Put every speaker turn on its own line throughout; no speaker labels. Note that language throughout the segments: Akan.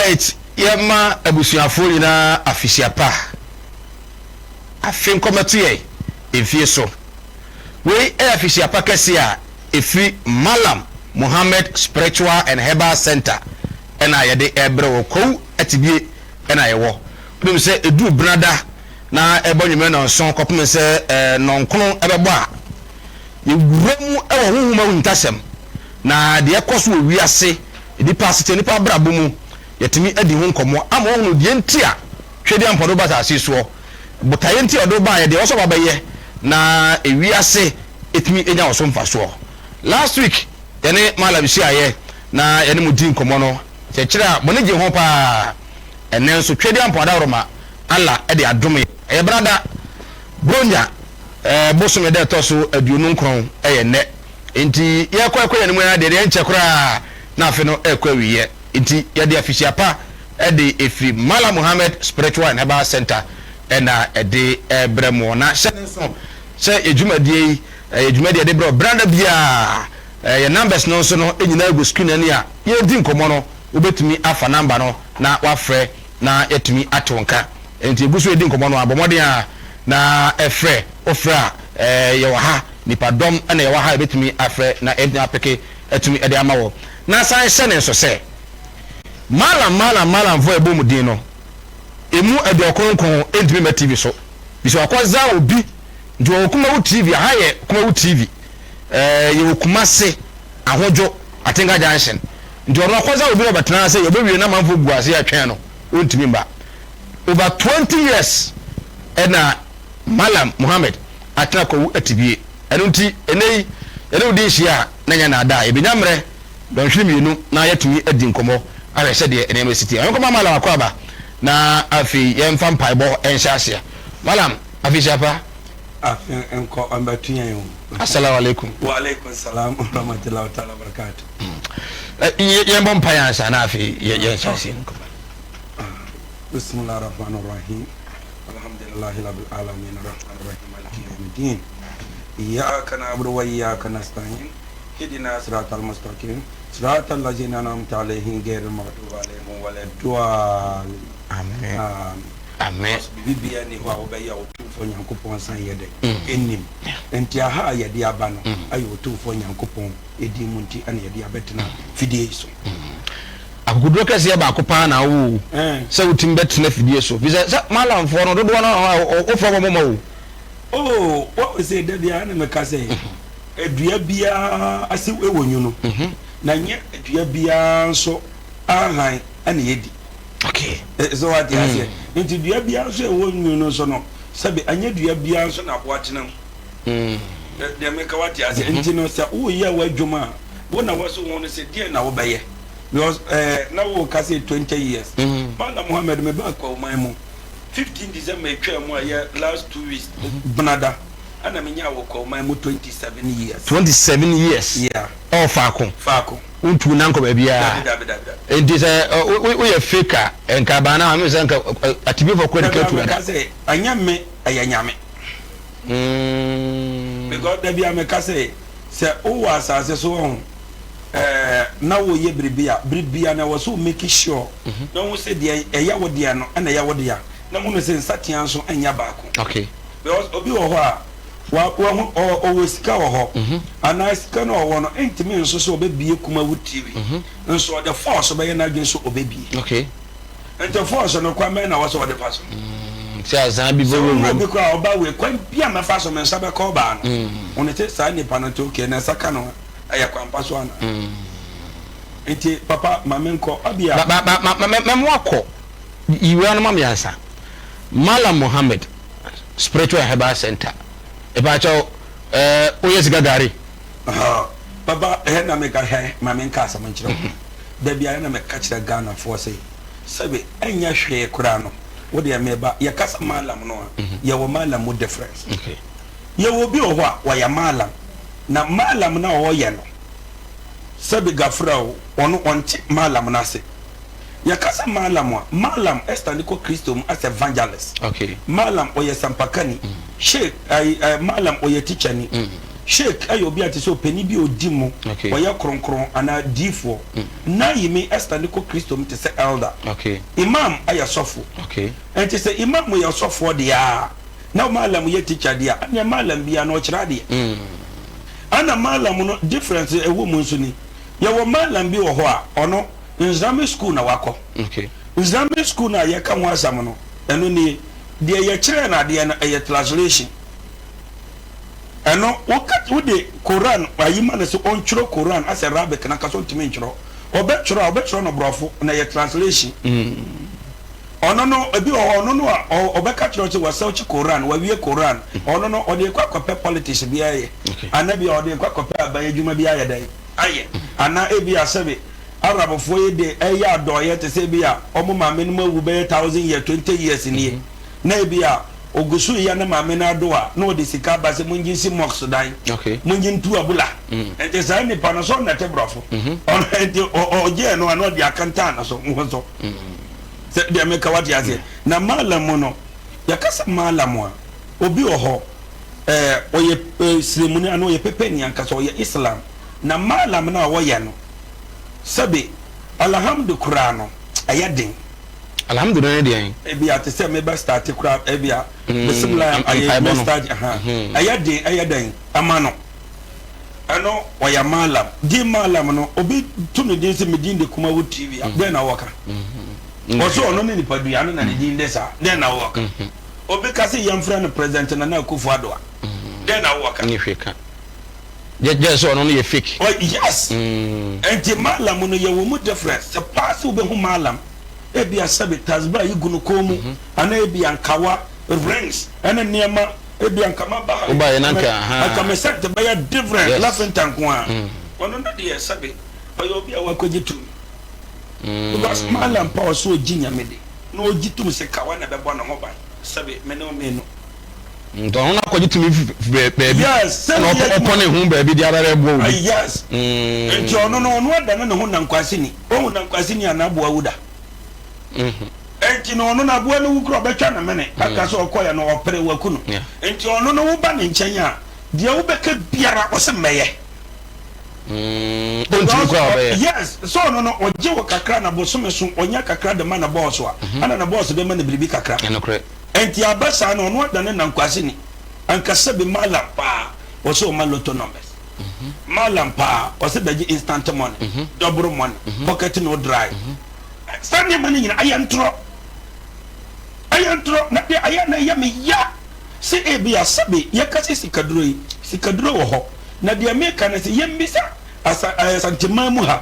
Alright, yɛma abusuafoɔ nyinaa afehyia pa. Afe nkɔmmɛto yɛn mfie so. Wei yɛ afehyia pa kɛseɛ a ɛfiri Mallam Mohammed Spiritual and Herbal Centre na yɛde rebrɛ wɔ Kwawu Atibie na yɛwɔ. Wonim sɛ ɛduru Benada na ɛbɔ nwummerɛ nnɔnson kɔpem sɛ nnɔnkron bɛbɔ a, Yɛwura mu wɔ honhom ahuntasɛm, na deɛ ɛkɔ so wɔ wiase, nnipa asetena, nnipa abrabɔ mu, yɛtumi adi ho nkɔmmɔ ama wɔahunu deɛ nti a Twedeampɔn de wo ba asase yi soɔ, botaeɛ nti a ɔde wo baeɛ, deɛ ɛwɔ sɛ ɔba bɛyɛ, na ewiase ɛtumi nya wo so mfasoɔ. Last week yɛne Mallam hyiaeɛ na yɛne mo dii nkɔmmɔ no, kyerɛkyerɛ a mo ani gyee ho paa. Ɛnnɛ nso Twedeampɔn adaworoma Allah de adom yɛn. Ɛyɛ benada, Buronya bosome da ɛtɔ so 29 yɛ nnɛ. Enti yɛrekɔ ɛkɔ yɛn anim ara deɛ, deɛ ɛnkyɛ koraa na afe no rekɔ awieɛ. Enti yɛde afihyia pa de ɛfiri Mallam Muhammad Spiritual and Herbal Center na ɛde rebrɛ mo. Na hyɛ no nso sɛ yɛn dwumadie yi, ɛyɛ dwumadie a yɛde brɛ wo berɛ biara. Yɛn numbers no nso no nyinaa gu screen ani a yɛredi nkɔmmɔ no, wobɛtumi afa number no na woafrɛ na yɛatumi ate wo nka. Enti yɛgu so redi nkɔmmɔ no a, bɔ mmɔden ara na frɛ. Wofrɛ a, yɛwɔ ha, nnipadɔm na yɛwɔ ha a yɛbɛtumi afrɛ na yɛatumi apeke atumi de ama wo. Na san hyɛ no nso sɛ, Mallam, Mallam, Mallamfoɔ a yɛbɔ wɔn din no, ɛmu aduɔkron nkron ntumi mma TV so. Firi sɛ wɔakɔzan obi nti wɔwɔ Kumawu TV, aha yɛ Kumawu TV, yɛwɔ Kumase, Ahodwo, Atenka Junction. Nti ɔno akɔzan obi na ɔbɛtena ha sɛ yɛbɛwie na amanfoɔ gu ase atwɛn no, ɔntumi mma. Over 20 years na Mallam Muhammad atena Kwawu Atibie. Ɛno nti, ɛnnɛ yi, yɛne wo di nhyia a, na ɛnyɛ nnaadaa. Yɛbɛnya mmerɛ dɔnhwere mmienu na yɛatumi adi nkɔmmɔ ahwɛ sɛdeɛ nneɛma si teɛ. Yɛnkɔma Mallam akwaaba na afei yɛmfa mpaebɔ nhyɛ aseɛ. Mallam, afehyia pa.
Afe nkɔ ɔmbɛto yɛn o.
Assalamu alaikum.
Wa alaikum salam wa rahmatullahi ta'ala wa barakatuh.
Yɛmbɔ mpaeɛ ansa na afei yɛnhyɛ aseɛ nkɔmmɔ.
Bismillah ar-Rahman ar-Rahim Alhamdulillahi Rabbil Alamin Ar-Rahman Ar-Rahim Maliki Yawmiddin Iyyaka na'budu wa iyyaka nasta'in Ihdina siratal mustaqim Siratal ladzina an'amta alaihim ghairil maghdubi alaihim waladdallin
Amen. Amen.
Biribi biara nni hɔ a wobɛyɛ a Otumfoɔ Nyankopɔn nsa nyɛ dɛn? Nnim. Enti aha a yɛde aba no ayɛ Otumfoɔ Nyankopɔn din mu nti na yɛde abɛtena fidie yi so.
Akokoduro kɛseɛ baako paa na wowɔ o, sɛ wotumi bɛtena afidie so. Firi sɛ, sɛ Malamfoɔ no, dodoɔ no ara wofrɛ wɔn mma o.
Oh, woahu sɛ da biara na meka sɛ, dua biara ase wɔ nwunu, na nyɛ dua biara nso ahan na ɛdi.
Okay.
So wate aseɛ? Nti dua biara nso a ɛwɔ nwunu nso no, sɛbe ɛnyɛ dua biara nso na aboa tena mu. Deɛ meka wate aseɛ? Nti no sɛ woreyɛ w'adwuma a, wo na wɔ so hu no sɛ deɛn na wobɛyɛ. Because eh, na wo ka sɛ 20 years. Malam Muhammad me ba Kwauman mu 15 December etwa mu a yɛ last 2 weeks benada ɛna me nya wɔ Kwauman mu 27 years.
27 years.
Yeah.
Ɛwɔ faako.
Faako.
Wontu nan kɔ baabiara.
Dabi dabi dabi dabi.
Nti sɛ woyɛ fake a nka baa na ame sɛ nka atibifo kɔ de ka tu
dada. Dabi sɛ ɛnyɛ me, ɛyɛ Nyame. Because dabi a meka sɛ sɛ wowɔ asase so ɔho ɛɛ na woyɛ biribi a, biribi a na ɛwɔ sɛ wo make sure na wohu sɛ deɛ ɛyɛ wo deɛ no ɛna ɛyɛ wo dea, na hunu sɛ nsateaa nso nyɛ baako. Because obi wɔ hɔ a wa wahu ɔ ɔwɔ sika wɔ hɔ anaa sika no a ɔwɔ no ntumi nso sɛ ɔbɛbie Kumawu TV nso ɔde force bɛyɛ n'adwene sɛ ɔbɛbie. Nti force no kwan bɛn na ɛwɔ sɛ ɔde fa so?
Sɛ azan bi
Sɛ
bɛwɔ
wohu
wuram.
obi koraa a ɔba wei kwan bi a mɛfa so me nsa bɛka ɔbaa no, wo ne te saa nipa no nti okay ne nsa ka no a ɛyɛ kwan pa so anaa? Nti papa ma me nkɔ ɔbea.
Ba ba ba ma ma mɛmo akɔ yiwura no ma me ansa. Mallam Mohammed Spiritual and Herbal Center. Epaakyɛw ɛɛ woyɛ sika gari?
Papa ɛhɛ na meka hɛ ma me nka asɛm nkyerɛ wo. Da biara na meka kyerɛ Ghanafoɔ sɛ sɛbe ɛnyɛ hwee koraa no wo deɛ meba yɛkasa Mallam no a yɛwɔ Mallam mu difference. Yɛwɔ obi wɔ hɔ a ɔyɛ Mallam na Mallam no a ɔyɛ no sɛbe gafra o ɔno ɔnte Mallam no ase. Yɛkasa Mallam a, Mallam stand kɔ Kristo mu as evangelist. Mallam ɔyɛ sampakani. Sheikh ayi eh, Mallam ɔyɛ tikyani. Sheik yɛ obi a te sɛ ɔpanin bi a ɔdi mu, ɔyɛ kronkron anaa diifoɔ. Naayimi stande kɔ Kristo mu te sɛ elder. Imam yɛ sɔfo. Nti sɛ Imam yɛ ɔsɔfoɔ deɛ a, na Mallam yɛ teacher deɛ a, ɛnneɛ Mallam biara no ɔkyerɛ adeɛ. Ɛna Mallam no difference a ɛwɔ mu nso ni, yɛwɔ Mallam bi wɔ hɔ a, ɔno Islamic school na wakɔ. Islamic school no a yɛka ho asɛm no, ɛno nie, deɛ yɛkyerɛɛ no adeɛ no, ɛyɛ translation. Ɛno, woka, wode Koran ayi ma no sɛ ɔntwerɛ Koran asɛ Arabic no ankasa ɔntumi ntwerɛ. Ɔbɛtwerɛ a, ɔbɛtwerɛ no borɔfo, na ɛyɛ translation. Ɔno no, ebi wɔ hɔ, ɔno no a, ɔbɛka kyerɛ wo sɛ wasɛlkye Koran, wawie Koran. Ɔno no, ɔde rekɔ akɔpɛ politics bi ayɛ, anaa ebia ɔde rekɔ akɔpɛ aban adwuma bi ayɛ dɛn? Ayɛ. Anaa ebia sɛbe Arabfoɔ yi de ɛyɛ adɔeɛ te sɛ ebia wɔn maame nom awu bɛyɛ thousand years, 20 years nie. Na ebia ogu so reyɛ ne maame no ado a, na ɔde sika aba sɛ mongye nsi mosque dan, mongye ntu abula. Nti saa nipa no, sɛ ɔno na ɛte borɔfo, ɔno nti ɔgyee no a na ɔde akantan no so ho so. Sɛ deɛ meka wate aseɛ. Na Mallam mu no, yɛka sɛ Mallam a, obi wɔ hɔ, ɛɛ ɔyɛ ɛɛ sremuni anaa ɔyɛ pepeni ankasa, ɔyɛ Islam. Na Mallam no a ɔyɛ no, sɛbe Alhamdu koraa no, ɛyɛ den.
Alhamdu no ne deɛn?
Ebia te sɛ mebɛ starte koraa ebia bisimilahi ayɛ mɛ start ha ɛyɛ den ɛyɛ dɛn ɛma no ɛno ɔyɛ malam din malam no obi to ne din sɛ me din de Kumawu TV a dɛn na wɔka ɔsɛ ɔno ne nipadua no na ne din de saa dɛn na wɔka obi ka sɛ yɛmfrɛ no President Nana Akufo Addo a dɛn na wɔka
ne hwɛ ka gyɛ sɛ ɔno no yɛ fake.
Oh yes nti malam no yɛwɔ mu difference sɛ paa sɛ wobɛhu malam Ebia sɛbe tasbah yi gu no kɔn mu, anaa ebia nkawa, rings, ɛne nneɛma, ebia nka maba ha yi,
Wobaeɛ na nka, ahaa.
anka me set bɛyɛ different,
Yes.
lafenta nko ara. Ɔno no deɛ sɛbe ɔyɛ obi a wakɔgye tumi. Because Mallam pa ɔsɛ ɔgye Nyame di, na ɔgye tom sɛ kawa na ɛbɛbɔ ne ho ban, sɛbe me ne wo mmienu.
Nti ɔno no akɔgye tumi fi baabi,
Yes, sɛ
ɛna
meyɛ
ɔkɔ
adwuma.
ne ho baabi de aba bɛboa obi.
Yes. Nti ɔno no, ɔno adane ne ho nankwaseni. Woahu nankwaseni anaa aboa wu da? Enti no ɔno no aboa no wu koraa ɔbɛtwa ne mene aka sɛ ɔkɔeɛ no ɔpere waku no. Enti ɔno no woba ne nkyɛn a deɛ wobɛka biara ɔse mɛyɛ.
Ɔntumi koraa ɔbɛyɛ.
Yes, sɛ ɔno no ɔgye wo kakra na bosome so ɔnya kakra de ma ne bɔɔso a, ɛna ne bɔɔso bɛma no biribi kakra.
Ɛnokorɛ.
Enti aba saa no ɔno adane nankwaseni. Anka sɛbi mallam paa ɔse ɔma lotto numbers. Mallam paa ɔse bɛgye instant money, double money, pocket no dry. Saa nneɛma no nyina ɛyɛ ntorɔ. Ɛyɛ ntorɔ na deɛ ɛyɛ na ɛyɛ me ya sɛ ebia sɛbe yɛka sɛ sikaduro yi, sikaduro wɔ hɔ. Na deɛ meka ne sɛ yɛmmisa asa ɛɛ Asanteman mu ha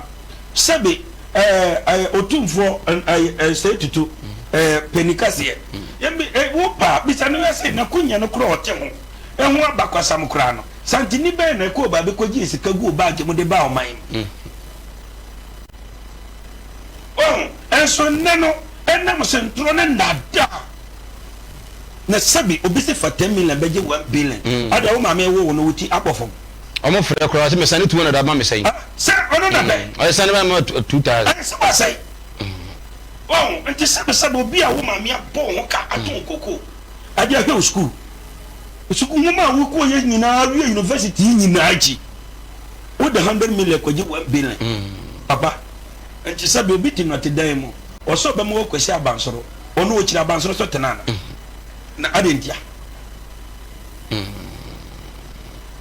sɛbe ɛɛ ɛɛ Otumfoɔ ɛɛ ɛɛ Sɛ Tutu ɛɛ Panikaseɛ. Yɛmbi ɛ wo paa bisa no hwɛ sɛ n'akonya no koraa ɔte ho ɛho abakwasam koraa no. Santini bɛn na ɛkɔɔ baabi kɔgyee sika guu baagye mu de baa ɔman mu? Wahu? Nso nnɛ no, ɛnam sɛ ntorɔ ne nnaadaa na sɛbi obi se fa ten million bɛgye one billion. Ada wo maame woo wo no wo ti abɔ fam.
Ɔmo frɛ koraa ɔse mesane 200 ama me sɛn?
Sɛ ɔno na bɛn?
Ɔse sane ma me 2000.
Ɛyɛ sɛ wasɛe. Wahu? Nti sɛbi sɛbi obi a wo maame abɔ wo ho ka ato wo koko ade ahwɛ wo sukuu. Sukuu nwoma a wokɔeɛ nyinaa wie university yi nyinaa akyi wode hundred million kɔgye one billion papa nti sɛbi obi te nnɔte dan mu ɔsɛ ɔbɛma wakɔsi abansoro ɔno ɔkyiri abansoro so tena ana na adɛn ntia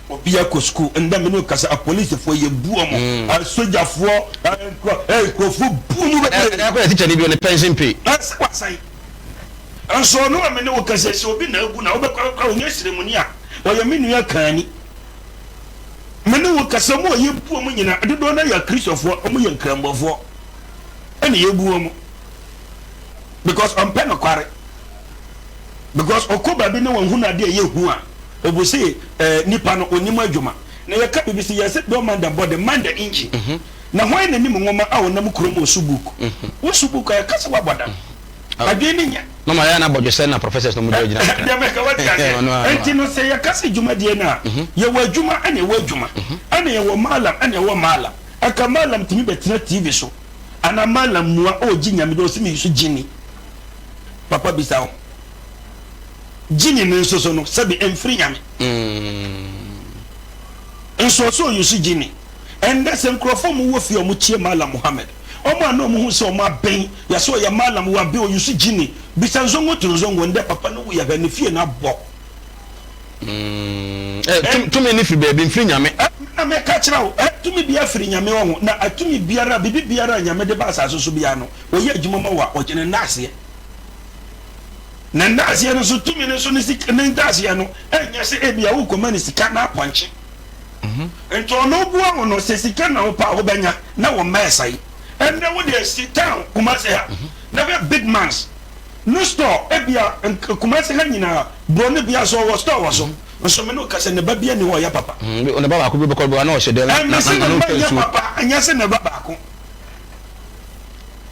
obi akɔ sukuu ndɛ mene kasa apolisifoɔ yɛ bu ɔmo asogyafoɔ nkurɔfoɔ bu ɔmo bebree
ɛkɔ yɛ teacher ni bi ɔne pension pay
ɛsɛ wasan Nso ɔno a me ne wo kasa yi, sɛ obi na agu no a, wobɛkɔ akɔka ɔnyɛ sremuni a, ɔyɛ me nua kaani. Me ne wo kasa, wɔn a yɛbu wɔn nyinaa, dodoɔ no ara yɛ Akristofoɔ, wɔn yɛ Nkramofoɔ, ɛna yɛbu wɔn. Because ɔmpɛ nokware. Because ɔkɔ baabi na wɔhunu adeɛ a ɛyɛ hu a, ɔbu se eh, nipa no ɔnim adwuma. Na yɛka biribi sɛ yɛsɛ don't mind the body, mind the engine. Na hwan na nim nwoma a ɔnam kurom ɔsu book? Wosu book a yɛka sɛ woabɔ dam. Adwene no nya.
Na ɔma yɛ na abɔdwesɛ na professors no mo gyina gyina.
Deɛ mɛka wate aseɛ. Nti no sɛ yɛka sɛ dwumadie no a, yɛwɔ adwuma ɛna ɛwɔ adwuma. Ɛna yɛwɔ mallam ɛna ɛwɔ mallam. Anka mallam tumi bɛtena TV so anaa mallam mua ɔɔgye Nyame din ɔse me nso gyini. Papa bisa wo. Gyini no nso so no sɛbi ɛmfiri Nyame. Nso ɔsɛ ɔuse gyini. Ɛndɛ sɛ nkurɔfoɔ ɔmo wɔ fie a ɔmo tie Mallam Muhammad, ɔmo a na ɔmo hu sɛ ɔmo aben, yɛsɛ ɔyɛ Mallam, waben, ɔuse gyini, bisa Nzongo to Nzongo, ndɛ papa no wui a hwɛ ne fie no abɔ.
Ɛ, tumi no firi baabi, mfiri Nyame.
Ɛ, na meka kyerɛ wo, ɛ, tumi biara firi Nyame hɔ ho, na tumi biara, biribi biara a Nyame de ba asase so biara no, ɔyɛ adwuma ma wo a, ɔgye ne nnaaseɛ. Ne nnaaseɛ no nso, tumi no nso ne sika, ne nnaaseɛ no, ɛnyɛ sɛ ebia wokɔma no sika na apɔnkye. Nti ɔno boa wo no, sɛ sika na wopɛ a wobɛnya, na wo mma ɛsɛe. Ɛnnɛ wo deɛ si town, Kumasi ha, na hwɛ big mans no store, ebia Kumasi ha nyinaa, buroni biara nso ɔwɔ store wɔ so, nso me ne wo ka sɛ ne ba biara nni hɔ a ɔyɛ papa.
Ne ba baako bi bɛkɔ bi a na ɔhyɛ dɛm na
Ɛmmese ne
na
mma
ɔtwa
nyɛ
nsuo.
papa, ɛnyɛ sɛ ne ba baako.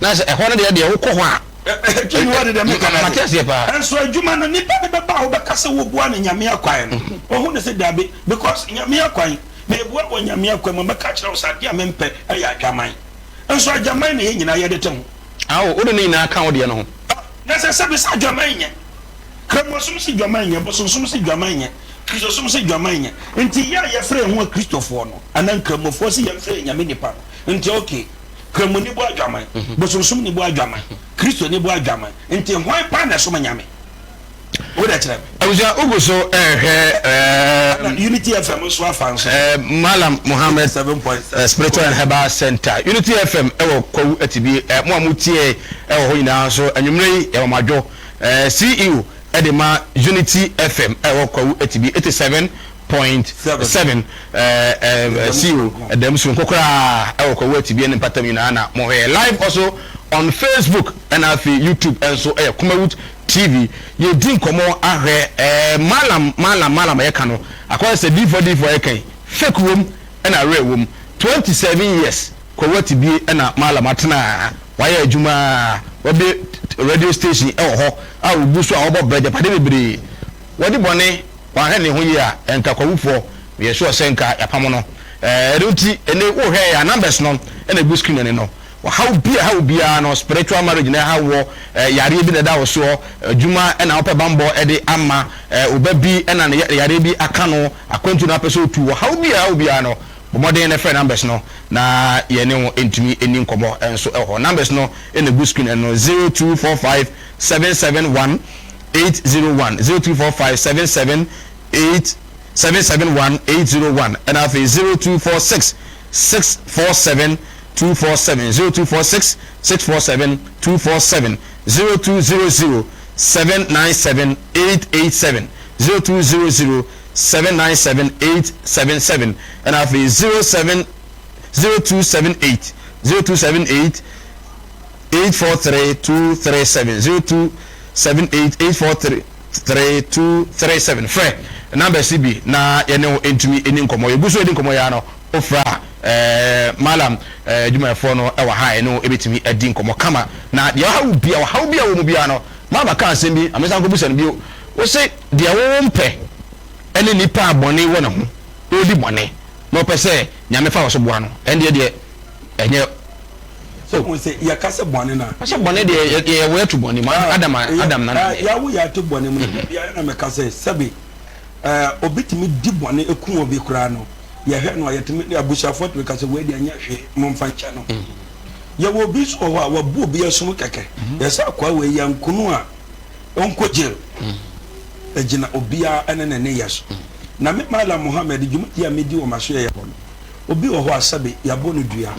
Na sɛ ɛhɔ no deɛ deɛ wokɔ hɔ a.
Tumi wɔ de deɛ meka no
Mate aseɛ paa.
Nso adwuma no nipa no bɛba a wobɛka sɛ woboa no Nyame akwan no ɔhu no sɛ dabi because Nyame akwan meboa wɔ Nyame akwan mu mɛka akyerɛ wo sɛ adeɛ a mempɛ ɛyɛ adwaman nso adwaman na yɛn nyinaa yɛde te ho.
Ao wode ne nyinaa ka wo deɛ no ho.
Na sɛ sɛbi sɛ adwaman nyɛ Kramosom se dwaman nyɛ Bosonsom se dwaman nyɛ Kristosom se dwaman nyɛ nti yɛ a yɛfrɛ yɛn ho akristofoɔ no anaa nkramofoɔ se yɛmfrɛ yɛn Nyame nipa no nti okay Kramoni bɔ adwaman, bosonsomni bɔ adwaman, Kristoni bɔ adwaman, nti hwan paa na ɛsom Nyame? Wo deɛ kyerɛ me.
Abusua wo gu so rehwɛ
Ɛna Unity FM nso afa nso.
Mallam Mohammed Spiritual and Herbal Center, Unity FM ɛwɔ Kwawu Atibi, mo a mo tie ɛwɔ hɔ nyinaa nso anwummerɛ yi yɛma mo adwo. CEO ɛde ma Unity FM ɛwɔ Kwawu Atibi 87. point 7 CEO ɛdɛm soronko koraa ɛwɔ Kwawu Atibie ne mpatam nyinaa na mo hwɛ live also on Facebook ɛna afei YouTube ɛnso ɛyɛ Kumawut TV yɛdi nkɔmɔ ahwɛ ɛɛ malam malam malam ɛyɛ no akɔyɛ sɛ diifɔ diifɔ ɛyɛ kan fake wom ɛna real wom 27 years Kwawu Atibie ɛna malam atena wayɛ adwuma wɔde radio station ɛwɔ hɔ a ogu so a wɔbɔ brɛ japade bebree wɔde bɔne Wanhwɛ ne ho yie a, nka Kwawufoɔ, meyɛ sure sɛ nka yɛapamo no. Ɛno nti, ɛnɛ wohwɛ yɛ a, numbers no na ɛgu screen ani no. Ɔhaw bi a ɛha wo biara no, spiritual marriage na ɛha woɔ, yareɛ bi na ɛda wo soɔ, adwuma na wopɛ bammɔ de ama, wo ba bi na ne yareɛ bi aka no, akwantuo na wopɛ sɛ wotu, ɔhaw bi a ɛha wo biara no, bɔ mmɔden na frɛ numbers no na yɛne wo ntumi nni nkɔmmɔ nso wɔ hɔ. Numbers no na ɛgu screen ani no, 0245 771 801 0245 77 8 771 801 ɛna afei 0246 647 247 0246 647 247 0200 797 887 0200 797 877 ɛna afei 07 0278 0278 843 237 0278 843 3237 Frɛ numbers yi bi na yɛne wo ntumi nni nkɔmmɔ. Yɛgu so redi nkɔmmɔ yi ara no, wofrɛ a, eh, Mallam eh, adwumayɛfoɔ no wɔ ha a yɛne wo bɛtumi adi nkɔmmɔ kama. Na deɛ ɔha wo bia, ɔhaw bi a wɔ mu biara no, Mallam ka asɛm bi, ma mensan nkɔbisa no bio. Wose deɛ wo wompɛ ne nipa a bɔne wɔ ne ho, ɔredi bɔne na ɔpɛ sɛ Nyame fa wo so boa no, ɛndeɛ deɛ ɛnyɛ
Sɛ wohu sɛ yɛka sɛ bɔne no a.
Sɛ bɔne deɛ yɛ yɛwo yɛto bɔne mu Adam Adam na na.
Yɛawo yɛ ato bɔne mu no bia na mɛka sɛ sɛbe obi tumi di bɔne eku obi koraa no yɛhwɛ no a yɛtumi abusuafoɔ tumi ka sɛ wei deɛ nyɛ hwee momfa nkyɛ no. Yɛwɔ obi nso wɔ hɔ a wabu obi asum kɛkɛ yɛsɛ akoa wei yɛnkono a ɔnkɔ jail ɛgyina obiara ɛne ne nneyɛ so. Na me Mallam Mohammed dwumadie a medi wɔ m'asoɛeɛ hɔ no obi wɔ hɔ a sɛbe yɛabɔ no dua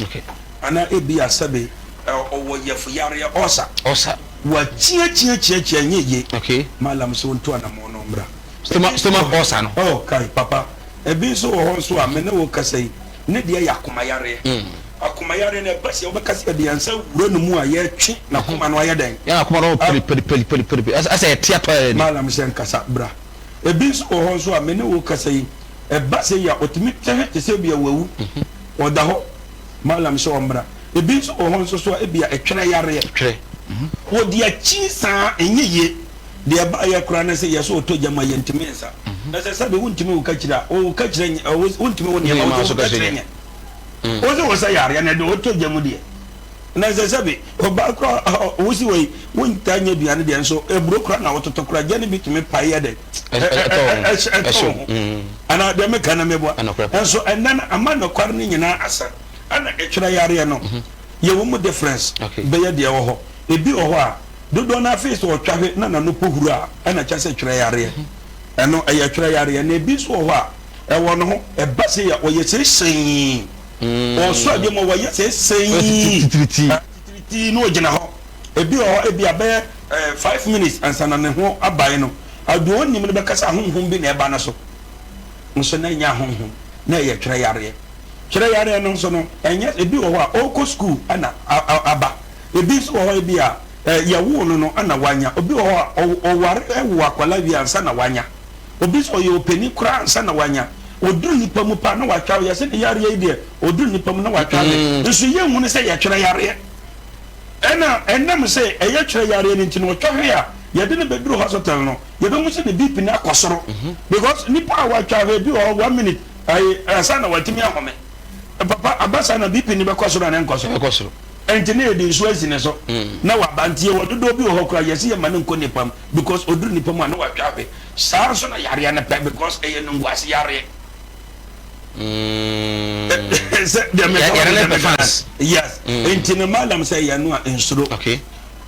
anaa ebia sɛbe ɔwɔ yafuyareɛ, ulcer.
Ulcer.
Wakyiakyiakyiakyia ɛnyɛ yie.
Okay.
Mallam sɛ ɔntu anamɔn na ɔmmra.
Stomach, stomach ulcer no.
Oh, kai, papa. Ebi nso wɔ hɔ nso a, me ne wo kasa yi, ne deɛ yɛ akomayareɛ. Akomayareɛ no, ɛba sɛ wobɛka sɛ yɛde yɛn nsa wura ne mu a, yɛtwe n'akoma no ayɛ dɛn?
Yɛn akoma no pere pere pere pere pere pere, asɛ ɛte atɔ yɛn ani.
Mallam sɛ nkasa, bra. Ebi nso wɔ hɔ nso a, me ne wo kasa yi, ɛba sɛ yi a, ɔtumi tɛhɛ te sɛ ebia wawu. Ɔda hɔ. Mallam sɛ ɔmmra. Ebi nso wɔ hɔ nso so a, ebia ɛtwerɛ yareɛ.
Twerɛ.
Wɔde akyi saa, ɛnyɛ yie. Deɛ ɛbaeɛ koraa ne sɛ, yɛ sɛ ɔtɔ gya mu a, yɛntumi nsa. Na sɛ sɛbe wontumi wo kakyire a, wo kakyire nyɛ, wontumi wo nneɛma, wode wo kakyire nyɛ. Wo sɛ wo sɛ yareɛ no, ɛde wotɔ gya mu deɛ. Na sɛ sɛbe ɔbaa koraa a wosi wɔ yi, wontaa nyɛ aduane deɛ nso aburo koraa na wototo koraa, gya no bi tumi pae yɛ dɛn? Ɛtɔ wo ho. Anaa deɛ meka no meboa? Nso ɛnnɛ no ama nokware no nyinaa asa. Ɛna ɛtwerɛ yareɛ no, yɛwɔ mu difference bɛyɛ deɛ ɛwɔ hɔ. Ebi wɔ hɔ a, dodoɔ no ara feel sɛ ɔtwa hwe na n'ano po huru a, ɛna kyerɛ sɛ twerɛ yareɛ. Ɛno ɛyɛ twerɛ yareɛ. Na ebi nso wɔ hɔ a, ɛwɔ ne ho, ɛba sei a, ɔyɛ sei hyɛnn. Ɔsɔ adeɛ mu a, wɔyɛ sei hyɛnn. Titiritii na ɔgyina hɔ. Ebi wɔ hɔ, ebia bɛyɛ 5 minutes ansa na ne ho abae no, deɛ ɔnnim no bɛka sɛ ahonhom bi na ɛba ne so. Nso na ɛnyɛ ahonhom, na ɛyɛ twerɛ yareɛ. Twerɛ yareɛ no nso no, ɛnyɛ, ebi wɔ hɔ a, ɔrekɔ sukuu na aba. Ebi nso wɔ hɔ ebia yɛwoo no no na wanya. Obi wɔ hɔ a, ɔware wo akwadaa wie ansa na wanya. Obi nso ɔyɛ ɔpanin koraa ansa na wanya. Ɔduru nnipa mu paa na watwa. Yɛse ne yareɛ yi deɛ, ɔduru nnipa mu na watwa ade. Nso yɛnhunu sɛ yɛtwerɛ yareɛ. Ɛna ɛnam sɛ ɛyɛ twerɛ yareɛ no nti no, ɔtwa hwe a, yɛde no bɛduru hospital no, yɛbɛhu sɛ ne BP no akɔ soro. Because nipa a watwa hwe bi wɔ hɔ 1 minute ayi ansa na watumi ahome. Papa, aba saa na BP no bɛkɔ soro anaa ɛnkɔ soro?
Ɛbɛkɔ soro.
Ɛnti na yɛde nsuo asi ne so na waba. Nti yɛwɔ dodoɔ bi wɔ hɔ koraa yɛse yɛmma no nkɔ nipa mu because ɔduru nipa mu a na watwa ahwe. Saa nso na yareɛ no pɛ because ɛyɛ nunguase yareɛ. Sɛ deɛ meka
Yare no pɛ fans.
Yes. Nti no malam sɛ yɛ no a nsuro.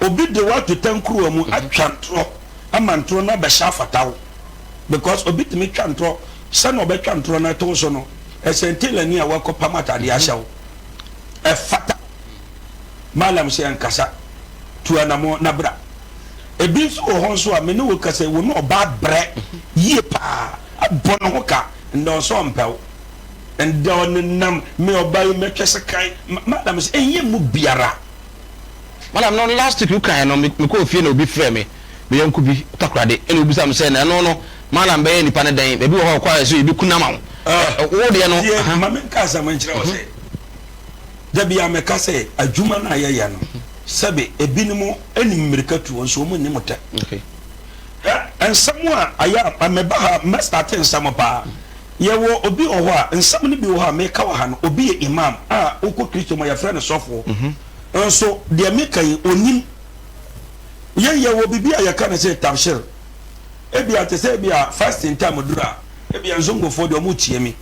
Obi de wo ato tankuruwa mu atwa ntorɔ ama ntorɔ no abɛhyɛ afata wo because obi tumi twa ntorɔ sɛnea ɔbɛtwa ntorɔ no ato wo so no ɛsɛn tailor ni a wakɔpam atadeɛ ahyɛ wo. Ɛfata. Malam sɛ nkasa, tu anamɔ na bra. Ebi nso wɔ hɔ nso a me ne wo kasa yi, wo ne ɔbaa brɛ yie paa, abɔ ne ho ka, ndɛ ɔsɛ ɔmpɛ wo. Ndɛ ɔnenam me ɔbaa yi mɛtwa sekan. Malam sɛ ɛnyɛ mu biara.
Madam no last week wo kaeɛ no me kɔɔ fie na obi frɛɛ me, me yɔnko bi Takoradi, ɛna obisa me sɛ na ɛno no Malam bɛyɛ nipa no dɛn, baabi wɔ hɔ a ɔkɔ a ɛsɛ yɛbɛku no ama wo. Wo deɛ no.
Tie, ma menka asɛm nkyerɛ wo sɛ, da biara meka sɛ adwuma no a yɛyɛ no, sɛbe ebinom nim mmirika tuo nso wɔn nnim tɛ. Hwɛ nsɛm a ayɛ a meba ha mɛstate nsɛm paa. Yɛwɔ obi wɔ hɔ a nsɛm no bi wɔ hɔ a meka wɔ ha no, obi yɛ imam a wokɔ Kristo mu a yɛfrɛ no sɔfoɔ. Nso deɛ meka yi ɔnim. Yɛn yɛwɔ biribi a yɛka no sɛ tabshir. Ebia te sɛ ebia fasting time duru a, ebia Nzongofoɔ deɛ wɔretie me.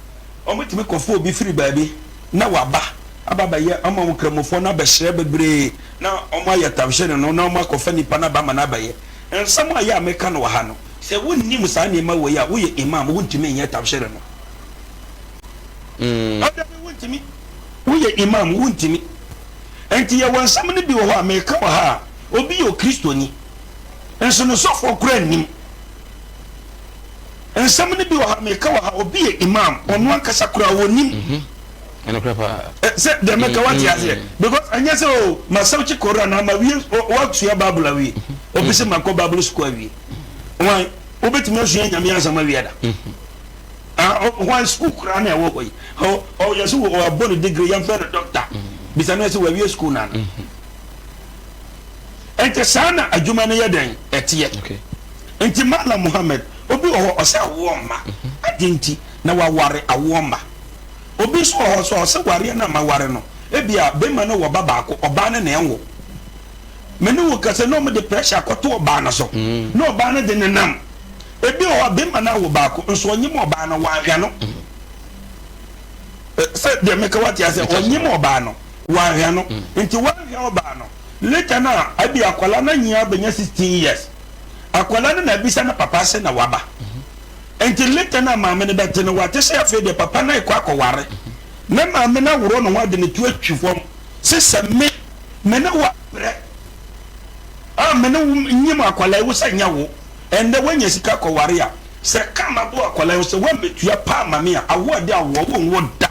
Wɔtumi kɔfa obi firi baabi na waba aba abɛyɛ ama wɔn Nkramofoɔ no abɛhyerɛ bebree na wɔayɛ tabshir no na wɔakɔfa nipa no aba ama no abɛyɛ. Nsɛm a ɛyɛ a meka no wɔ ha no, sɛ wonnim saa nneɛma wei a, woyɛ imam, wontumi nyɛ tabshir no. Dabi, wontumi. Woyɛ imam, wontumi. Enti yɛwɔ nsɛm no bi wɔ hɔ a meka wɔ ha a, obi yɛ Okristoni, nso ne sɔfoɔ koraa nnim. Nsɛm no bi wɔ ha meka wɔ ha, obi yɛ imam, ɔno ankasa koraa ɔnnim.
Ɛnokorɛ paa.
Sɛ deɛ meka wate aseɛ because ɛnyɛ sɛ o masɛwkye Koran na ma wie wasua Bible awie. Obi sɛ makɔ Bible school awie. Wan wobɛtumi asua Nyame asɛm awie da? Ah, hwan school koraa na ɛwɔ hɔ yi? Ɔyɛ sɛ wɔabɔ no degree yɛmfrɛ no doctor. Bisa no sɛ wawie school no ana? Nti saa na adwuma no yɛ dɛn ɛteɛ. Nti Malam Muhammad, obi wɔ hɔ ɔsɛ awoɔ mma. Adi nti na waware awoɔ mma. Obi nso wɔ hɔ nso a ɔsɛ wareɛ no a maware no, ebia bɛrima no wɔ ba baako, ɔbaa no na ɛnwo. Me ne wo kasa na wɔde pressure akɔto ɔbaa no so, na ɔbaa no de nenam. Ebi wɔ hɔ a bɛrima no awo baako, nso ɔnyem ɔbaa no, wanhwɛ no. Sɛ deɛ meka wate aseɛ, ɔnyem ɔbaa no, wanhwɛ no. Nti wanhwɛ ɔbaa no, later no a, ebi akwadaa no anyin abɛnya 16 years. Akwadaa no na abisa ne papa sɛ na waba. Nti later no a maame no bɛte no, wate sɛ afei deɛ papa no rekɔ akɔware. Ne maame no aworɔ ne ho ade ne to atwi fam sɛ sɛ me, me ne wo abrɛ a me ne wo nyim akwadaa yi, wo sɛ nyɛ wo. Ɛndɛ woanya sika kɔware a, sɛ ka ma bo akwadaa yi sɛ woammɛtua paa ma me a, awoɔ a ɛde awoɔ wonwo da.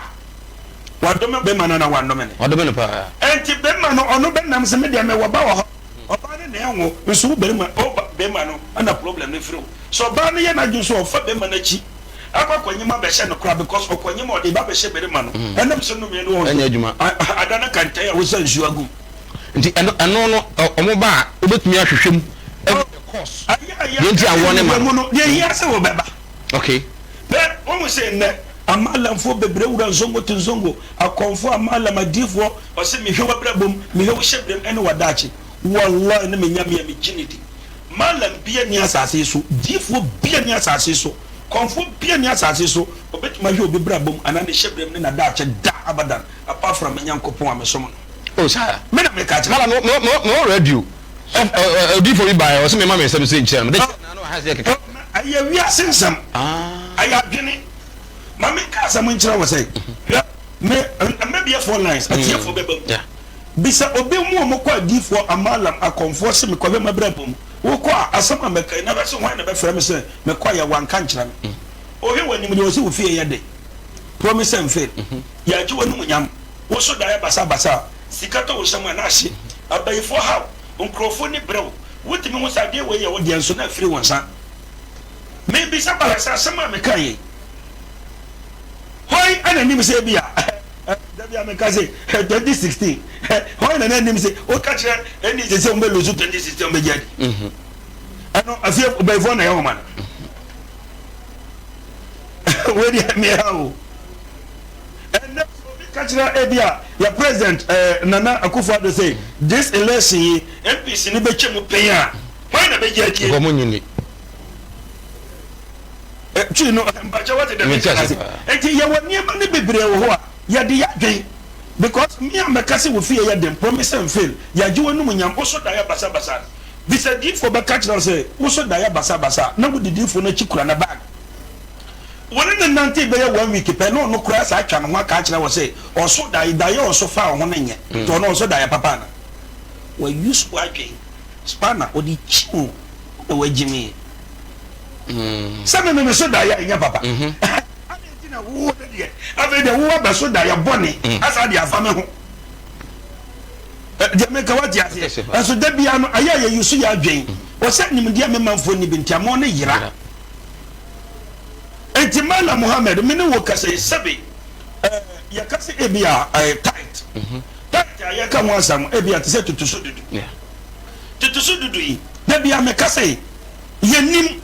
Wadome bɛrima no anaa wannome no?
Wadome no paa.
Nti bɛrima no ɔno bɛnam sɛ me deɛ mewɔ ba wɔ hɔ. Ɔbaa no na ɛnwo nso wo barima wo ba barima no na problem no firi wo. Sɛ ɔbaa no yɛ n'adwene sɛ ɔfa barima no akyi akɔ akɔnyem abɛhyɛ no koraa because ɔkɔnyem a ɔde ba abɛhyɛ barima no ɛnam sɛ nnomeɛ no wɔ
Ɛnyɛ adwuma.
Ada no kɛntɛn a wosa nsuo agu mu.
Nti ɛno ɛno no ɔmo ba a wobɛtumi ahwehwɛ mu ahu the cause
Ayɛ a
deɛ nti a
yɛka
awoɔ no ma
mu
no.
no deɛ hia sɛ wɔbɛba.
Okay.
Pɛ wohu sɛ nnɛ. Amalamfoɔ bebree wura nzongo to nzongo, akɔmfoɔ, amalam, adiyifoɔ, ɔse mehwɛ w'abrabɔ mu, mehwɛ wo hyɛbrɛ mu ɛne w'adaakye. Wallahi ne me Nyame a megye no di. Malam bia nni asase yi so, diyifoɔ bia nni asase yi so, kɔmfoɔ bia nni asase yi so, ɔbɛtumi ahwɛ obi brabɔ mu anaa ne hyɛbrɛ mu ne n'adaakye da abadan apart from me Nyankopɔn a mesom no.
Oh saa.
Me na meka kyerɛ.
Malam, me me me wɔ radio. Odiyifoɔ bi baeɛ, ɔse mema me nsɛm sei nkyerɛ no, mede kyerɛ no a na waha sɛ keka.
Ɛyɛ wiase nsɛm. Ɛyɛ adwene. Ma menka asɛm nkyerɛ wo sɛ, hwɛ, me, mɛbue phone lines, atiefoɔ bɛba mu. Bisa obi mu a wɔkɔ adiyifoɔ, amalam, akɔmfoɔ se mekɔhwɛ m'abrabɔ mu. Wokɔ a, asɛm a mɛka yi, na hwɛ se hwan na bɛfrɛ me sɛ mekɔ a yɛ wanka nkyerɛ me. Ɔhwɛ w'anim deɛ ɔse wo fie yɛ de. Promise and fail. Yɛagye w'animuonyam. Wo so daeɛ basabasa a, sika tɔ wo nsam a na ahye. Abayifoɔ haw, nkurɔfoɔ ani brɛ wo. Wotumi hu sɛ adeɛ wei yɛ wo deɛ nso na afiri wo nsa. Mebisa Balak sɛ asɛm a mekaeɛ yi, hwan na nim sɛ ebia da bi a meka sɛ 2016 hwan na na nim sɛ woka kyerɛ ɛni sɛ sɛ wɔbɛlusu 2016 wɔbɛgye adi ɛno afei ɔbɛyifoɔ na ɛyɛ wɔn ano wei deɛ mmea o ɛnɛ obi ka kyerɛ ebi a yɛ president Nana Akufo-Addo sɛ this election yi NPC no bɛkyɛ mu pɛn a hwan na bɛgye adie.
Nkɔmɔ nyini.
Twi no mpakyɛ wate dɛm nka ase. Nti yɛwɔ nneɛma no bebree wɔ hɔ a yɛde yɛ adwen because me a mɛka sɛ wɔ fie yɛ den promise and fail yɛagye w'anum nyam wo so daeɛ basabasa bisa diifoɔ bɛka kyerɛ wo sɛ wo so daeɛ basabasa na wodi diifoɔ no akyi kura ne bag wo ne no nante bɛyɛ one week pɛ na ɔno koraa saa atwa ne ho aka akyerɛ wo sɛ ɔso daeɛ daeɛ ɔso fa wo ho no nyɛ nti ɔno ɔso daeɛ papa ana wa use w'adwen Spanner ɔde kyi wo na wagyimi sɛ me me so daeɛ a ɛnyɛ papa adɛn nti na wo de deɛ afei deɛ wo abɛso daeɛ bɔne asa de afa me ho deɛ meka wate aseɛ ɛnso da biara no ayɛ a yɛyi so yɛ adwen wɔ sɛ nimdeɛ me manfoɔ nni bi nti ama ne yera nti Malam Muhammad me ne wo kasa yi sɛbe yɛka sɛ ebi a tight tight a yɛka ho asɛm ebi a te sɛ tutu so dudu Tete so dudu yi, da biara meka sɛ, Yɛnnim.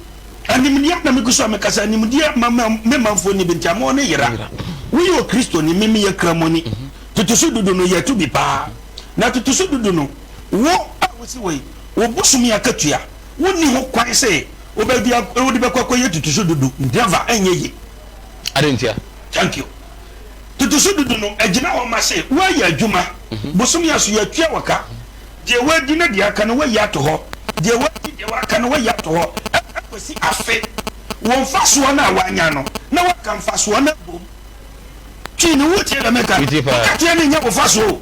Animdeɛ na megu so a meka sɛ animdeɛ ma me manfoɔ nni bi nti ama wɔn yera. Woyɛ Okristoni, me meyɛ Kramoni. Tete so dudu no, yɛto bi paa. Na tete so dudu no, wo a wosi hɔ yi, wo bosome akatua, wonni ho kwan sɛ wobɛde wode bɛkɔ akɔyɛ tete so dudu. Never, ɛnyɛ yie.
Adɛn ntia?
Thank you. Tete so dudu no, ɛgyina hɔ ma sɛ woayɛ adwuma, bosome aso yɛatua wo ka. Deɛ wɔadi ne deɛ aka no, wɔayi ato hɔ, deɛ wɔadi deɛ wɔaka no, wɔayi ato hɔ kɔsi afe. Wo mfasoɔ no a woanya no, na woaka mfasoɔ no abom. Twi no, wotie deɛ meka no?
Metie paa.
Wokateɛ no nyɛ wo mfasoɔ o.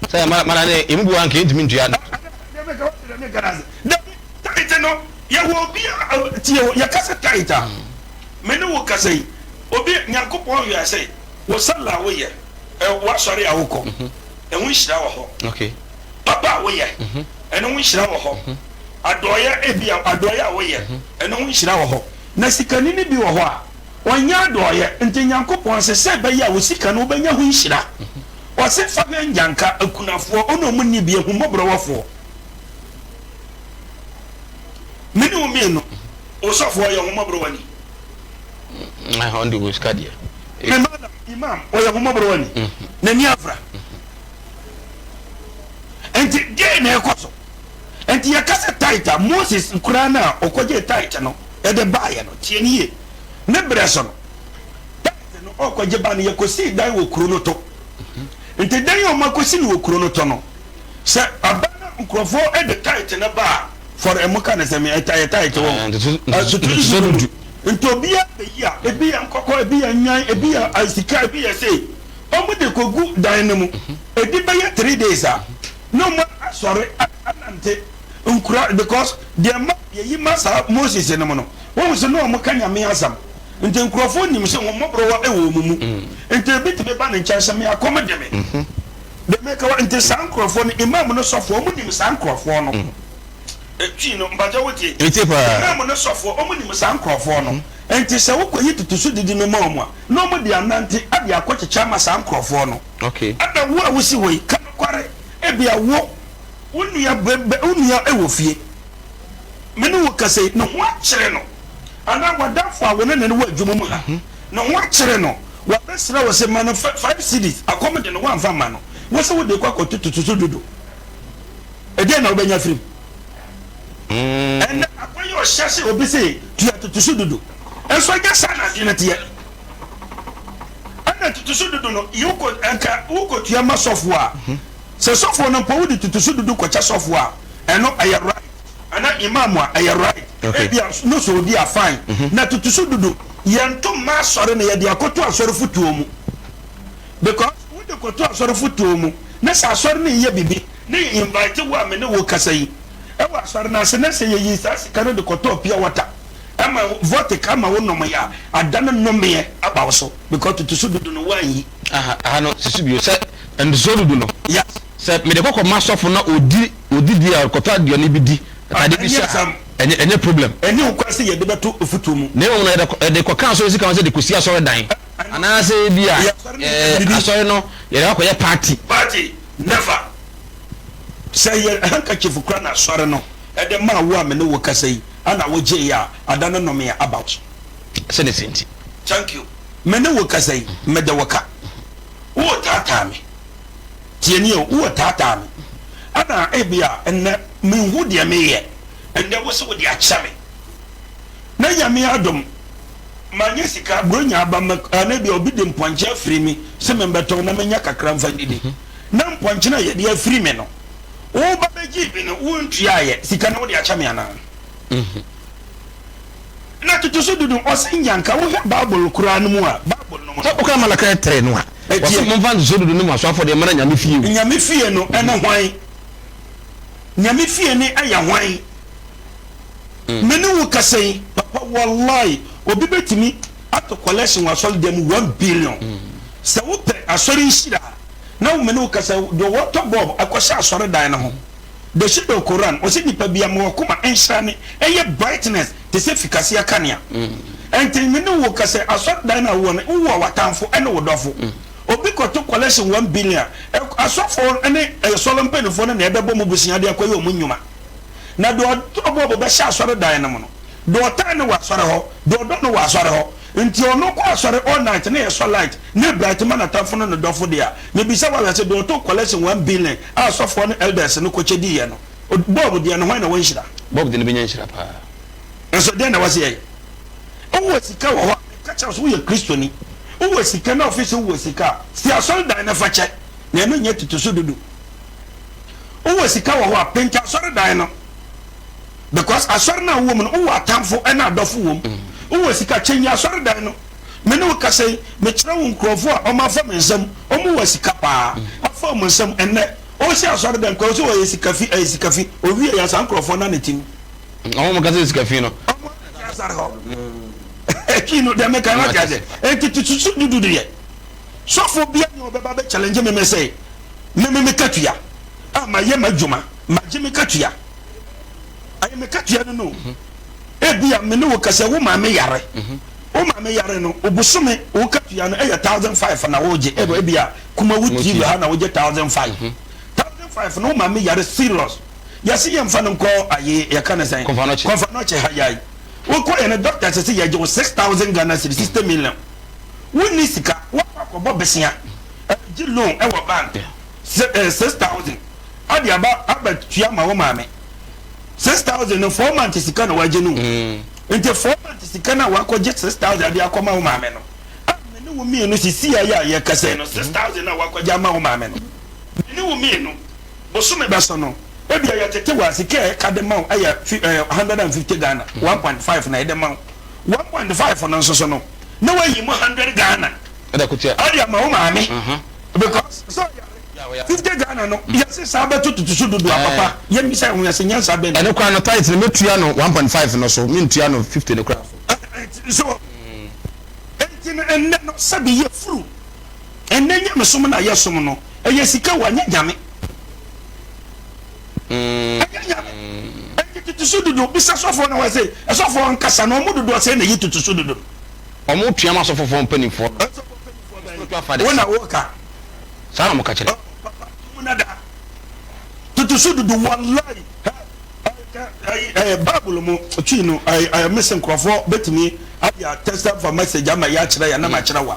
Sɛ ma mana ne emu bi wɔ ha nka yɛntumi ntua.
Deɛ meka, wote deɛ meka no ase? Dabi, tithe no, yɛwɔ obi a, tie o, yɛka sɛ tithe a, me ne wo kasa yi, obi, Nyankopɔn hwɛ sɛ, wo sala a woyɛ, w'asɔre a wokɔ, ɛho nhyira wɔ hɔ. Papa a woyɛ, ɛno ho nhyira wɔ hɔ. Adɔeɛ, ebia adɔeɛ a woyɛ, ɛno ho nhyira wɔ hɔ. Na sikanini bi wɔ hɔ a, ɔnyɛ adɔeɛ, nti Nyankopɔn se sɛ ɛbɛyɛ a wo sika no wobɛnya ho nhyira. Ɔse fa hwɛ nnyanka, akunafoɔ, ɔne ɔmo nni bi, ahummɔborɔwafoɔ. Me ne wo mmienu, wo sɔfoɔ ɔyɛ ahummɔborɔwani.
Ɔno deɛ ɔwɔ sika deɛ.
Me malam, imam, ɔyɛ ahummɔborɔwani. N'ani afra. Nti deɛ na ɛkɔ so. Nti yɛka sɛ tithe a, Moses koraa no a ɔkɔgyee tithe no de baeɛ no, tie no yie, ne berɛ so no, tithe no ɔrekɔgye ba no, yɛkɔsii dan wɔ kuro no to. Nti dan a wɔakɔsi no wɔ kuro no to no, sɛ aba na nkurɔfoɔ de tithe no ba a, for ɛmo ka no sɛ me ɛyɛ tithe wɔ ntotoso dudu. Nti obiara bɛyi a, ebi yɛ nkɔkɔ, ebi yɛ nnwan, ebi yɛ sika, ebi yɛ sei. Wɔde kɔgu dan no mu, ɛdi bɛyɛ 3 days a, na wɔn asɔre anante nkura because deɛ ma yɛyi ma saa Moses no mu no, wɔn sɛ na wɔn ka Nyame asɛm, nti nkurɔfoɔ nim sɛ wɔn mmɔborɔwa wɔ wɔn mu, nti ebi tumi ba ne nkyɛn sɛ me akɔm de me, de me kawa, nti saa nkurɔfoɔ no imam no sɔfoɔ wɔn nim saa nkurɔfoɔ no, twi no mpakyɛ wotie, imam no sɔfoɔ wɔn nim saa nkurɔfoɔ no, nti sɛ wokɔyi tutusu didi no ma wɔn a, na wɔn de anante ade akɔ kyekyɛ ama saa nkorɔfoɔ no. Ɛna wo a wosi hɔ yi, ka nokware, ebia wo, wo nua bɛ, bɛ, wo nua wɔ fie, me ne wo kasa yi, ne ho akyere no, anaa w'adamfo a wo ne no wɔ adwuma mu ha, Ne ho akyere no, wabɛsrɛ wo sɛ ma no 5 cedis, akɔm de no, woamfa mma no. Wo sɛ wode kɔ akɔto totoso dudu. Ɛdeɛn na wobɛnya firi mu? Ɛnɛ akɔyɛ ɔhyɛ sɛ obi se tua totoso dudu. Nso ɛnyɛ saa na adeɛ no teɛ. Ɛna totoso dudu no, wokɔ nka wokɔtua ma sɔfoɔ a, sɛ sɔfoɔ no mpo wode totoso dudu kɔkyɛ sɔfoɔ a, ɛno ɛyɛ right. Ana imam a, ɛyɛ right. Ebia no sɛ odi a, fine. Na totoso dudu, yɛnto mma asɔre no, yɛde akɔto asɔre fotuo mu. Because wode kɔto asɔre fotuo mu, na sɛ asɔre no yɛ biribi, na yɛ invite wo a me ne wo kasa yi, ɛwɔ asɔre no ase, na sɛ yɛyi saa sika no de kɔtɔɔ pure water, ɛma vortic ama wo nom yɛ a, ada no nnomeɛ aba wo so. Because totoso dudu no woanyi.
Aha, aha no sisi bio sɛ ntotoso dudu no.
Yes.
Sɛ mede kɔkɔ ma sɔfo na odi odi di a, ɔkɔtɔ aduane bi di, atade bi hyɛ a, ɛnyɛ ɛnyɛ problem.
Ɛnyɛ wo kwan sɛ yɛde bɛto afutuo mu.
Na mmom no yɛde kɔ yɛde kɔka asɔre sika ho sɛ de kɔsi asɔredan. Anaasɛ ebi a ɛɛ asɔre no yɛde akɔyɛ party.
Party, never. Sɛ yɛ handkerchief koraa na asɔre no de maa wo a me ne wo kasa yi ɛna wogyeeɛ a, ada no nnome aba wo so.
Sɛ ne sɛ nti.
Thank you. Me ne wo kasa yi, mede wo ka. Woretaataa me. Tie nie o, woretaataa me. Ɛna ebia ɛnnɛ menhu deɛ meyɛ. Ɛnnɛ wo se wode akyɛ me. Na Nyame adom, manyɛ sika, Buronya aba ma, anaa ebia obi de mpɔnkye afiri me sɛ membɛtɔn na menya kakra mfa nnidi. Na mpɔnkye no a yɛde afiri me no, woba bɛgyee bi no, wontuaeɛ. Sika no wode akyɛ me anaa? Na toto so dudu, ɔse nyanka, wohwɛ Bible koraa no mu a, Bible no mu no.
Sɛ woka Malachi 3 no a, wɔse momfa ntotoso dudu ne mo aso afɔdeɛ mmra Nyame fie o.
Nyame fie no ɛne hwan? Nyame fie ne ɛyɛ hwan? Me ne wo kasa yi, papa, wallahi, obi bɛtumi atɔ collection wɔ asɔre dan mu 1 billion. Sɛ wopɛ asɔre nhyira a, na wo me ne wo kasa deɛ wɔtɔ bulb ɛkɔhyɛ asɔre dan no ho. The Shadow Koran, ɔsɛ nipa bia ma wakoma nhyira ne ɛyɛ brightness te sɛ fikaseɛ kanea. Ɛnti me ne wo kasa, asɔredan no a wowɔ no, wowɔ w'atamfo ɛne wo dɔfo. Obi kɔto collection 1 billion, asɔfoɔ ne asɔre mpanimfoɔ no na ɛbɛbɔ mu bosea de akɔyɛ ɔmo nnwuma. Na deɛ ɔtɔ bulb bɛhyɛ asɔredan no mu no, deɛ ɔtan no wɔ asɔre hɔ, deɛ ɔdɔ no wɔ asɔre hɔ. Nti ɔno kɔ asɔre all night na yɛsɔ light na bright ma n'atamfo no ne dɔfo deɛ a, mebisa wo ahwɛ sɛ deɛ ɔtɔ collection 1 billion a asɔfoɔ ne elders no kɔkyɛ diiɛ no, bulb deɛ no, hwan na wɔnhyira?
Bulb deɛ no bɛnya nhyira paa.
Nso deɛ na wɔsɛ yɛyɛ? Wowɔ sika wɔ hɔ a, meka kyerɛ wo sɛ woyɛ Kristoni, wowɔ sika na ɔfe sɛ wowɔ sika a, si asɔredan no fa kyɛ, na ɛno nyɛ totoso dudu. Wowɔ sika wɔ hɔ a, penti asɔredan no, because asɔre no a wowɔ mu no, wowɔ atamfo ne adɔfo wɔ mu. Wowɔ sika, kyɛnyi asɔredan no. Me ne wo kasa yi, mekyerɛ wo nkurɔfoɔ a wɔafa me nsam, wɔwɔ sika paa, afa wɔn nsam. Ɛnnɛ, ɔresi asɔredan koraa, ɔsɛ ɔyɛ sika fi, ɛyɛ sika fi. Owie yɛ saa nkurɔfoɔ no a na ɛte mu.
Wɔn a wɔka sɛ sika fi no.
Wɔn a wɔte asɔre hɔ. Ɛtwi no, deɛ meka no wate aseɛ. Enti tutusu dudu deɛ, sɔfoɔ biara ni ɔbɛba bɛ challenge me me sɛ, me me me katua a mayɛ m'adwuma, magye me katua. Ɛyɛ me katua no no. Ebia me ne wo kasa, wo maame yare. Wo maame yare no, obosome wo katua no ɛyɛ 1500 na wogye. Ebia Kumawu TV ha na wogye 1500. 1500 no, wo maame yare serious. Yɛse yɛmfa no nkɔ aye, yɛka ne sɛn? Kɔmfa Nɔkye ha yai. Wokɔ yɛ no, doctor sɛ sɛ yɛgye wo 6000 Ghana cedi, 60 million. Wonni sika, woakɔ akɔbɔ besia, gye loan ɛwɔ bank 6000 ade aba abɛtua ma wo maame. 6000 no, 4 months sika na wagye no. Nti 4 months sika no a wakɔgye 6000 ade akɔma wo maame no, a me ne wo mmienu sisi a yɛ a yɛkasa yi no, 6000 a wakɔgye ama wo maame no, me ne wo mmienu, bosome bɛso no, ebia yɛtete wɔ a sika a ɛka de ma wo ɛyɛ 150 Ghana, 1.5 na ɛde ma wo. 1.5 no nso so no, na wayi mu 100 Ghana ɛde ama wo maame, because sɛ ɔyare 50 Ghana no, yɛse saa bɛto tutu so dodo a, papa, yɛmmisa ho yɛsɛ nyansa bɛn?
Ɛno koraa no, tithe no, mɛtua no 1.5 no so, mentua no 50 no koraa
so. So enti no, ɛnnɛ no, sɛbi yɛfuru ɛnnɛ nyamesom no a yɛsom no, ɛyɛ sika wɔ, anyɛ Nyame, ɛnyɛ Nyame. Ɛnti tutu so dodo, bisa sɔfoɔ no hɔ sɛ ɛsɔfoɔ nkasa na ɔmo dodoɔ sɛ na ɛyi tutu so dodo.
Ɔmo tua ma asɔfofoɔ mpanimfoɔ no.
Spiritual fathers. Wo na woka.
Saa na ɔmo ka kyerɛ.
Papa, tumu na da tutu so dodo, wallahi. Ɛɛ, Bible mu twi no, ɛɛ mese nkurɔfoɔ bɛtumi ade a testa fa message ama yɛ akyerɛ yɛ na ma kyerɛ wa.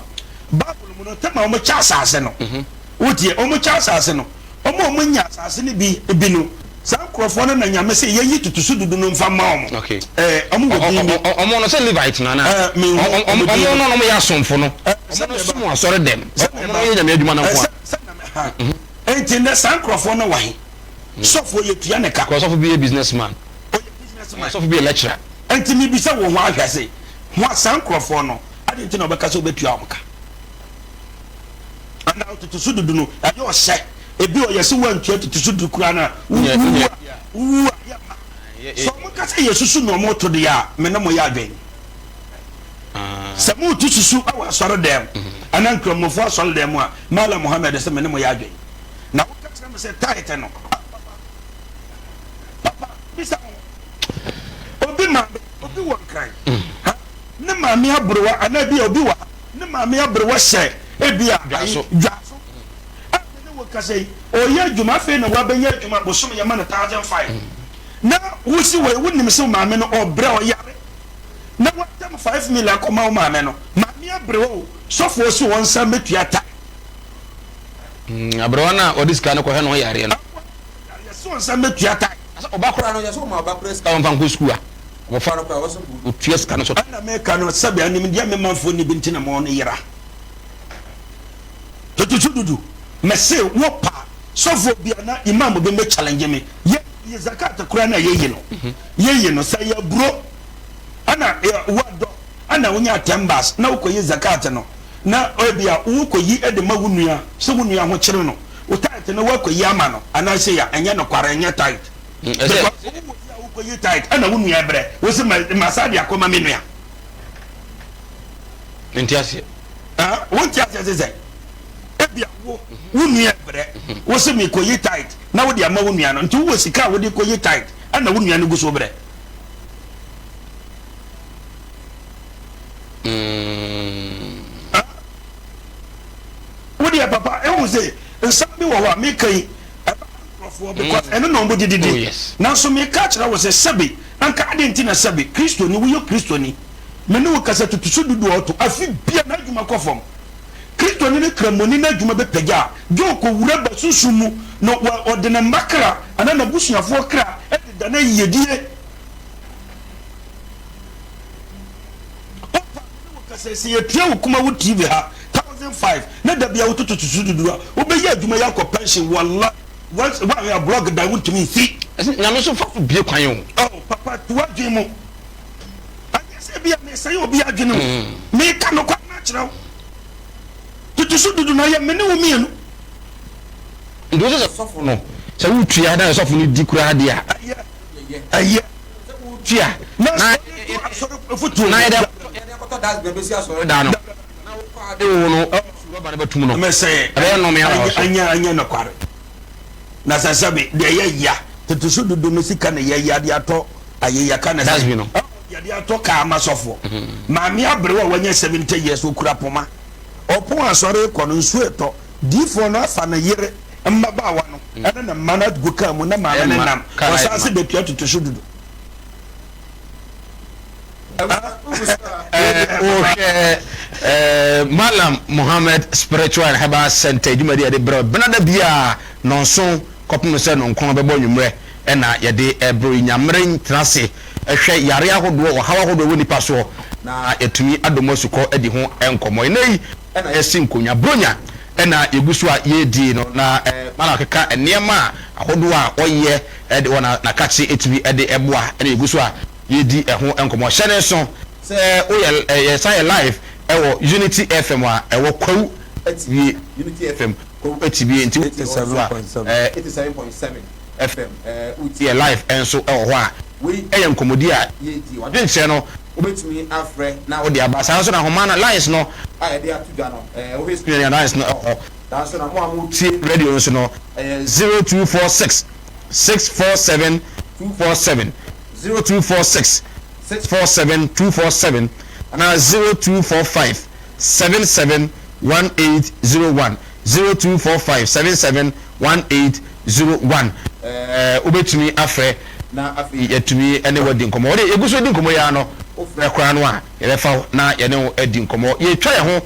Bible mu no tɛm a wɔn kyɛ asase no. Wotie, wɔn kyɛ asase no. Wɔn a wɔn nya asase no bi bi no, saa nkorɔfoɔ no na Nyame se yɛnyi totoso dudu no nfa mma wɔn.
Okay.
Ɛɛ, wɔn wɔ din bi.
Wɔn no sɛ Levite no anaa?
Ɛɛ, menhu
wɔn
din
no.
no.
Wɔn no yɛ asomfo no.
Ɛɛ,
Wɔn no
sɛdeɛ
som
ɛba.
asɔre dɛm.
Sɛdeɛ
Wɔn no
ɛba.
yɛ Nyame adwuma no
Ɛɛ,
nko
sɛ,
a.
sɛ na me, ha. Enti nnɛ saa nkorɔfoɔ no wɔ he? Sɔfoɔ yɛtua ne ka.
Because sɔfo bi yɛ business man.
Ɔyɛ business man.
Sɔfo bi yɛ lecturer.
Enti mebisa wo ho ahwɛ se, ho saa nkorɔfoɔ no, adɛn nti na wɔbɛka sɛ wobɛtua wɔn ka? Anaa ɔtotoso dudu no, ɛyɛ ɔhyɛ. Ebi wɔ yɛse woantua totoso du koraa no a, wowu a, wowu a, yɛmma. Sɛ wɔn ka sɛ yɛsusu na wɔn to deɛ a, me ne mo yɛ adwen. Sɛ moto susu wɔ asɔre dɛm, anaa nkramofoɔ asɔre dɛm a, Malam Mohammed sɛ me ne mo yɛ adwen. Na woka kyerɛ me sɛ tithe no, ah, papa, papa, bisa ho. Obi maame, obi wɔ Nkran, ha, ne maame aberewa, anaa bi a obi wɔ ha, Ne maame aberewa hyɛ ebia ayi dwaso a me ne wo kasa yi ɔyɛ adwuma afei na wabɛnya adwuma bosome yɛma no 1005 na wosi wɔ yi wonim sɛ maame no ɔbrɛ ɔyare na watam 5 mil akɔma wo maame no maame aberewa o sɔfoɔ si wɔn nsa mɛtua ta.
Aberewa no a ɔde sika no kɔhwɛ ne ho yareɛ no.
Yɛsi wɔn nsa mɛtua ta.
Ɔba koraa no yɛsɛ ɔma ɔba koraa sika ɔmfa nkɔ sukuu a. Abɔfra no koraa, ɔsɛ otua sika no so.
Ɛna meka no sɛbe animdeɛ me manfoɔ nni bi nti na mo no yera. Totoso dudu, mese wo pa sɔfoɔ bi anaa imam bi mɛ challenge me, yɛ yɛ zakat koraa na yɛyi no, yɛyi no sɛ yɛ aburo ɛna wadɔ ɛna wonya 10 bars na wokɔ yi zakat no na ebia wokɔ yi de ma wo nua sɛ wo nua ho kyere no, wo tithe no woakɔ yi ama no anaa sei a, ɛnyɛ nokware, ɛnyɛ tithe. Because wo wɔ fie a wokɔ yi tithe ɛna wo nua brɛ wo se ma ma saa de akɔma me nua.
Nti aseɛ.
Ah, wo nti aseɛ se sɛ ebia wo wo nua brɛ wo se me kɔ yi tithe na wo de ama wo nua no nti wo wɔ sika a wo de kɔ yi tithe ɛna wo nua no gu so brɛ. Ah, wo deɛ papa ehu se nsɛm bi wɔ hɔ a meka yi ɛbɛha nkurɔfoɔ because ɛno na wɔn de didi.
Oh,
Nanso meka kyerɛ wo sɛ sɛbe anka adɛn nti na sɛbe Kristoni woyɛ Kristoni me ne wo kasa tutusu dodoɔ ɔto afe bia n'adwuma kɔ fam. Kristoni ne Kramoni n'adwuma bɛpagya a gye ɔkɔwura ba sunsum mu na ɔde ne mma kra anaa n'abusuafoɔ kra de da no ayiyedie. Wopa me ne wo kasa yi, sɛ yɛtua wo Kumawu TV ha 1005 na da biara wototo susu dodoɔ a, wobɛyɛ adwuma yi akɔ pension, wallahi, once woanhwɛ a blog dan wontumi nsi.
Ɛsɛ Nyame nso fa so bue kwan o.
Oh papa to w'adwene mu. Ɛnyɛ sɛ ebia mesɛe obi adwene o. Meka nokware no akyerɛ wo. Toto so dudu na yɛ me ne wo mmienu.
Nti wo sɛ sɔfo no sɛ wotua na sɔfo no di koraa deɛ a.
Ɛyɛ. Ɛyɛ.
Sɛ wotua
na
na
na
yɛde akɔtɔ dustbin bɛsi asɔredan no na wokɔ ade wo no rɔba no bɛtum no ɛbɛyɛ nnome aba wo so.
Ɛnyɛ ɛnyɛ nokware na sɛ sɛbe deɛ ɛyɛ ya tete so dodo no sika na yɛyɛ ade atɔ ayɛ yɛka ne sɛ
Dustbin no.
Yɛde atɔ kaa ama sɔfoɔ. Maame aberewa a wanya 70 years okura poma ɔpon asɔre kɔ no nsuo ɛtɔ diifoɔ no afa ne yere mmabaawa no ɛne ne mma no agu kaa mu na maame no nam ɔsan se bɛtua toto so dudu.
Wohwɛ Mallam Mohammed Spiritual and Herbal Center dwumadi a yɛde brɛ benada biara nɔnson kɔpem sɛ nɔnkron bɛbɔ anwummerɛ ɛna yɛde brɛ yi. Nyamere ntena ase hwɛ yare ahodoɔ, ɔhaw ahodoɔ ɛwɔ nipa soɔ na yɛtumi adɔ mu asukɔ adi ho nkɔmmɔ. Ɛnnɛ yi ɛna yɛsi nkonnwa, Bronya ɛna yɛgu so a yɛredi no na Mallam akeka nneɛma a ahodoɔ a ɔyɛ de wɔ n'akakye ɛtumi de boa ɛna yɛgu so a yɛredi ɛho nkɔmmɔ. Hyɛ ne nso sɛ woyɛ yɛsan yɛ live ɛwɔ Unity FM a ɛwɔ Kwawu Atibie, Unity FM Kwawu Atibie nti wotie hɔ nso a 87.7 FM wotie yɛ live nso ɛwɔ hɔ a wei ɛyɛ nkɔmmɔdi a yɛredi. W'adwenkyerɛ no wobɛtumi afrɛ na wode aba. Saa nso na ahoma no lines no a yɛde ato dwa no wohwɛ screen no lines no ɛwɔ hɔ. Saa nso na mo a motie radio nso no ɛyɛ 0246 647 247, 0246 647 247 anaa 0245 77 1801, 0245 77 1801. Ɛɛ wobɛtumi afrɛ na afei yɛatumi ne wo adi nkɔmmɔ. Wɔde yɛgu so di nkɔmmɔ yi ara no. Wofrɛ koraa no a, yɛbɛfa wo na yɛne wo adi nkɔmmɔ. Yɛretwa yɛn ho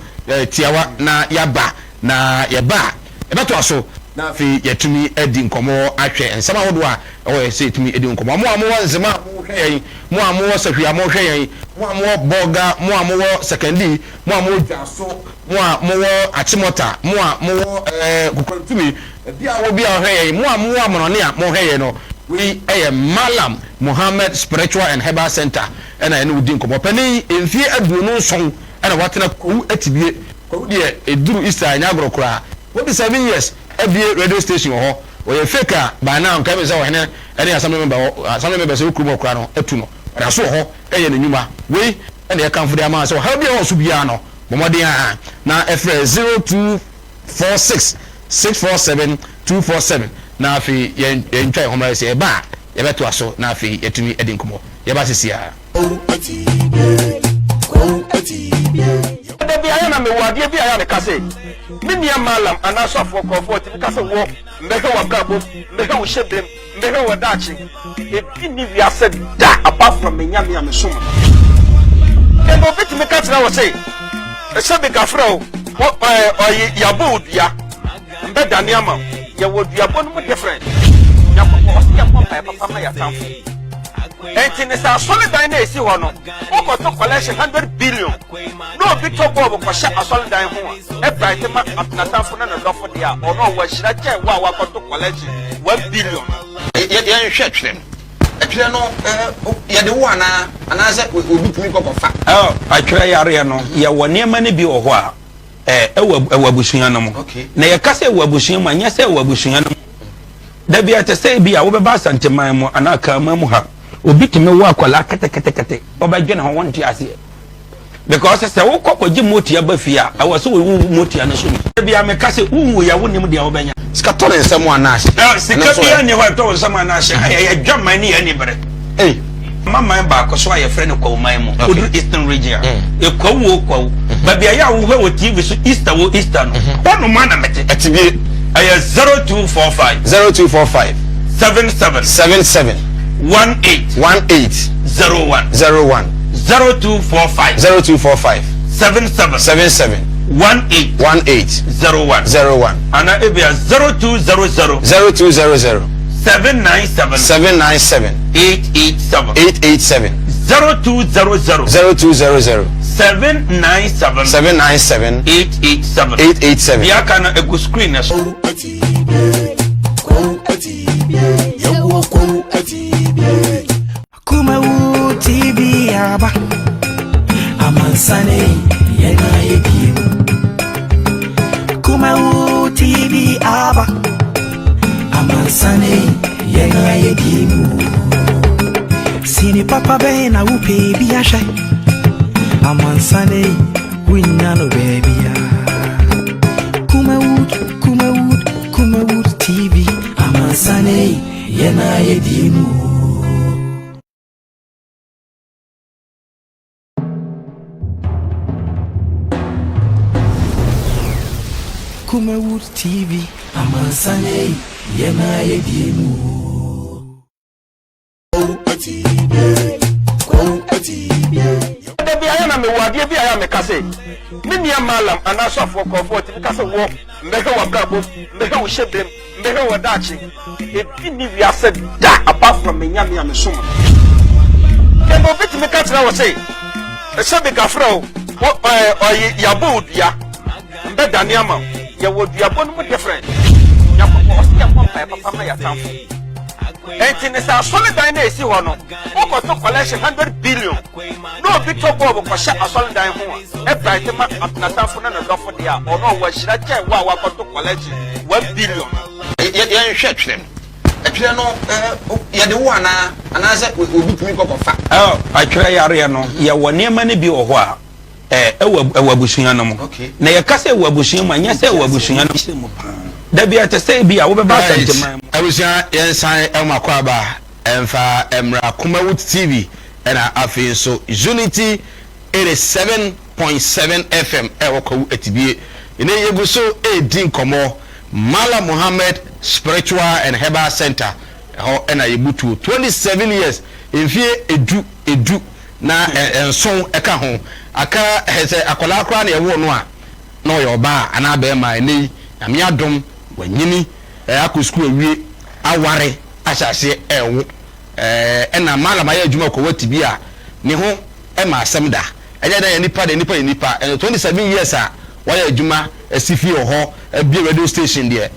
tiawa na yɛaba, na yɛba a, yɛbɛtoa so na afei yɛatumi adi nkɔmmɔ ahwɛ nsɛm ahodoɔ a ɛwɔ yɛ sɛ yɛtumi di ho nkɔmmɔ. Mo a mowɔ Nzema a mohwɛ yɛn, mo a mowɔ Sahwi a mohwɛ yɛn, mo a mowɔ Bolga, mo a mowɔ Sekandi, mo a mowɔ Dwaso, mo a mowɔ Achimota, mo a mowɔ ɛɛ Kukurantumi, baabi a wɔ bi a wɔhwɛ yɛn, mo a mowɔ amanɔne a mohwɛ yɛn no, wei yɛ Mallam Muhammad Spiritual and Herbal Center na yɛne wo di nkɔmmɔ. Panin yi, mfeɛ 27 na watena Kwawu Atibie. Kwawu deɛ, ɛduru Easter a, ɛnyɛ agorɔ koraa. 27 years abue radio station wɔ hɔ. Ɔyɛ fake a, by now nka ɛmɛ sɛ ɔhene ne assembly member wɔ, assembly member sɛ wɔ kurom hɔ koraa no atu no. Ɔda so wɔ hɔ yɛ ne nnwuma. Wei na yɛkamfo de ama wo sɛ ɔhaw biara a ɛwɔ wo so biara no, bɔ mmɔden ara na frɛ 0246 647 247 na afei yɛn yɛntwa yɛn ho mmra sɛ yɛba a yɛbɛtoa so na afei yɛatumi adi nkɔmmɔ. Yɛba sisi ara.
Da bi ayɛ na mewɔ adeɛ bi a ɛyɛ a meka sɛ me nua Mallam anaa sɔfoɔ nkurɔfoɔ tumi ka sɛ wɔ mbɛhwɛ w'abrabɔ mu, mbɛhwɛ wo hyɛbrɛ mu, mbɛhwɛ wɔ daakye. Ebi nni wiase da apart from me Nyame a mesom no. Ɛna obi tumi ka kyerɛ wo se sɛ mekafrɛ wo, wo ɛɛ ɔye yɛabɔ wo dua. Mbɛdane ama wo. Yɛwɔ duabɔ no mu different. Nyankopɔn ɔse yɛmmɔ mpaeɛ papa ma yɛatamfo. Ɛnti ne sɛ asɔredan no a ɛsi hɔ no wokɔto collection 100 billion na obi tɔ bɔɔb kɔhyɛ asɔredan ho a ɛbright ma n'atamfo ne ne dɔfo deɛ a ɔno ɔwɔ ahyira kyɛn wo a wakɔto collection 1 billion no.
Yɛnhwɛ twerɛ no. Ɛtwerɛ no yɛde wo anaa anaasɛ obi tumi kɔ kɔfa?
Atwerɛ yareɛ no yɛwɔ nneɛma no bi wɔ hɔ a ɛwɔ ɛwɔ abusua no mu. Na yɛka sɛ ɛwɔ abusua mu a, nyɛ sɛ ɛwɔ abusua no mu. Da bi ɛte sɛ bi a wobɛba Asanteman mu anaa Kraman mu ha, obi tumi wo akwadaa ketekete, wobɛdwene ho wonte aseɛ. Because sɛ wokɔ kɔgye motia ba fie a, ɛwɔ sɛ wowu motia no so bi. Da bi a meka sɛ wonwu yɛ wonim deɛ wobɛnya.
Sika tɔ ne nsam anaa ahye?
Sika biara nni hɔ a ɛtɔ wo nsam anaa ahye. Ɛyɛ adwaman ne yɛn anibere.
Ei.
Ma man baako so a yɛfrɛ no Kwawu man mu. Woduru Eastern Region a, Kwawu o Kwawu. Baabi a yɛ a wohwɛ wɔ TV so Easter o Easter no, hɔ nom ara na mete.
Atibie.
Ɛyɛ 0245.
0245.
77.
77.
18.
18.
01.
01.
0245.
0245.
77.
77.
18.
18.
01.
01.
Ana ebia 0200.
0200.
797.
797.
887.
887.
0200.
0200.
797.
797.
887.
887.
Deɛ aka no egu screen no so.
Kumawu TV aba amansane yɛn ayɛ biem. Kumawu TV aba amansane yɛn ayɛ biem. Sini papa bɛn na wopɛ bi ahwɛ amansane wonya no baabia. Kumawood, Kumawood, Kumawood TV amansane yɛn ayɛ biem. Kumawood TV amansane yɛn ayɛ biem.
Da bi ayɛ na mewɔ adeɛ bi a ɛyɛ a meka sɛ me nua Mallam anaa sɔfoɔ nkurɔfoɔ tumi ka sɛ wɔ mbɛhwɛ w'abrabɔ mu, mbɛhwɛ wo hyɛbrɛ mu, mbɛhwɛ wɔ daakye. Ebi nni wiase da apart from me Nyame a mesom no. Ɛna obi tumi ka kyerɛ wo se sɛ mekafrɛ wo, wo ɛɛ ɔye yɛabɔ wo dua, mbɛdane ama wo. Yɛwɔ duabɔ no mu different. Nyankopɔn ɔse yɛmmɔ mpaeɛ papa ma yɛatamfo. Enti ne sɛ asɔredan no a esi hɔ no, wokɔto collection 100 billion na obi tɔ bɔɔb kɔhyɛ asɔredan ho a, ɛbright ma n'atamfo ne ne dɔfo deɛ a, ɔno ɔwɔ ahyira kyɛn wo a woakɔto collection 1 billion no.
Yɛnhwɛ twerɛ no. Ɛtwerɛ no, yɛde wo anaa? Anaasɛ obi tumi kɔ kɔfa?
Atwerɛ yareɛ no, yɛwɔ nneɛma no bi wɔ hɔ a, ɛwɔ ɛwɔ abusua no mu. Na yɛka sɛ ɛwɔ abusua mu a, nyɛ sɛ ɛwɔ abusua no mu. Da bi ɛte sɛ ebi a wobɛba Asanteman mu.
Abusua yɛnsan ɛmo akwaaba ɛmfa ɛmmra Kumawood TV ɛna afei nso Unity 87.7 FM ɛwɔ Kwawu Atibie. Ɛnɛ yɛgu so ɛredi nkɔmmɔ Mallam Mohammed Spiritual and Herbal Center ɛhɔ ɛna yɛbutuo 27 years mfie edu edu. na nson ka ho. Aka sɛ akwadaa koraa na yɛwoo no a na ɔyɛ ɔbaa anaa barima a, ɛnnɛ yi Nyame adom wanyini akɔ sukuu awie, aware ahyɛ aseɛ rewo. Ɛna Mallam ayɛ adwuma wɔ Kuwait bi a ne ho ma asɛm da. Ɛnyɛ dɛn yɛ nipa deɛ nipa yɛ nipa. Ɛnso 27 years a wayɛ adwuma asi fie wɔ hɔ, abue radio station deɛ,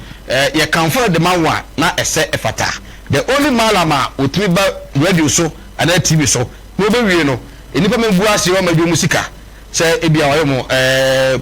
yɛkamfo no de ma wo a na ɛsɛ ɛfata. The only Mallam a ɔtumi ba radio so anaa TV so na ɔbɛwie no, nnipa mmɛgu aseɛ wɔn adwuma mu sika sɛ ebia wɔayɛ wɔn ɛɛ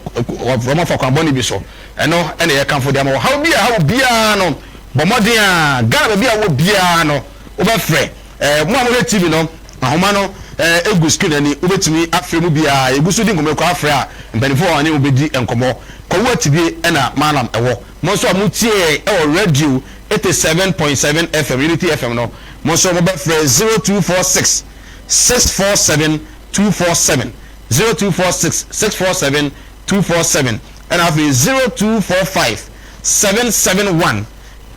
wɔn afa kwan bɔne bi so. Ɛno ɛna yɛkamfo de ama wo. Haw bi a ɛha wo biara no, bɔ mmɔden a Ghana baabi a wowɔ biara no wobɛfrɛ. Ɛɛ mo a mohwɛ TV no, ahoma no ɛɛ egu screen ani, wobɛtumi afrɛ mu biara. Yɛgu so di nkɔmmɔ yi, kɔ afrɛ a mpanimfoɔ wɔ hɔ a ne wo bɛdi nkɔmmɔ. Kwawu Atibie ɛna Mallam ɛwɔ. Mo nso a motie yɛn ɛwɔ radio 87.7 FM, Unity FM no, mo nso mobɛfrɛ 0246 647 247, 0246 647 247, ɛna afei 0245 771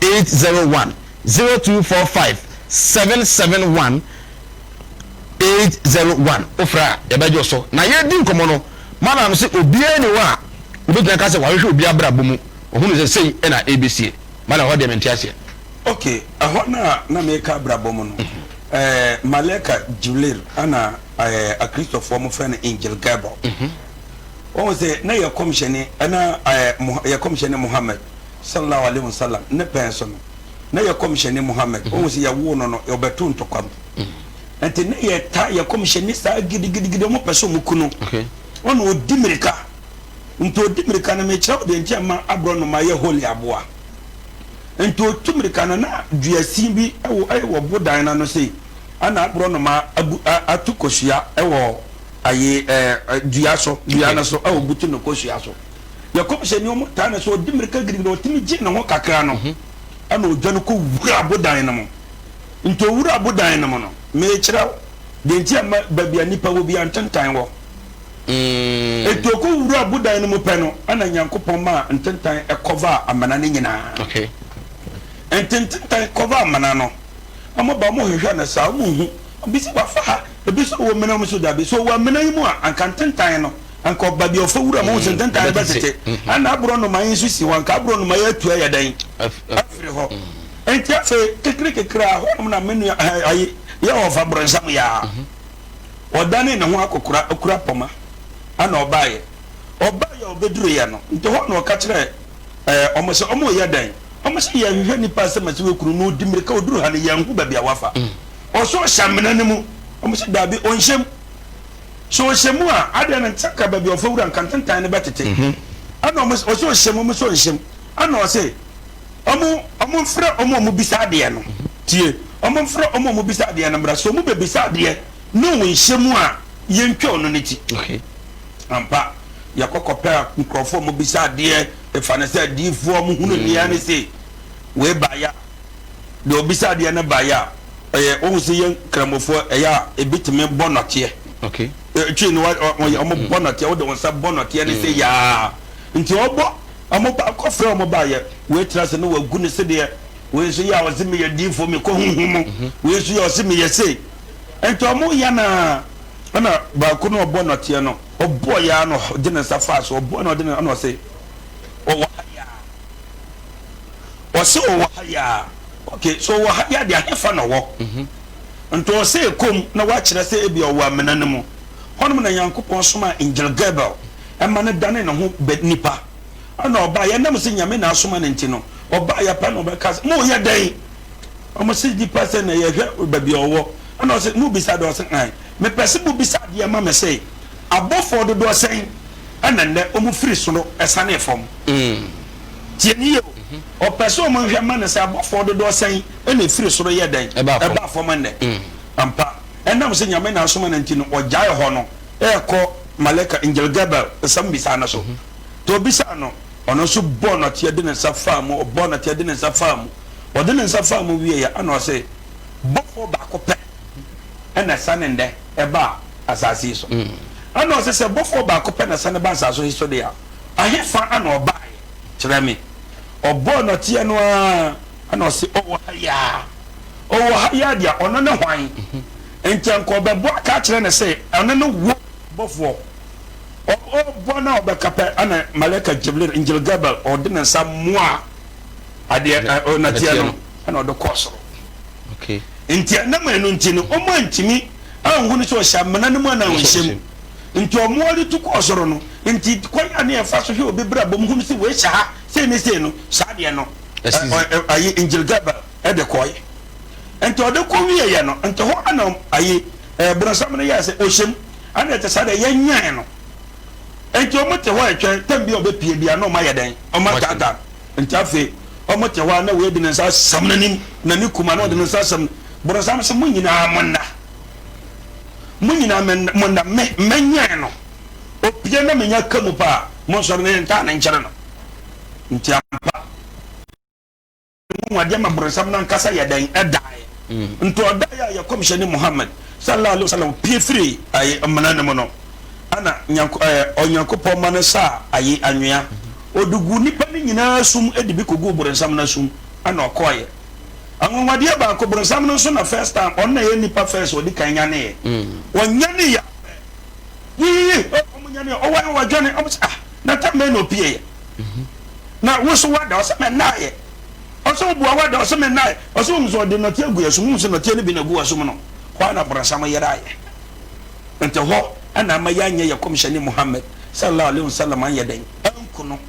801, 0245 771 801. Wofrɛ a, yɛbɛgye wo so. Na yɛredi nkɔmmɔ no, Madam se obiara nni hɔ a obɛtumi aka sɛ wahwehwɛ obi abrabɔ mu, ɔhunu sɛ sei na ɛrebɛsie. Madam, ɛhɔ deɛ mente aseɛ.
Ok, ɛhɔ no a na mereka abrabɔ mu no, ɛɛ Malaika Jibril ɛna ɛɛ Akristofoɔ mo frɛ no Angel Gabriel. Wɔn sɛ na yɛ kɔmhyɛni ɛna ɛɛ yɛ kɔmhyɛni Muhammad sallallahu alaihi wasallam ne pɛn so no, na yɛ kɔmhyɛni Muhammad wɔn sɛ yɛwoo no no ɔbɛto ntɔkwa mu. Nti na yɛ ta yɛ kɔmhyɛni saa gidigidigidi, wɔn pɛ sɛ wɔn ku no. Wɔn ɔdi mirika, nti ɔdi mirika no mekyerɛ wo deɛ nti a ma aborɔnoma yɛ holy aboa. Nti otu mirika no, na duasin bi wɔ wɔ bodan no ano sei, ɛna aborɔnoma abu ato kosua wɔ ayi ɛɛ dua so, dua no so, a obutu no kosua so. Yɛ kɔmhyɛni wɔn taa no so, ɔdi mirika gidigidi, ɔtumi gye ne ho kakra no, ɛna ɔdwane kɔ wura bodan no mu. Nti owura bodan no mu no, mekyerɛ wo deɛ nti a ma baabi a nnipa wɔ biara ntentan wɔ. Enti ɔkɔwuraa bodan no mu pɛ no, ɛna Nyankopɔn maa ntentan kɔvaa amena no nyinaa. Enti ntentan kɔvaa amena no, wɔn ba wɔn hwehwɛ no saa, wɔn nhu. Ebi sɛ wafa ha, ebi sɛ ɔwɔ amena mu, so dabi. Sɛ ɔwɔ amena yi mu a, anka ntentan no, anka ɔba bi a ɔfa wura mu, sɛ ntentan no bɛtete. Ɛna aborɔnoma yi nso si hɔ, anka aborɔnoma yi atu ayɛ dɛn? Afiri hɔ. Enti afei, kekere kekere a, hɔnom na me nua, ayi, yɛ ɔfa borɔnsam yaa. Ɔdanee ne ho akɔkora kura pɔma ɛna ɔbaeɛ. Ɔbaeɛ a ɔbɛduruiɛ no, nti hɔ na ɔka kyerɛɛ ɛɛ wɔn sɛ, Wɔreyɛ dɛn? Wɔn se, Yɛrehwehwɛ nipa a sɛ masi wɔ kunu no, ɔdi mmirika ɔduru ha no, yɛnhu baabi a wafa. Ɔse ɔhyɛ amena no mu. Wɔn se, Daabi, ɔnhyɛ mu. Sɛ ɔhyɛ mu a, adeɛ no nte nka baabi a ɔfa wura nka ntentan no bɛtete. Ɛna wɔn se, ɔse ɔhyɛ mu, wɔn se ɔnhyɛ mu. Ɛna ɔse, Wɔn, wɔmfrɛ wɔn a wɔbisa adeɛ no. Tie, wɔmfrɛ wɔn a wɔbisa adeɛ no mmra. Sɛ wɔbɛbisa adeɛ na ɔnhyɛ mu a, yɛntwa ɔno ne ti.
Okay.
Ampa, yɛkɔ kɔpɛ nkurɔfoɔ a wɔbisa adeɛ, ɛfa no sɛ adiyifoɔ, wɔhunu nneɛma ne sei. Wei baeɛ a, deɛ ɔbisa adeɛ no baeɛ a, ɛyɛ, wohu sɛ yɛn Nkramofoɔ, ɛyɛ a, ebi tumi bɔ nnɔteɛ.
Okay.
Twi no, wɔbɔ nnɔteɛ, wode wo nsa bɔ nnɔteɛ ne sei yaa. Nti ɔbɔ. Ɔmo ba kɔ frɛ ɔmo ba yɛ wei tena ase na wagu ne sedeɛ, wei nso yɛ a ɔse meyɛ diifoɔ mekɔ honhom mu, wei nso yɛ ɔse meyɛ sei. Nti ɔmo yɛ no ara ɛna baako no ɔbɔ nɔteɛ no ɔbɔɔ yɛ ara na ɔde ne nsa faa so, ɔbɔɔ na ɔde ne ɛna ɔse ɔwɔ ha yi ara, ɔse ɔwɔ ha yi ara, ok so ɔwɔ ha yi ara deɛ ahefa na ɔwɔ? Nti ɔse kom na wakyerɛ sɛ ebia ɔwɔ amena no mu. Hɔnom na Nyankopɔn somaa Angel Gabriel ma no danee ne ho bɛ nipa. Ɛna ɔbaeɛ, ɛnam sɛ Nyame na asoma no nti no, ɔbaeɛ pɛ na ɔbɛka sɛ, Moreyɛ dɛn? Wɔn se, Nipa sɛ na yɛhwɛ baabi a ɔwɔ. Ɛna ɔse, Mobisa adeɛ? Ɔse, Aane. Mepɛ sɛ mobisa adeɛ ma me sɛ, abɔfoɔ dodoɔ sɛn na nnɛ wɔn firi soro sianee fam? Tie no yie o. Ɔpɛ sɛ wɔn hwɛ ma no sɛ abɔfoɔ dodoɔ sɛn na ɛfiri soro yɛ dɛn? Ɛbaa fam nnɛ. Ampa, ɛnam sɛ Nyame na asoma no nti no, ɔgyaee hɔ no rekɔ Malaika, Angel Gabriel, nsɛm bisaa no so. Nti ɔbisaa no, ɔno nso bɔɔ nɔteɛ de ne nsa faa mu, ɔbɔɔ nɔteɛ de ne nsa faa mu. Ɔde ne nsa faa mu wieeɛ, ɛna ɔse, Bɔfoɔ baako pɛ na ɛsane nnɛ ɛbaa asase yi so. Ɛna ɔse, sɛ bɔfoɔ baako pɛ na ɛsane ba asase yi so deɛ a, ahefa na ɔbaeɛ? Kyerɛ me. Ɔbɔɔ nɔteɛ no ara, ɛna ɔse, Ɔwɔ ha yi ara. Ɔwɔ ha yi ara deɛ, ɔno ne hwan? Nti anka ɔbɛbɔ aka akyerɛ no se ɔno ne wo bɔfoɔ. Ɔbɔ na ɔbɛka pɛ ɛna Malaika Jibril, Angel Gabriel, ɔde ne nsa moaa adeɛ nɛteɛ no ɛna ɔde kɔɔ soro. Nti ɛnam ɛno nti no wɔn antumi anhunu sɛ ɔhyɛ amena no mu anaa ɔnhyɛ mu. Nti wɔn ɔde tu kɔɔ soro no, nti kwan a ne yɛfa so hwɛ obi brabɔ mu hunu sɛ wei hyɛ ha sei ne sei no, saa deɛ no ayi Angel Gabriel ɛde kɔe. Nti ɔde kɔ wieɛ no, nti hɔ ana ayi bronsam no yɛɛ sɛ ɔhyɛ mu, ɛna ɛte saa deɛ yɛnyan no. Nti wɔn te hɔ ɛtwɛn tɛm bi a ɔbɛpie bia na wɔn ayɛ dɛn, wɔn ataataa no. Nti afei wɔn te hɔ a na wei de ne nsa asam n'anim, n'ani kuma na ɔde ne nsa asam no. Bronsam sɛ mo nyinaa mo nna, mo nyinaa mo nna, me mɛnyan no. Ɔpie na menya ka mu paa, mo nsɔre na yɛntaa ne nkyere no. Nti ampa. Anwanwadeɛ ma boronsam no ankasa yɛ dɛn? Ɛdaeɛ. Nti ɔdaeɛ a yɛ kɔmhyɛni Muhammad, Sallallahu Alaihi Wasallam, pue firii aye amena no mu no, ɛna Nyanko ɛɛ Onyankopɔn ma no saa aye anwea. Ɔde guu nnipa no nyinaa asum de bi kɔguu boronsam no asum, ɛna ɔkɔeɛ. Anwanwadeɛ baako, boronsam no nso na first time, ɔno na ɛyɛ nipa first a ɔdi kan nyaneeɛ. Ɔnyaneeɛ ara pɛ, yiyiyi, ɔmo nyaneeɛ, ɔwɔ wadwane, ɔmo sɛ ah, na tam bɛn na ɔpieeɛ? Na wo so woada? Ɔsɛ mennaeɛ. Ɔsɛ wobua woada? Ɔsɛ mennaeɛ. Ɔsɛ wohu sɛ ɔde nnɔteɛ agu yɛn so, wohu sɛ nnɔteɛ no bi na agu w'asom no, hɔ ara na bronsam yeraeɛ. Nti hɔ na ama yɛanyɛ yɛ kɔmhyɛni Muhammad, Sallallahu Alaihi Wasallam, anyɛ dɛn? Anku no.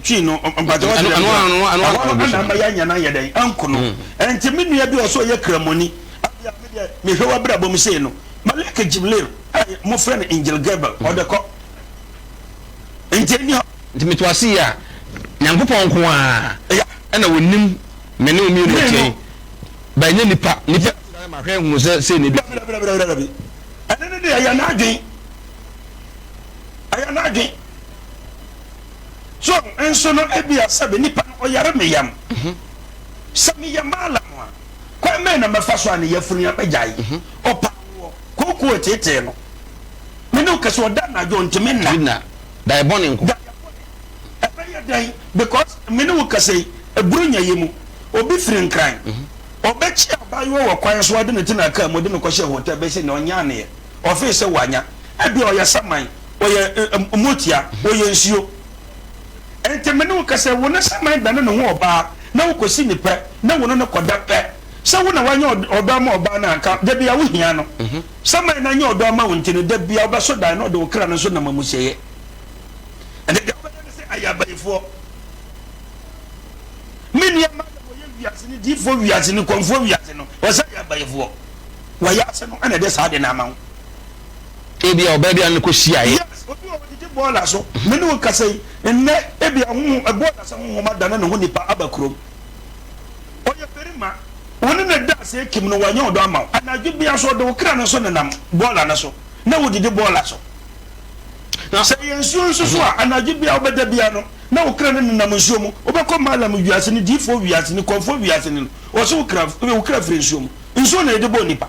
Twi no, mpakyɛ wate deɛ mekyerɛ no? Ɛhɔ no na ama yɛanyɛ no anyɛ dɛn? Anku no. Nti me nua bi a ɔsɛ ɔyɛ kramoni, abia me deɛ mehwɛ w'abrabɔ mu sei no, Malaika Jibril a mofrɛ no Angel Gabriel, ɔde kɔ. Nti ɛnni hɔ.
Nti meto ase yi a, Nyankopɔn nko ara na onim me ne wo mmienu ɛteɛ yi, but ɛnyɛ nipa, nipa ma hwɛ hunu sɛ sei na ebi.
Dabi dabi dabi dabi, ɛno ne deɛ ɛyɛ n'adwen, ɛyɛ n'adwen. So nso no ebia sɛbe nipa no ɔyare me yam, sɛ meyɛ maalam a, kwan bɛn na mɛfa so a ne yafunu abɛgyae? Ɔpɛ awoɔ, kookoo eteetee no. Me ne wo kasa ɔda anadwo ɔntumi nna.
Ntumi nna. Daeɛ bɔne nko.
Daeɛ bɔne. Ɛbɛyɛ dɛn because me ne wo kasa yi Buronya yi mu obi firi Nkran ɔbɛkye abaayewa wɔ kwan so ɔde no tenaa car mu ɔde no kɔhyɛɛ hotel bɛsi nnɛ ɔnyaneeɛ ɔfee sɛ wanya ebia ɔyɛ saman ɔyɛ motia ɔyɛ nsuo nti me ne wo kasa yi wo ne saman dane ne ho ɔbaa na wo kɔsi ne pɛ na wo ne no kɔda pɛ sɛ wo na wanya ɔdɔ ama ɔbaa no a nka da bia wo hia no. Sɛ man no anya ɔdɔ ama wo nti no, da biara wobɛso dae na ɔde wo kra no nso nam amusieyɛ. Ɛnde deɛ wobɛyɛ ne sɛ ayɛ abayifoɔ. Me nua mmaa na wɔyɛ wiase no, diifoɔ wiase no, kɔmfoɔ wiase no, wɔsɛ ayɛ abayifoɔ. Wɔyɛ ase no ɛna ɛde saa ade no ama wo.
Ebia ɔbaa bi a ne kɔ hyiaeɛ.
Yes, obi wɔ hɔ ɔdidi bɔɔla so. Me ne wo kasa yi, nnɛ ebia honhom, bɔɔla sɛ honhom adane ne ho nipa aba kurom. Ɔyɛ barima. Wo ne no da ase akim no, wanyɛ ɔdɔ ama wo. Anadwo biara nso, ɔde wo kra no nso nenam bɔɔla no so, na wodidi bɔɔla so. Sɛ ɛyɛ nsuo nso so a, anadwo biara wobɛda biara no, na wo kra no nenam nsuo mu. Wobɛkɔ Maalam wiase no, diyifoɔ wiase no, kɔmfoɔ wiase no no, wɔse wo kra, wo kra firi nsuo mu. Nsuo na yɛde bɔɔ nnipa.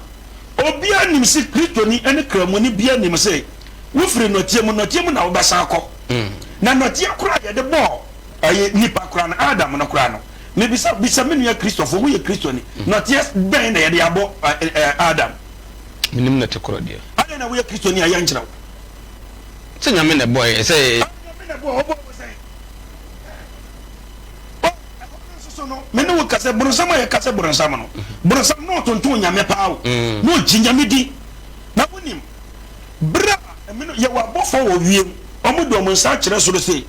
Obiara nim se Kristoni ne Kramoni biara nim se wofiri nnɔteɛ mu, nnɔteɛ mu na wobɛsan akɔ. Na nnɔteɛ koraa a yɛde bɔɔ ɛyɛ nipa koraa no, Adam no koraa no, Mebisa, bisa me nua Kristofo, woyɛ Kristoni, nɔteɛ bɛn na yɛde abɔ Adam?
Menim nɔte korɔ deɛ.
Adɛn na woyɛ Kristoni a yɛnkyerɛ wo?
Sɛ Nyame na ɛbɔɔ yɛn, sɛ.
Nyame na ɛbɔɔ, ɔbɔɔ wo sɛn? O, ɛhɔ no nso so no, me ne wo kasa, boronsam a yɛka sɛ boronsam no, boronsam na ɔtonton Nyame paa o, na ɔgye Nyame di. Na wonim, berɛ a, yɛwɔ abɔfoɔ wɔ wiem, wɔn de wɔn nsa akyerɛ soro sei.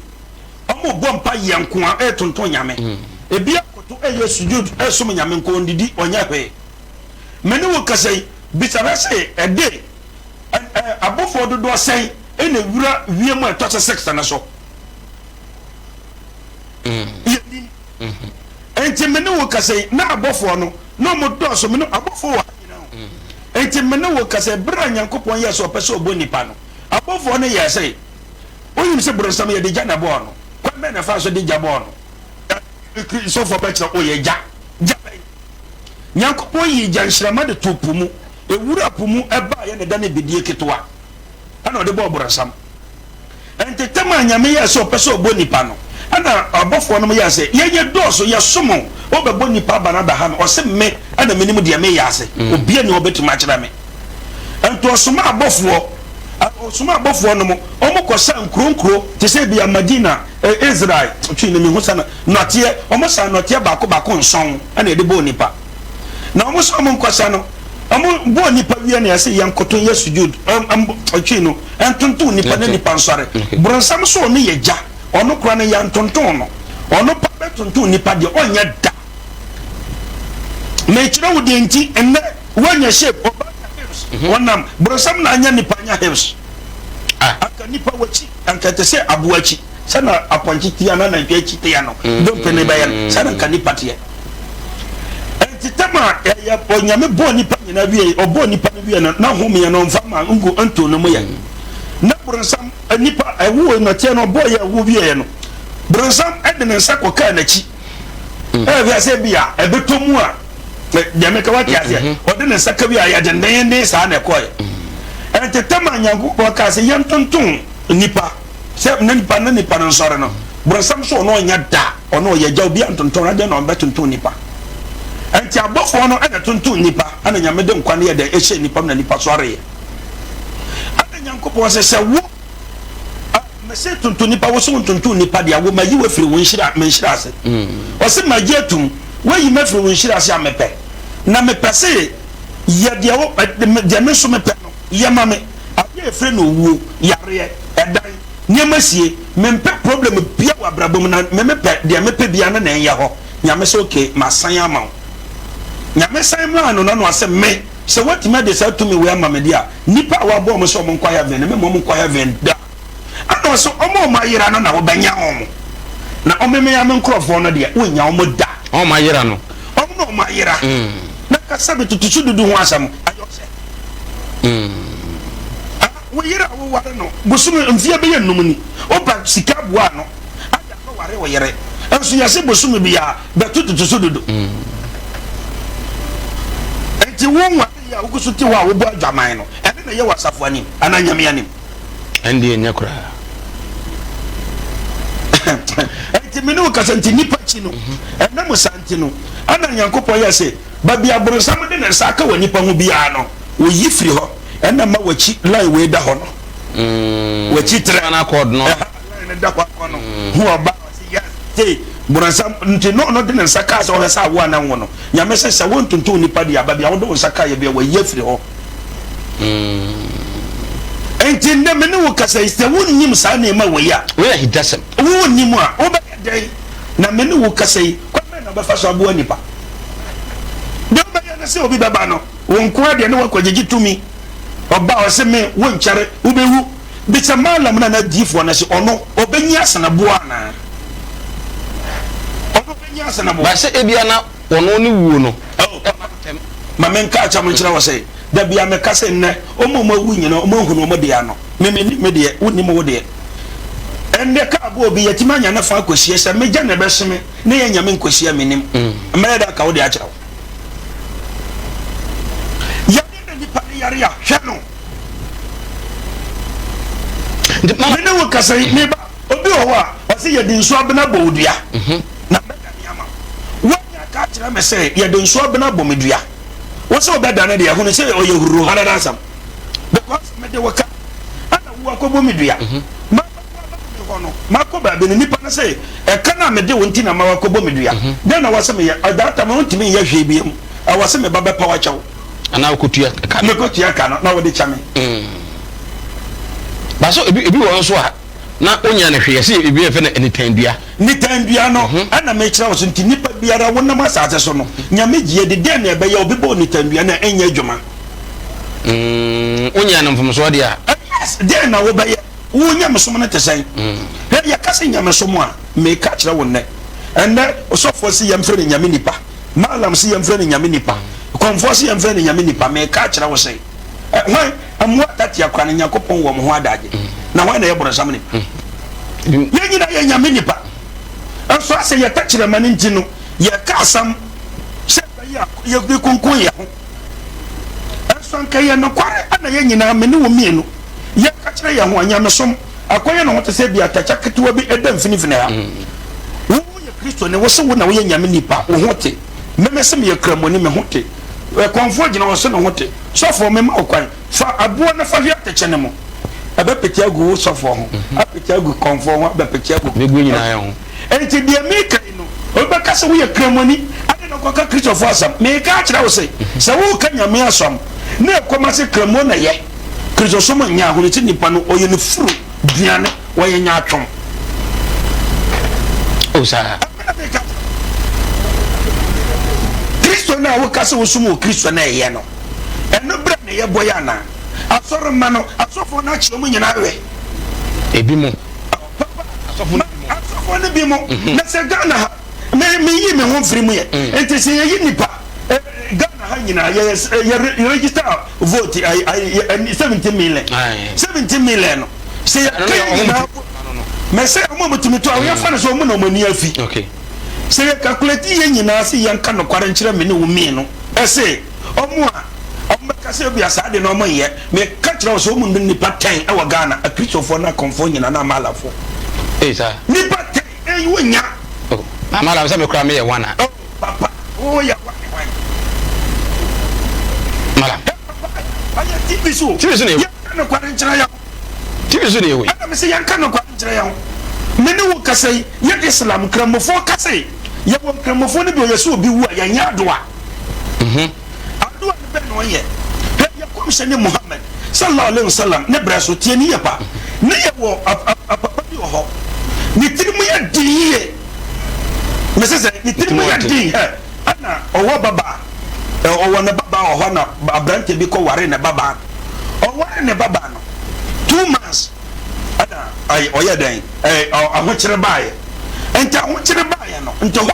Ɔmo bɔ mpa yɛ nkoa ɛɛtonton Nyame. Ebi akoto ɛyɛ sujud ɛɛsom Nyame nko ɔndidi ɔnyɛ hwee. Me ne wo kasa yi, bisa hwɛ se ɛde ɛ abɔfoɔ dodoɔ sɛn ɛna ewura wiem a ɛtɔ se six no so? Yɛnnim. Enti me ne wo kasa yi, na abɔfoɔ no, na ɔmo dɔɔso, me ne, abɔfoɔ wɔ ha nyinaa o. Enti me ne wo kasa yi, berɛ a Nyankopɔn yɛɛ sɛ ɔpɛ sɛ ɔbɔ nipa no, abɔfoɔ no yɛɛ sɛ, Wonim sɛ boronsam yɛde gya na ɛbɔɔ no. Kwan bɛn na ɛfaa so de gya bɔɔ no? Sɔfoɔ bɛkyerɛ ɔyɛ gya. Gya bɛn? Nyankopɔn yii gya nhyirama de too po mu. Ɛwura po mu ɛbaeɛ na ɛdanee bidie ketewa ɛna ɔde bɔɔ boronsam. Ntetɛm a Nyame yɛɛ sɛ ɔpɛ sɛ ɔbɔ nipa no, Ɛna abɔfoɔ nom yɛɛ sɛ, Yɛn yɛ dɔɔso, yɛsom wo, wobɛbɔ nnipa aba no abɛha me. Ɔse, Me na menim deɛ meyɛ ase, obia nni hɔ ɔbɛtumi akyerɛ me. Nti ɔsomaa abɔfoɔ, ɔsomaa abɔfoɔ nom, wɔn kɔ saa nkuro nkuro, te sɛ ebia Madina, Israel, twi no mehu sɛ nɔteɛ, wɔn saa nɔteɛ baako baako nson ɛna yɛde bɔɔ nnipa. Na wɔn sɛ wɔn nkɔsa no, wɔn bɔɔ nnipa wie na yɛse yɛnkoto nyɛ sujud, twi no, ntontom nnipa na nnipa nsɔre. Bronsam so ɔno yɛ gya. Ɔno koraa no yɛntonton no. Ɔno pa bɛtonton nnipa deɛ ɔnyɛ da. Mekyerɛ wo deɛ nti nnɛ woanya shape ɔbaa nya hips ɔnam bronsam na anya nipa anya hips. Anka nipa wakyi anka ɛte sɛ aboa akyi sɛ na apɔnkye teɛ anaa nantwi akyi teɛ no dompe no bɛyɛ no sɛ na nka nipa teɛ. Ɛnti tam a ɛyɛ Onyame bɔɔ nipa nyina wie ɔbɔɔ nipa no wie no na homeɛ no ɔmfa ma ngu nto no mu yɛ na bronsam Nnipa a ɛwoo nnɔteɛ no, ɔbɔɔ yɛn ɛwo wieeɛ no, bronsam de ne nsa kɔkaa n'akyi. Ɛhwɛ sɛ bi a ɛbɛtɔ mu a, deɛ meka wate aseɛ. Ɔde ne nsa ka wie a, ɛyɛ dendeenden saa na ɛkɔeɛ. Ɛnti tam a Nyankopɔn kaa sɛ yɛntontom nnipa, sɛ ne nipa ne nipa no nsɔre no, bronsam so ɔno ɔnyɛ da, ɔno ɔyɛ agya, obi antontom no, adɛn na ɔbɛtontom nnipa? Ɛnti abɔfoɔ no na ɛtontom nnipa, ɛna Nyame de nkwa no yɛ dɛn? Ɛhyɛɛ nnipa mu na nnipa sɔreeɛ. Ɛna Nyankopɔn se, Sɛ wo, a, mese tonto nnipa, wo se wo ntonto nnipa deɛ, wo mayi wo afiri wo nhyira, me nhyira ase. Ɔse, Magye atum, woayi me afiri wo nhyira ase a mepɛ, na mepɛ se yɛ deɛ wo, deɛ me nso mepɛ no, yɛ ma me. Adeɛ a yɛfrɛ no owuo, yareɛ, ɛdan, nneɛma sie, mempɛ problem bia wɔ abrabɔ mu, na me mepɛ deɛ mepɛ bia no na ɛnyɛ hɔ. Nyame se, Okay, masan ama wo. Nyame san maa no n'ano ase, Me, Sɛ woatumi de saa tumi wei ama me de a, nnipa a wɔabɔ wɔn sɛ wɔnkɔ heaven no, memma wɔnkɔ heaven da. Ɛna ɔse, wɔn a wɔayera no na wobɛnya wɔn, na wɔn me ara me nkorɔfoɔ no deɛ, wonnya wɔn da.
Wɔn a wɔayera no.
Wɔn na wɔayera. Na kasa bi toto so dudu ho asɛm, ayɛ ɔsɛ. Ah, wo yere a woware no bosome mfeɛ bɛyɛ nnum ni, wopa sika boa ano. Ada bɛware wo yere nso yɛse bosome biaa bɛto toto so dodo nti wo nware yi a wogu so te hɔ a wobɔ adwaman no ɛne na ɛyɛ wɔ asafo anim anaa Nyame anim?
Ɛndeɛ nyɛ koraa.
Nti me ne wo kasa nti nipa akyi no ɛnam saa nti no ɛna Nyankopɔn yɛ se baabi a bronsam de ne nsa aka wɔ nipa ho biaa no oyi firi hɔ ɛna ma wakyi line wei da hɔ no wakyi trɛ
Spinal cord no.
Line no da hɔ akɔ no hu ɔbaa ɔse yes tee borɔnsam nti no ɔno de ne nsa kaa sɛ ɔhwɛ sɛ awo anaa nwo no Nyame se sɛ wo ntontom nipa deɛ aba bia wode wo nsa kaa yɛ bia wayi afiri hɔ nti nnɛ me ne wo kasa yi sɛ wo nnim saa nneɛma wei a
Wei yɛ ahintasɛm.
Wo nnim a wobɛyɛ dɛn na me ne wo kasa yi kwan bɛn na wobɛfa so aboa nipa deɛ wobɛyɛ ne sɛ obi bɛba no wo nkoa deɛ ne wakɔgyegye tumi ɔba ɔse me wo nkyɛre wobɛwu Bisa Mallam no anaa diyifoɔ no se ɔno ɔbɛnyi asene boɔ anaa? Ɔno ɔbɛnyi asene boɔ?
Ba sɛ ebia na ɔno ne wuo no ɛma ntɛm.
Ma menka akyɛm nkyerɛ wo se, da biara meka se nnɛ wɔn a wɔawu nyinaa wɔn ahunu wɔn deɛ ano. Me mennim me deɛ, wonnim wo deɛ. Ɛnnɛ kaa bɔ obi, yɛatumi anya ne fa akɔsie, sɛ megya na ɛbɛhye me na yɛanya me nkɔsie a mennim. Mɛyɛ dɛn aka wo deɛ akyerɛ wo? Yareɛ na nipa no yare a, hwɛ no. Me ne wo kasa yi, meba. Obi wɔ hɔ a, ɔse yɛde nsuo abena bɔ wo dua, na mɛdane ama wo. Woanya ka akyerɛ me sɛ yɛde nsuo abena bɔ me dua. Wo sɛ wobɛdane deɛ, hunu sɛ ɔyɛ huruhara no asɛm. Because mede wo ka, ɛna wo akɔbɔ me dua. Maba wo aba me hɔ no, makɔ baabi no, nipa no se, ɛka no a mede wo nti na ma wakɔbɔ me dua. Dɛn na wɔ sɛ meyɛ? At that time, wontumi nyɛ hwee biom. Ɛwɔ sɛ meba bɛpa wo akyɛw.
Anaa wokɔtua ka no.
Mekɔtua ka no na wode kyɛ me.
Ba so ebi ebi wɔ hɔ nso a na wonya no hwee yɛse ebi yɛfrɛ no nitandua.
Nitandua no ɛna mekyerɛ wo so nti nipa biara wonam asase so no Nyame gye adi dɛn na ɛbɛyɛ obi bɔ nitandua no a ɛnyɛ adwuma.
Wonya no mfomsoɔ deɛ a.
Yes dɛn na wobɛyɛ wo nyamesom no te sɛn hwɛ yɛka sɛ nyamesom a meka kyerɛ wo nnɛ ɛnnɛ ɔsɔfoɔ se yɛmfrɛ no Nyame nipa. Mallam se yɛmfrɛ no Nyame nipa, Kɔmfoɔ se yɛmfrɛ no Nyame nipa, meka akyerɛ wo se, hwan, mmoa atatea koraa no Nyankopɔn wɔ wɔn ho adagye, na hwan na ɛyɛ boronsam nipa? Yɛn nyinaa yɛ Nyame nipa, nso asɛ yɛ tɛkyerɛma no nti no, yɛka asɛm sɛ ɛbɛyɛ a yɛbɛkunkum yɛn ho, nso anka ɛyɛ nokware na yɛn nyinaa, me ne wo mmienu, yɛka kyerɛ yɛn ho a, Nyamesom akɔyɛ ne ho te sɛ bi atɛkyɛ ketewa bi ɛda mfinimfini ha. Kristoni, wo se wo na woyɛ Nyame nipa, wo ho te. Me me se meyɛ Kramoni, me ho te. Kɔmfoɔ gyina hɔ se ne ho te. Sɔfoɔ, mema wo kwan, fa aboɔ no fa hwe atɛkyɛ no mu. Ɛbɛpete agu wo sɔfoɔ ho, apete agu kɔmfoɔ ho, abɛpete agu.
Bɛgu yɛn nyinaa ho.
Enti deɛ mereka yi no, obi bɛka sɛ woyɛ Kramoni, adɛn na wokɔka Kristofoɔ asɛm? Mereka akyerɛ wo se, sɛ woreka Nyame asɛm na ɛkɔma sɛ Kramo na ɛyɛ, Kristosom nyɛ a, hunu sɛ nipa no ɔyɛ ne funu duane, ɔyɛ nyaatwom.
O saa.
Kristo no a woka sɛ wosom wɔ Kristo na ɛyɛ no, ɛno berɛ na yɛbɔ yɛ anaa? Asɔremma no, asɔfoɔ no akye wɔn nyinaa wɛ.
Ebi mo.
Papa, asɔfoɔ no bi mo. Mhm. Na sɛ Ghana ha, me meyi me ho mfiri mu yɛ. Mm. Nti sɛ yɛyi nipa eh, Ghana ha nyinaa yɛ yɛ register vote ayi ayi 70 million. 70 million no. Sɛ yɛka yɛ nyinaa mɛ sɛ ɔmo a motumi to a yɛfa no sɛ ɔmo na ɔmo ani afi. Sɛ yɛ calculate yɛ nyinaa sɛ yɛnka nokware nkyerɛ me ne wo mmienu ɛse ɔmo a ɔmo bɛka sɛ ebia saa de na ɔmo nyɛ. Meka kyerɛ wo sɛ ɔmo nnu nnipa tɛn ɛwɔ Ghana, akristofoɔ ne akɔmfoɔ nyinaa ne amalafoɔ.
Ei saa.
Nnipa tɛn ei wo nya.
Oh amala sɛ me koraa me yɛ one a.
Oh papa wo yɛ one hwan.
Mala.
Hey papa ɛyɛ TV so o.
TV so na ɛwɔ.
Yɛnka nokware nkyerɛ yɛn ho.
TV so na ɛwɔ yi.
Ɛna me se yɛnka nokware nkyerɛ yɛn ho. Me ne wo kasa yi yɛ Islam nkramofoɔ kasa yi yɛwɔ nkramofoɔ no bi ɔyɛ sɛ obi wu a yɛnyɛ adoa.
Mhm.
Adoa no bɛn na ɔyɛ? Hwɛ yɛ Kɔmhyɛni Muhammad, Sallallahu Alaihi Wasallam, ne brɛ so, tie no yie pa. Ne yɛ wɔ papa bi wɔ hɔ, ne tiri mu yɛ den yie. Mese sɛ, ne tiri mu yɛ den hɛ, ɛna ɔwɔ babaa, ɔwɔ ne babaa wɔ hɔ na aberanteɛ bi kɔ ware ne babaa no. Ɔware ne babaa no, 2 months ɛna ɔyɛ dɛn, ahokyere baeɛ. Nti ahokyere baeɛ no, nti hɔ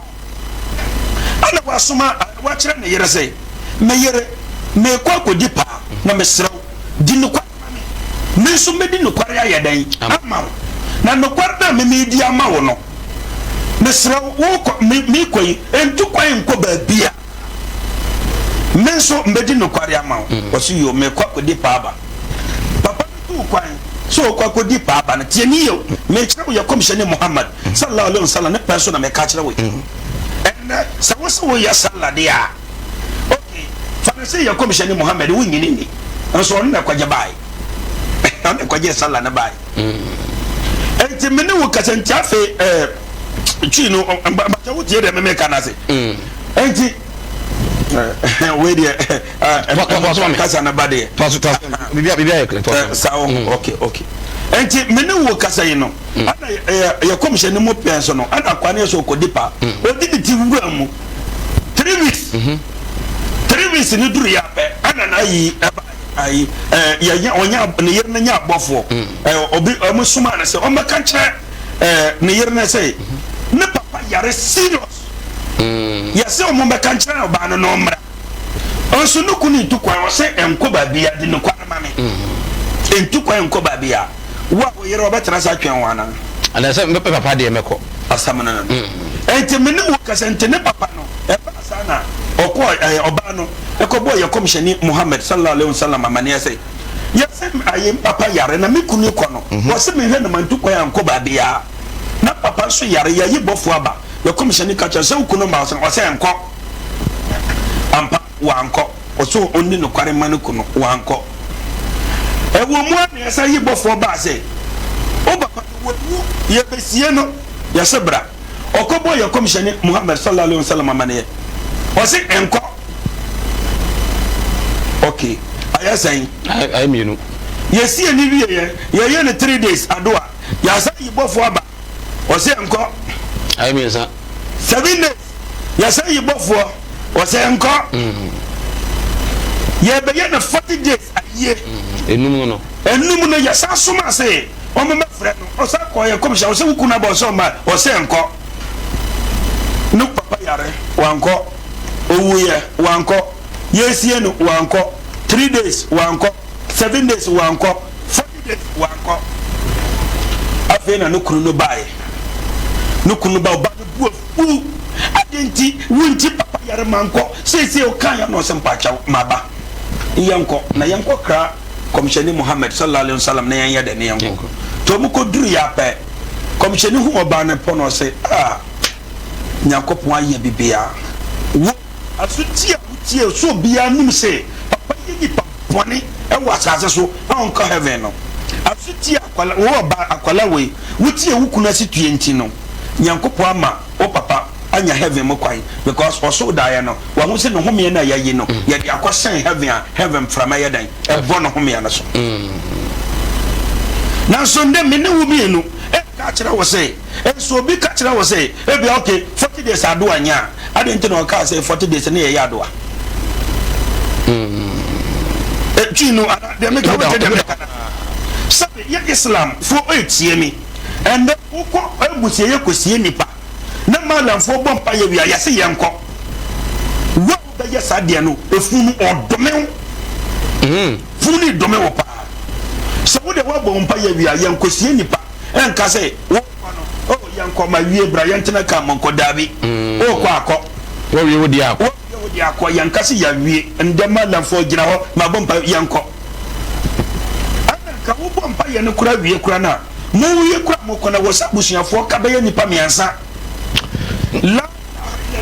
Ɛnna wasoma wakyerɛ ne yere sɛ, Me yere, merekɔ akɔdi paa, na mesrɛ wo, di nokware ma me. Me nso mɛdi nokware ayɛ dɛn? Ama wo. Na nokware no a me meredi ama wo no, mesrɛ wo, worekɔ, me, merekɔ yi, ntu kwan nkɔ baabiara. Me nso mɛdi nokware ama wo. Ɔse, Yoo, merekɔ akɔdi paa aba. Papa no tuu kwan sɛ ɔrekɔ akɔdi paa aba no, tie me yie o, merekyerɛ wo yɛ Kɔmhyɛni Muhammad, Sallallahu Alaihi Wasallam, ne pɛn so na mereka akyerɛ wo yi. Ɛnnɛ, sɛ wo se woyɛ Sallah deɛ a, ok, fa no sɛ yɛ Kɔmhyɛni Muhammad, wonnye no nni, nso ɔno na ɛkɔgye baeɛ. Ɔno na ɛkɔgyee Sallah no baeɛ. Enti me ne wo kasa nti afei, eh, Twi no, mpakyɛ wotie deɛ me meka no ase. Enti, wei deɛ kasa no ba deɛ saa wɔ ok ok nti me ne wo kasa yi no ɛna yɛ kɔmhyɛ no mu pɛn so no ɛna akwa ne yɛ sɛ ɔkɔdi pa ɔdi ne ti wura mu 3 weeks, 3 weeks ne duru yɛ apɛ ɛna na ayi ɛba ayi ɛɛ yɛnyɛ ɔnyɛ ne yere no nyɛ abɔfoɔ ɛɛ obi ɔmo soma no sɛ ɔmmɛka nkyerɛ ɛɛ ne yere no sɛ ne papa yare serious. Yɛse ɔmo mmɛka nkyerɛ ɔbaa no na ɔmmra. Nso ne kunu ntu kwan, ɔse nkɔ baabia, di nokware ma me. Ntu kwan nkɔ baabia. Wo a wo yere ɔbɛtena ase atwɛn wo anaa?
Anaasɛ me papa deɛ mɛkɔ.
Asɛm no no no. Enti me ne wo kasa nti ne papa no, ɛbaa saa na ɔkɔɔ ɛɛ ɔbaa no ɛkɔbɔɔ yɛ kɔmhyɛni Muhammad sallallahu alaihi wasallam amaneɛ sɛ, yɛse ayi me papa yare na me kunu kɔ no, ɔse menhwɛ no mantu kwan ankɔ baabiaa. Na papa nso yare, yɛayi bɔfoɔ aba. Na kɔmhyɛni ka kyerɛ sɛ wo kunu ma ɔsɛ ɔsɛ nkɔ. Ampa, wankɔ. Ɔsɛ ɔnni nokware mma ne kunu, wankɔ. Ɛwɔ mu ara na yɛsan yi bɔfoɔ baa sɛ, Wo papa no wawu, yɛbɛsie no. Yɛse bra. Ɔkɔbɔɔ yɛn kɔmhyɛni Muhammad sallallahu alaihi wasallam amaneɛ. Ɔse nkɔ. Ok, ayɛ sɛn?
Ayɛ mmienu.
Yɛsie no wieɛ, yɛyɛ no 3 days adoa, yɛasan yi bɔfoɔ aba. Ɔsɛ nkɔ.
Ayɛ mmiɛnsa.
7 days yɛsɛ yi bɔfoɔ ɔsɛ nkɔ. Yɛbɛyɛ no 40 days ayie.
Enum no no.
Enum no yɛsa soma se wɔn bɛfrɛ no ɔsɛ kɔ yɛ kɔmhyɛ ɔsɛ wukunu abɔ ɔsɛ ɔma ɔsɛ nkɔ. Ne papa yare wankɔ, owuyɛ wankɔ, yɛsie no wankɔ, 3 days wankɔ, 7 days wankɔ, 40 days wankɔ. Afei na ne kunu no baeɛ. Ne kunu ba ɔba no bu afu. Ade nti wo nti papa yare mankɔ. Seesei ɔka yɛ na ɔsɛ mpakyɛw maba. Yɛnkɔ na yɛnkɔ kra kɔmhyɛni Muhammad sallallahu alaihi wasallam na yɛnyɛ dɛ ne yɛnkɔ. Nti ɔmo kɔ duru yɛ apɛ. Kɔmhyɛni hu ɔbaa no pɔ na ɔsɛ ah. Nyankopɔn ayɛ biribiara. Wo aso tie a wotie so obiara nim se papa yɛ nipa bɔne wɔ asase so a ɔnkɔ heaven no. Aso tie akwala wo ɔba akwala wei wotie wo kunu asetue nti no Nyankopɔn ama wo papa anya heaven mu kwan because ɔsoo daeɛ no wahu se ne homeɛ no a yayi no yɛde akɔ sɛn heaven a heaven mframa yɛ dɛn ɛbɔ ne homeɛ no so. Nanso ndɛ me ne wo mienu ɛka akyerɛ wo se Nso obi ka kyerɛ wo sɛ ebia okay 40 days adoa nyɛ a, adɛn nti na ɔkaa sɛ 40 days ne yɛyɛ adoa? Twi no ana deɛ meka wo deɛ meka na sɛbe yɛ Islam fo etie me ɛndɛ wokɔ abusie yɛ kɔsie nipa na malamfoɔ bɔ mpa yɛ wia yɛse yɛnkɔ wo a wobɛyɛ saa deɛ no efunu no ɔdome wo funu no dome wo paa sɛ wo deɛ woabɔ mpa yɛ wia yɛnkɔsie nipa Ɛnka sɛ, Worekɔ no, oh, yɛnkɔ, mawie, bra yɛntena kaa mu nkɔ. Dabi. Worekɔ a, kɔ.
Woawie wo deɛ a, kɔ.
Woawie wo deɛ a, kɔ. Yɛnka sɛ yɛawie. Ndɛ Malamfoɔ gyina hɔ, mabɔ mpaeɛ, yɛnkɔ. Ɛna nka wobɔ mpaeɛ no koraa wie koraa no a, mowie koraa a mokɔ no, ɛwɔ sɛ abusuafoɔ ka bɛyɛ nnipa mmiɛnsa. La.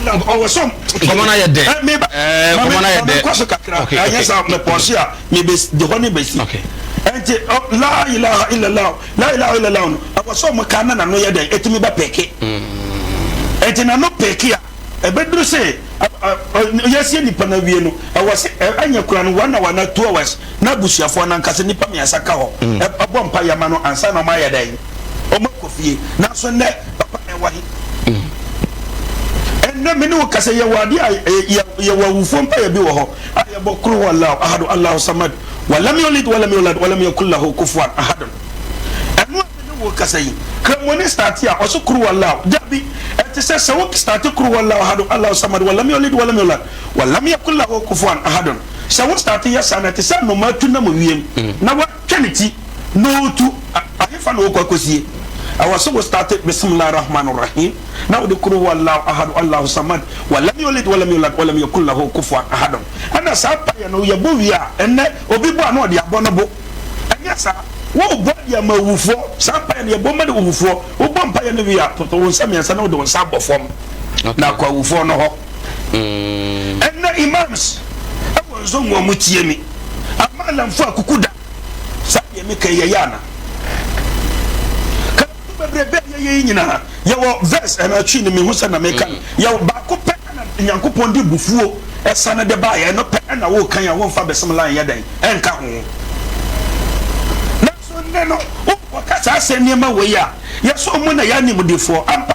Ɔwɔ sɛ
nkɔmɔ no ayɛ dɛ. Nkɔmɔ no ayɛ dɛ.
Nkɔ so kakra. Ɛnyɛ sɛ mepɔse a mebɛ de hɔ ne bɛsi. Ɛnti la ilaha illallah la ilaha illallah no ɛwɔ sɛ ɔmo ka na n'ano yɛ dɛ ɛtumi bɛ pɛke. Ɛnti n'ano pɛke a ɛbɛduru sɛ yɛsie nipa no awie no ɛwɔ sɛ ɛnyɛ kura no one hour na 2 hours na abusuafoɔ no ankasa nipa mmiɛnsa ka hɔ ɛbɔ mpa yɛ ma no ansa na ɔmo ayɛ dɛ ɔmo akɔ fie. Nanso nnɛ papa ɛwɔ he? Ɛnnɛ me ne wo kasa yɛwɔ adeɛ a yɛwɔ awufoɔ mpaeɛ bi wɔ hɔ a yɛbɔ kul huwa Allahu ahadu Allahu samad walam yulid walam yulad walam yakul lahu kufuwan ahadun. Ɛno a me ne wo kasa yi kramoni starte a ɔso kul huwa Allahu dabi ɛte sɛ sɛ wo starte kul huwa Allahu ahadu Allahu samad walam yulid walam yulad walam yakul lahu kufuwan ahadun sɛ wo starte yɛ saa no ɛte sɛ nnomaa tu nam wiem na watwa ne ti na ɔretu ahefa na ɔrekɔ akɔsie. Ɛwɔ sɛ wo starte Bismillah Rahman Rahim na wode Kul huwa Allahu ahad Allahu samad walam yulid walam yulad walam yakul lahu kufuwan ahadun. Ɛna saa mpaeɛ no yɛbɔ wie a, ɛnnɛ obi bɔ a na ɔde abɔ ne bo. Ɛnyɛ saa. Worebɔ de ama awufoɔ. Saa mpaeɛ no yɛbɔ ma awufoɔ. Wobɔ mpaeɛ no wie a, toto wo nsa mmiɛnsa na wode wo nsa abɔ fam na akɔ awufoɔ no hɔ. Ɛnnɛ imams ɛwɔ nzongo a wɔtie me. Amalamfoɔ akuku da. Saa deɛ meka yi yɛyɛ ana? Karatu bebrebe a yɛyɛ yi nyinaa yɛwɔ verse ɛna twi no mehu sɛ na meka no yɛwɔ baako pɛ ɛna Nyankopɔn de bufuo ɛsane de baeɛ ɛno pɛ ɛna wokan a womfa bɛsɛm line yɛ dɛn ɛnka ho. Nanso nnɛ no wokɔka saa sɛ nneɛma wei a yɛsɛ ɔmo na yɛ animdefoɔ ampa.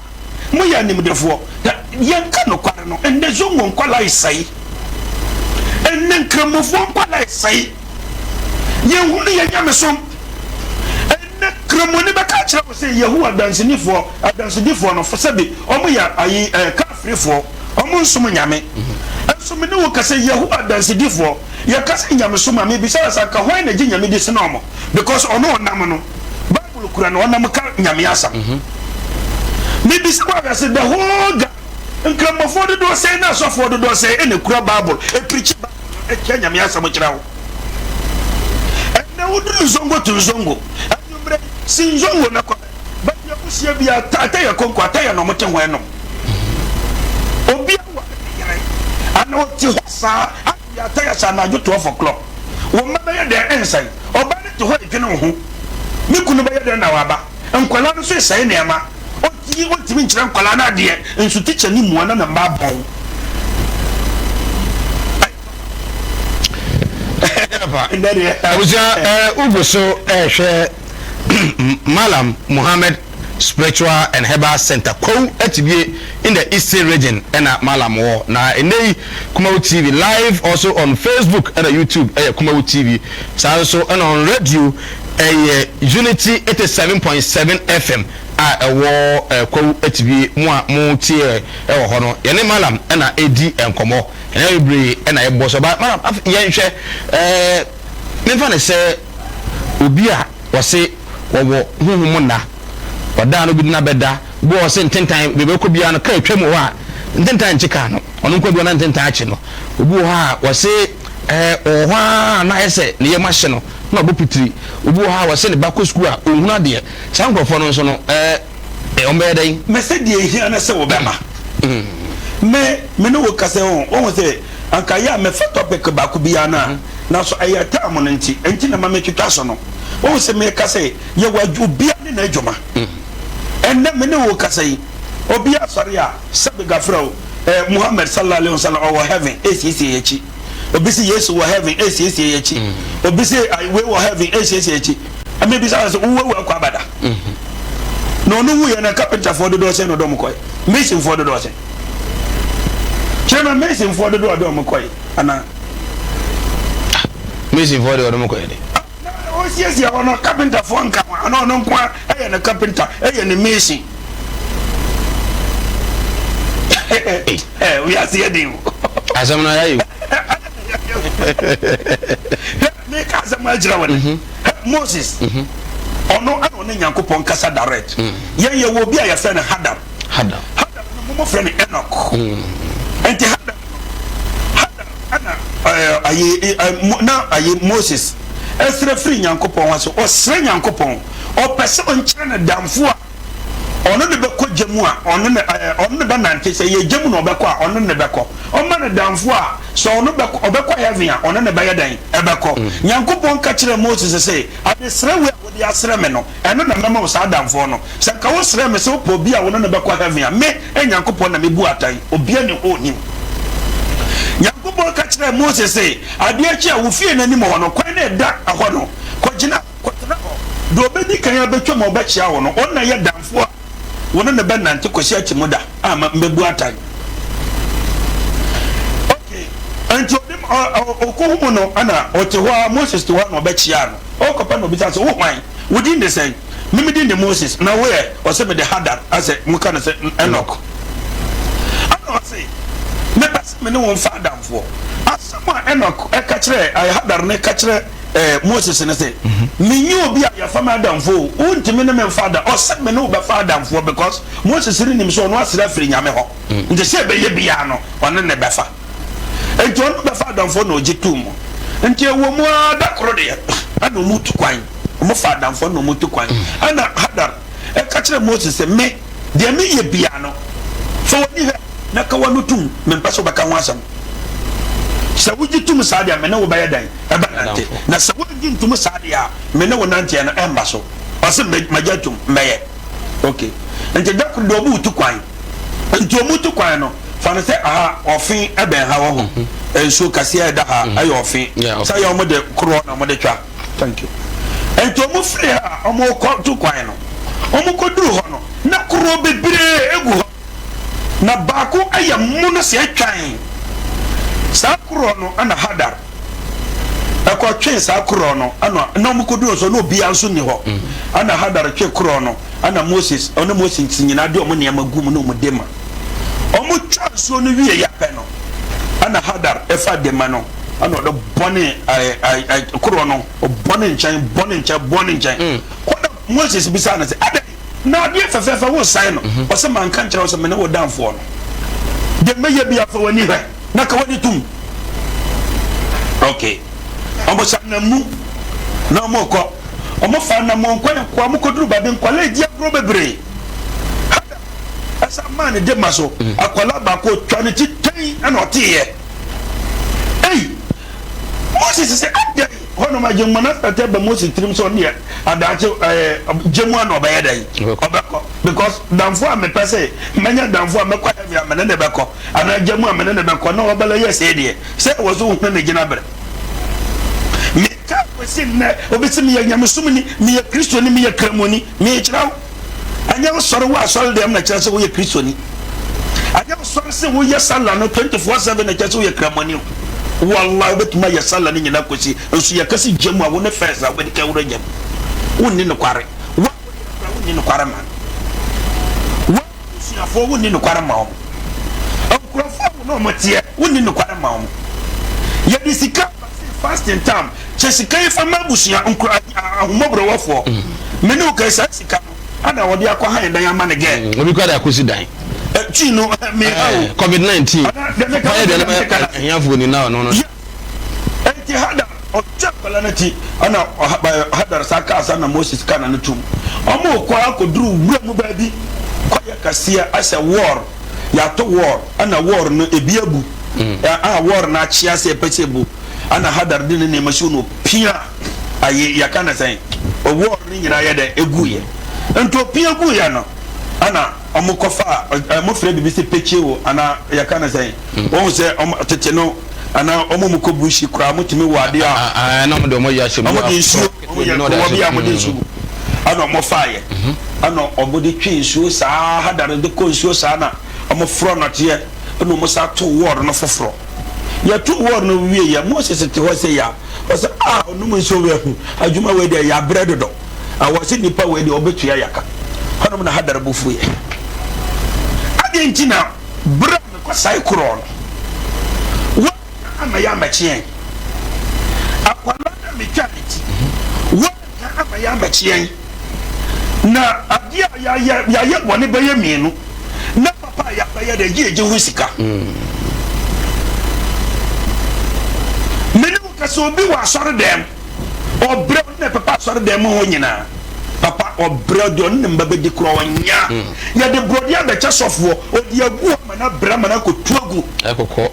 Moyɛ animdefoɔ, na yɛnka nokware no, ɛnnɛ Zongo nkwadaa resɛe. Ɛnnɛ Nkramofoɔ nkwadaa resɛe. Yɛnhunu yɛn nyamesom. Ɛnnɛ Kramoni bɛka akyerɛ wo sɛ Yehowa Dansenifoɔ, Adansedifoɔ no, sɛbe wɔn yɛ ayi ɛɛ kafirifoɔ, wɔn nsom Nyame. Nso me ne wo ka sɛ Yehowa Adansedifoɔ, yɛka sɛ nyamesom a, mebisa wo sɛ anka hwan na gye Nyame di sene wɔn? Because ɔno ɔnam no. Bible kura no ɔnam ka Nyame asɛm. Mebisa wo ahwɛ se the whole Ghana nkramofoɔ dodoɔ sɛn ne asɔfoɔ dodoɔ sɛn ɛna ekura Bible eprikyi Bible no ɛkyerɛ Nyame asɛm kyerɛ wo. Ɛnɛ woduru Nzongo to Nzongo anwummerɛ yi si Nzongo na kɔ baabi a wohyia bi a atayɛ konko atayɛ na ɔmo te ho ɛnom. Obi aware ne yere ana ɔte hɔ saa Yɛ ataya sɛ anadwo 12 o'clock. Wo mma bɛyɛ dɛn ɛnsɛe? Ɔbaa no te hɔ redwene wo ho. Me kunu bɛyɛ dɛn na waba? Nkwadaa no nso resɛe nneɛma. Ɔntumi ɔntumi nkyerɛ nkwadaa no adeɛ. Nso tikya no mua na ne mma abɔn. Ɛnɛ deɛ.
Abusua eh, wogu so rehwɛ Mallam Muhammad Spiritual and Herbal Centre, Kwawu Atibie in the Eastern Region ɛna Mallam wɔ. Na ɛnnɛ yi Kumawu TV live also on Facebook ɛna YouTube ɛyɛ Kumawu TV. Saa nso ɛna on radio ɛyɛ Unity 87.7 FM a ɛwɔ eh, Kwawu Atibie. Mo a mo tie ɛwɔ hɔ no, yɛne Mallam ɛna ɛdi nkɔmmɔ. Ɛnɛ bebree ɛna yɛbɔ so. Ba Mallam, yɛnhwɛ eh, memfa no sɛ obi a wɔse wɔwɔ honhom mu nna, ɔda a na obi de no abɛda, obi wɔ hɔ ɔse ntentan, baabi ɔkɔ biara no kaa atwam wɔ hɔ a, ntentan nkye kaa no, ɔno nko bi na ntentan akye no. Obi wɔ hɔ a wɔse ɛɛ ɔwɔ hɔ ara na ayɛ sɛ ne yam ahye no na ɔbɔ pitiri. Obi wɔ hɔ a wɔse ne ba kɔ sukuu a ɔnhunu adeɛ. Saa nkurɔfoɔ no nso no ɛɛ wɔn bɛyɛ dɛn?
Mese deɛ ehia ne sɛ wobɛba. Me me ne wo kasa yi ho, wohu sɛ anka yɛ a mefa topic baako biara no a, nanso ɛyɛ time no nti, nti na ma metwitwa so no. Wohu sɛ meka sɛ yɛwɔ adwu, obiara ne n'adwuma. Ɛnnɛ me ne wo kasa yi, obiara sɔre a, sɛbe gafra o, eh, Muhammad sallallahu alaihi wasallam ɔwɔ heaven ɛresiesie yɛn akyi. Obi se Yesu wɔ heaven ɛresiesie yɛn akyi. Obi se wei wɔ heaven ɛresiesie yɛn akyi. Mebisa sɛ wowawu akɔ abada? Na ɔno wuiɛ no carpenterfoɔ dodoɔ sɛn na ɔde wɔn kɔe? Masonfoɔ dodoɔ sɛn? Kyerɛ me masonfoɔ dodoɔ a ɔde wɔn kɔe anaa?
Masonfoɔ deɛ ɔde wɔn kɔe de.
Na ɔsiesie hɔ no carpenterfoɔ nka ho anaa ɔno nko ara ɛyɛ ne carpenter ɛyɛ ne mason? Wiase yɛ den o.
Asɛm no ayɛ o.
Meka asɛm akyerɛ wo nnɛ. Moses, ɔno ɛna ɔne Nyankopɔn kasa direct. Yɛn yɛwɔ obi a yɛfrɛ no Hadar.
Hadar.
Hadar no mo frɛ no Enoch. Nti Hadar no, Hadar ɛna ɛɛ ayi ɛ na ayi Moses ɛsrɛ firi Nyankopɔn hɔ sɛ ɔsrɛ Nyankopɔn, ɔpɛ sɛ ɔnkyerɛ no damfo a ɔno ne bɛkɔ gya mu a ɔno ne ɛɛ ɔno ne bɛnante, sɛ ɛyɛ gya mu na ɔbɛkɔ a ɔno ne bɛkɔ. Ɔma no damfo a sɛ ɔno bɛkɔ ɔbɛkɔ heaven a ɔno ne bɛyɛ dɛn? Ɛbɛkɔ. Nyankopɔn ka kyerɛɛ Moses se, Adesrɛ wei a wode asrɛ me no, ɛno na mɛma wo saa damfoɔ no. Sɛ nka wosrɛɛ me sɛ wopɛ obi a wo ne no bɛkɔ heaven a, me, Nyankopɔn, na mebu atɛn. Obia nni hɔ a onim. Nyankopɔn ka kyerɛɛ Moses se, Adeɛ kye a, wo fie no anim hɔ no, kwan no a ɛda hɔ no, kɔgyina. Kɔtena hɔ. Deɛ ɔbɛdi kan abɛtwam a ɔbɛkyea wo no, ɔno na ɛyɛ damfoɔ a wo ne no bɛnante kɔsi atemmuda a mɛbu atɛn. Okay, nti ɔde ɔkɔhu mu no, ɛna ɔte hɔ a, Moses te hɔ a na ɔbɛkyea no. Ɔkɔpɛ na ɔbisa sɛ, wo hwan? Wo din de sɛn? Me me din de Moses, na wo ɛ? Ɔsɛ mede Hadar, asɛ moka no sɛ Enoch. Ɛna ɔse, mepɛ sɛ me ne wo mfa adamfoɔ. Asɛm a Enoch ɛka kyerɛ, Hadar no ka kyerɛ eh, Moses no sɛ, Menyɛ obi a yɛfa me adamfo o, wontumi ne me mfa ada. Ɔsɛ me ne wo bɛfa adamfoɔ because Moses no nim sɛ ɔno asrɛ afiri Nyame hɔ. Nti sɛ ɛbɛyɛ biara no, ɔne ne bɛfa. Nti ɔno bɛfa adamfoɔ na ɔgye too mu. Nti ɛwɔ mu ara da koro deɛ, ɛna ɔmo tu kwan. Ɔmo fa adamfoɔ na ɔmo tu kwan. Ɛna Hadar ɛka kyerɛ Moses sɛ, Me, deɛ meyɛ biara no, fa w'ani hwɛ. Na ka w'ano tom, mempɛ sɛ wobɛka ho asɛm. Sɛ wogye tom saa deɛ a, me ne wo bɛyɛ dɛn? Ɛbɛnante. Na sɛ woannye ntom saa deɛ a, me ne wo nanteɛ no ɛmma so. Ɔse, Magye atom, mɛyɛ. Ok. Nti da koro deɛ wɔretu kwan. Nti wɔretu kwan no, fa no sɛ aha, ɔfe bɛn ha wɔ ho. Nsuo kɛseɛ a ɛda ha ɛyɛ ɔfe. Sɛ ɛyɛ wɔde koroɔ na wɔde twa. Thank you. Nti wɔfiri ha a wɔrekɔ tu kwan no, wɔkɔduru hɔ no, na koroɔ bebree gu hɔ. Na baako yɛ mono sɛ twan. Saa korɔ no na Hadar kɔ twee saa korɔ no, ɛna na wɔn kɔduru nso na obiara nso nni hɔ. Ɛna Hadar twe korɔ no, ɛna Moses, ɔne Moses nyinaa de wɔn nneɛma gu mu na wɔn de ma. Wɔn twa nsuo no wie yɛ pɛ no, ɛna Hadar fa dema no, ɛna ɔde bɔne ɛɛ ɛɛ korɔ no, ɔbɔne nkyɛn, bɔne nkyɛn, bɔne nkyɛn. Kɔda Moses bisaa no sɛ, adɛn? Na adeɛ fɛfɛɛfɛ woresan no. Ɔse manka nkyerɛ wo sɛ mene wo damfoɔ no. Deɛ mɛyɛ biara fa w'ani hwɛ na ka w'ani tom. Ok. Ɔmo hyɛ anamu na ɔmo kɔ. Ɔmo fa anamu nkwan kɔ ɔmo kɔduru baabi nkwadaa redi agorɔ bebree. Hada ɛsan maa ne dema so. Akwadaa baako ɔtwa ne ti tɛn ɛna ɔteeɛ. Ei! Moses sɛ adɛn? Hɔnom agyenkwa no asate aba Mose tirim sɛ ɔno deɛ adaakye ɛɛ gye mu a na ɔbɛyɛ dɛn? Ɔbɛkɔ because damfo a mepɛ sɛ mɛnya damfo a mɛkɔ heaven a mene ne bɛkɔ anaa gya mu a mene ne bɛkɔ na ɔbɛlɛ yɛ sei deɛ sɛ ɛwɔ so wohunu ne gyina berɛ. Meka kɔsi nnɛ obi sɛ meyɛ nyamesomni, meyɛ Kristoni, meyɛ kramoni, mekyerɛ wo. Ɛnyɛ wosɔre wɔ asɔre dɛm na kyerɛ sɛ woyɛ Kristoni. Ɛnyɛ wosɔre sɛ woyɛ sala no 24/7 na kyerɛ sɛ woyɛ Kramoni o. Wallahi wobɛtumi ayɛ sala no nyinaa kɔsi nso yɛka sɛ gya mu a wo ne first a wobɛdi kan wura gya mu. Wonni nokware. Wo a woyɛ koraa wonni nokware ma no. Wo abusuafoɔ wonni nokware ma wɔn. Nkurɔfoɔ a wo ne wɔn teɛ wonni nokware ma wɔn. Yɛde sika ba sɛ fasting time kyɛ sika yi fa ma abusua nkura ahomɔborɔwɔfoɔ. Me ne wo ka saa sika no ana wɔde akɔ han dan ama ne gɛ.
Obi kura de akɔsi dan.
Tii no me ha o.
Covid 19. Mayɛ deɛ no ahiafoɔ ni na ɔno no.
Enti Hadar ɔtwa akwadaa no ti ɛna Hadar saa kaa saa na Moses kaa n'ano tom. Wɔn rekɔ akɔduru wura mu baabi kwaeɛ kɛseɛ asɛ wɔɔr. Yɛato wɔɔl, ɛna wɔɔl no ebi abu. A wɔɔl no akyea sɛ ɛpɛ sɛ ebu. Ɛna Hadar de ne nneɛma si hɔ na opia ayi yɛka no sɛn? Wɔɔl no nyinaa yɛ dɛn? Eguiɛ. Nti opia guiɛ no, ɛna wɔkɔfaa, wɔfrɛ biribi sɛ pekye o, anaa yɛka no sɛn? Wɔhu sɛ wɔn tete no anaa wɔn a wɔkɔ bushi koraa wɔtumi wɔ adeɛ a.
Ɛna wɔn de wɔn yɛ ahyɛ mu.
Wɔn de nsuo wɔn yɛ nkuruwa bi a wɔde nsuo gu ɛna wɔn faeɛ ɛna wɔn de twe nsuo saa hadar de kɔ nsuo saa na wɔn forɔ nɔteɛ ɛna wɔn sa to wɔɔl no foforɔ yɛto wɔɔl no wie yɛ Moses te hɔ sɛ ya ɔsɛ a ɔnom nsuo wei ho adwuma wei deɛ yɛabrɛ dodo awɔ sɛ nipa wei deɛ ɔbɛtua yaka hɔnom na hadar bo fuiɛ adeɛ nti na berɛ a mekɔsae korɔ no woanka ama yɛ ammɛkye yɛn. Akwadaa no a metwaa ne ti, woanka ama yɛ ammɛkye yɛn. Na adeɛ a yɛayɛ, yɛayɛ bɔne bɛyɛ mmienu, na papa a yɛabɛyɛ deɛ, gye yɛgye ho sika. Me ne wo ka sɛ obi wɔ asɔredɛm. Ɔbrɛ ɔne na ɛpepa asɔredan mu hɔ nyinaa. Papa ɔbrɛ deɛ ɔne ne mma bɛdi koraa ɔnya. Yɛde borɔdeɛ abɛkyɛ sɔfoɔ, ɔde agu hɔ ama no abrɛ ama no akɔtu agu.
Ɛkokɔ.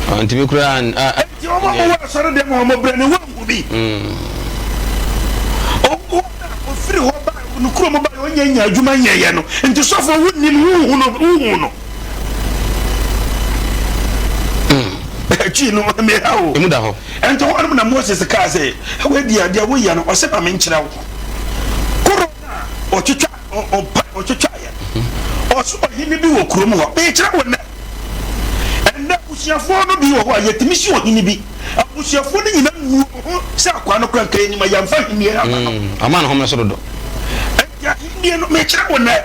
Ɔntumi koraa an a.
Enti wɔn a wɔwɔ asɔredan mu hɔ wɔbrɛ no, wɔanhu bi. Ɔwɔ a ɔfiri hɔ baeɛ, ne kurom baeɛ, ɔnnya nnya adwuma nyɛeɛ no, nti sɔfoɔ wonnim, wonhu no, wonhu no. Akyi no, meha o.
Emu da hɔ.
Enti hɔnom na Moses kaa sɛ, Wei deɛ, deɛ woyɛ no, ɔse ma menkyerɛ wo. Koro no a ɔtwitwa, ɔpa, ɔtwitwaeɛ no, ɔse ɔhene bi wɔ kurom hɔ. Mekyerɛ wo nnɛ. Ɛnnɛ, abusuafoɔ no bi wɔ hɔ a, yɛtumi si ɔhene bi. Abusuafoɔ no nyinaa nnu wɔn ho sɛ akoa no koraa, nka yɛnim a, yɛmfa ahennie amma no.
Ɔmaa ne homene so dodo.
Enti ahennie no, mekyerɛ wo nnɛ,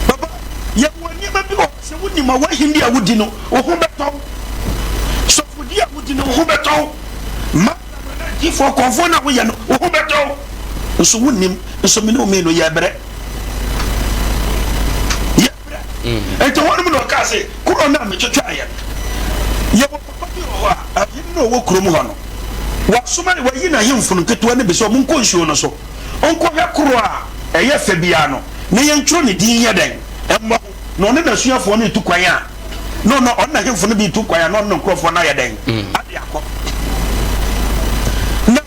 papa, yɛwɔ nneɛma bi wɔ hɔ. Sɛ wunim a, w'ahenni a wudi no, wo ho bɛtɔ wo. Sɔfodi a wudi no, wo ho bɛtɔ wo. Mallam anaa diifo ɔkɔmfo no a woyɛ no, wo ho bɛtɔ wo. Nso wunnim, nso me ne wo mmienu yɛrebrɛ. Yɛrebrɛ. Enti ɛhɔnom na ɔkaa se, Korow no a metwetwaeɛ no, yɛwɔ papa bi wɔ hɔ a, ahene no a ɔwɔ kurom hɔ no, wasoma, wayi n'ahemfo no nketewa no bi sɛ wɔnkɔ nsuo no so nkɔhwɛ korow a ɛyɛ fɛ biara no, na yɛntwerɛ ne din nyɛ dɛn? Mmɔ ho. Na ɔne n'asuafoɔ no retu kwan a, na ɔne ɔne n'ahemfo no bi retu kwan a, na ɔne ne nkurɔfoɔ no ayɛ dɛn? Ade akɔ. Na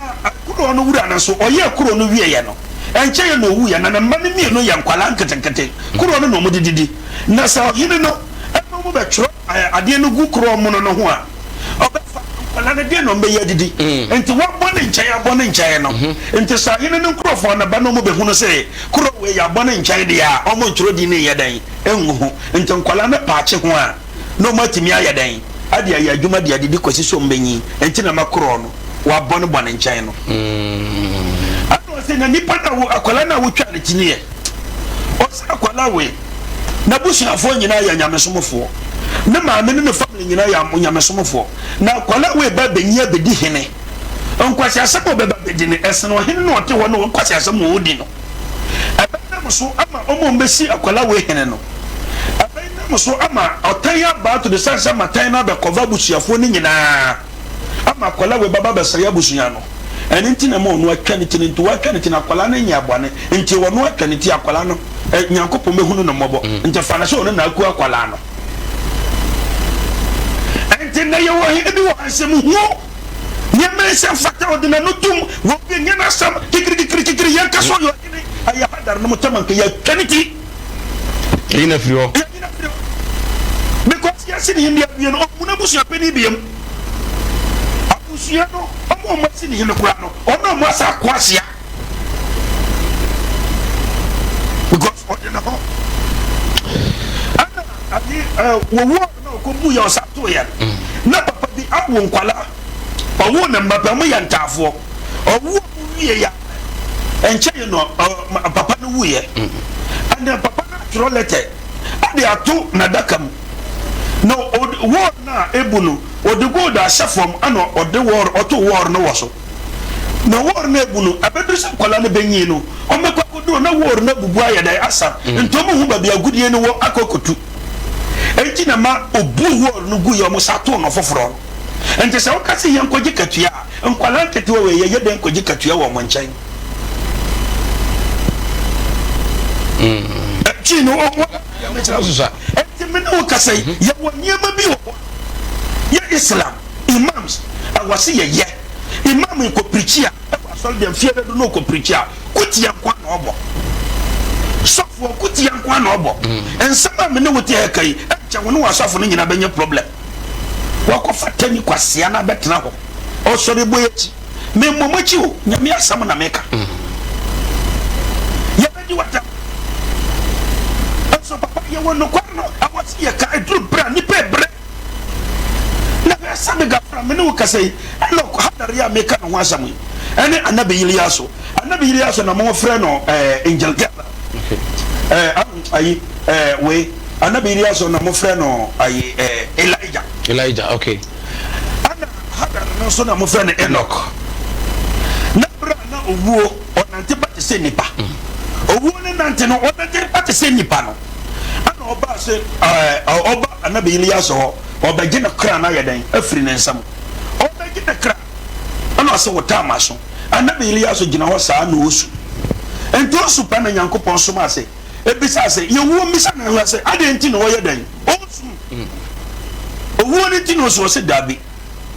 kuro no wura no nso, ɔyɛɛ kuro no wieeɛ no, ɛnkyɛeɛ na ɔwuiɛ, na ne mma no mmienu yɛ nkwadaa nketenkete. Kuro no na wɔde didi. Na sɛ ɔhene no ma wɔbɛtwerɛ adeɛ no gu kuro mono no ho a, ɔbɛfa nkwadaa no, deɛ na wɔbɛyɛ adidi. Nti wɔabɔ ne nkyɛn abɔ ne nkyɛn no, nti sɛ ɔhene no nkurɔfoɔ no ba na wɔbɛhunu sɛ Kuro wei yɛabɔ no nkyɛn deɛ a, wɔn ntwerɛ din no nyɛ dɛn ngu ho. Nti nkwadaa no paakye ho a, na wɔn atumi ayɛ dɛn de ayɛ adwuma de adidi kɔsi sɛ wɔn bɛnyin. Nti na ma korɔ no wɔabɔ no bɔ ne nkyɛn no. Ɛna ɔse na nipa no a akwadaa no a wotwaa ne ti no yɛ? Ɔse akwadaa wei n'abusuafoɔ nyinaa yɛ nyamesomfoɔ. Ne maame ne ne family nyinaa yɛ nyamesomfoɔ. Na akwadaa wei ba bɛnyin abɛdi hene. Nkwaseasɛm a ɔbɛba abɛdi no, ɛsene ɔhene no a ɔte hɔ no nkwaseasɛm a ɔredi no. Ɛbɛnam so ama wɔn a wɔbɛsi akwadaa wei hene no, ɛbɛnam so ama ɔtan aba to the sense sɛ matan no abɛkɔva abusuafoɔ no nyinaa ama akwadaa wei bɛba abɛsɛe abusua no. Ɛno nti na ɛma ɔno atwa ne ti no. Nti watwa ne ti no, akwadaa no nyɛ bɔne. Nti ɔno atwa ne ti, akwadaa no, Nyankopɔn bɛhunu no mmɔbɔ. Nti fa no sɛ ɔno na aku akwadaa no. Nti nnɛ yɛwɔ hene bi wɔ ha, nsɛm huo. Nneɛma nsɛm fata ɔde n'ano tom wɔ obi nyɛ n'asɛm kikirikikirikikiri yɛn kasa ɔyɛ ɔhene ɛyɛ hadar no mo tɛm anka yɛatwa ne ti.
Yɛyi no afiri hɔ.
Yɛyi no afiri hɔ because yɛasi ne hene awie no ɔmmu n'abusua panin biam abusua no ɔmo ɔmo asi ne hene koraa no ɔno ɔmo asa akɔ ahyia because ɔde ne ho ɛna ade ɛɛ wɔwɔ. Na ɔkɔbuu yɛn ɔsa too yɛn. Na papa bi awo nkwadaa, ɔwoo ne mma pɛ, wɔyɛ ntaafoɔ. Ɔwoo wɔn wieeɛ a, ɛnkyɛeɛ na papa no wuiɛ. Ɛnna papa no atwerɛ lɛtɛ de ato n'adaka mu. Na wɔɔl no a ebu no, ɔde gold ahyɛ fam ɛna ɔde wɔɔl ɔtoo wɔɔl no wɔ so. Na wɔɔl no ebu no, ɛbɛduru sɛ nkwadaa no bɛnyin no, wɔbɛkɔ akɔduru na wɔɔl no abubu ayɛ dɛn asa. Nti wɔnhu baabi agudeɛ no wɔ akɔ akɔtu. Enti na ma obuu wɔɔl no gui a wɔsan too no foforɔ no. Enti sɛ woka sɛ yɛnkɔgye katua a, nkwadaa nketewa wei, yɛyɛ dɛn kɔgye katua wɔ wɔn nkyɛn? Akyi no, wɔn. Enti me. me ne wo kasa yi, yɛwɔ nneɛma bi wɔ hɔ a, yɛ Islam Imams, ɛwɔ se yɛyɛ. Imam rekɔ pirikyi a, ɛwɔ asɔre dɛm fie bɛdu na ɔkɔ pirikyi a, kutia nko ara na ɔbɔ. Sɔfoɔ, kutia nko ara na ɔbɔ. Nsɛm a me ne wo te ha ka yi, ɛnkyɛ wo ne w'asɔfo no nyinaa bɛnya problem. Wakɔfa tani kwasea no abɛtena hɔ, ɔsɔre bɔ yɛn akyi. Memmɔ mo akyi o, Nyame asɛm na meka. Yɛbɛdi w'atɛm. Nso papa, yɛwɔ nokware no, ɛwɔ sɛ yɛka. Ɛduru berɛ a, nnipa rebrɛ. Na hwɛ, Sami Gafra, me ne wo kasa yi, Enoch Hadar yi a meka ne ho asɛm yi, ɛne Anabi Yiliyaso. Anabi Yiliyaso na mofrɛ no eh, Angel Gabriel. Eh, ayi, eh, wei, Anabi Yiliyaso na mofrɛ no ayi, eh, Elijah.
Elijah, okay.
Ɛna Hadar no nso na mofrɛ no Enoch. Na berɛ a na owuo, ɔnante ba te sɛ nipa. Owuo ne nante no, ɔnante ba te sɛ nipa no. Ɛna ɔbaa sɛ ɛɛ ɔba Anabi Ilyasu hɔ, ɔbɛgye ne kra no ayɛ dɛn afiri ne nsam. Ɔbɛgye ne kra, ɛna ɔse wotaa m'aso. Anabi Ilyasu gyina hɔ saa na ɔresu. Nti ɔsu pɛ na Nyankopɔn somaa sɛ ebisaa sɛ, Yɛwuo mmisa no nhwɛ sɛ adɛn nti na ɔyɛ dɛn? Ɔresu. Owuo no nti na ɔsu? Ɔse daabi,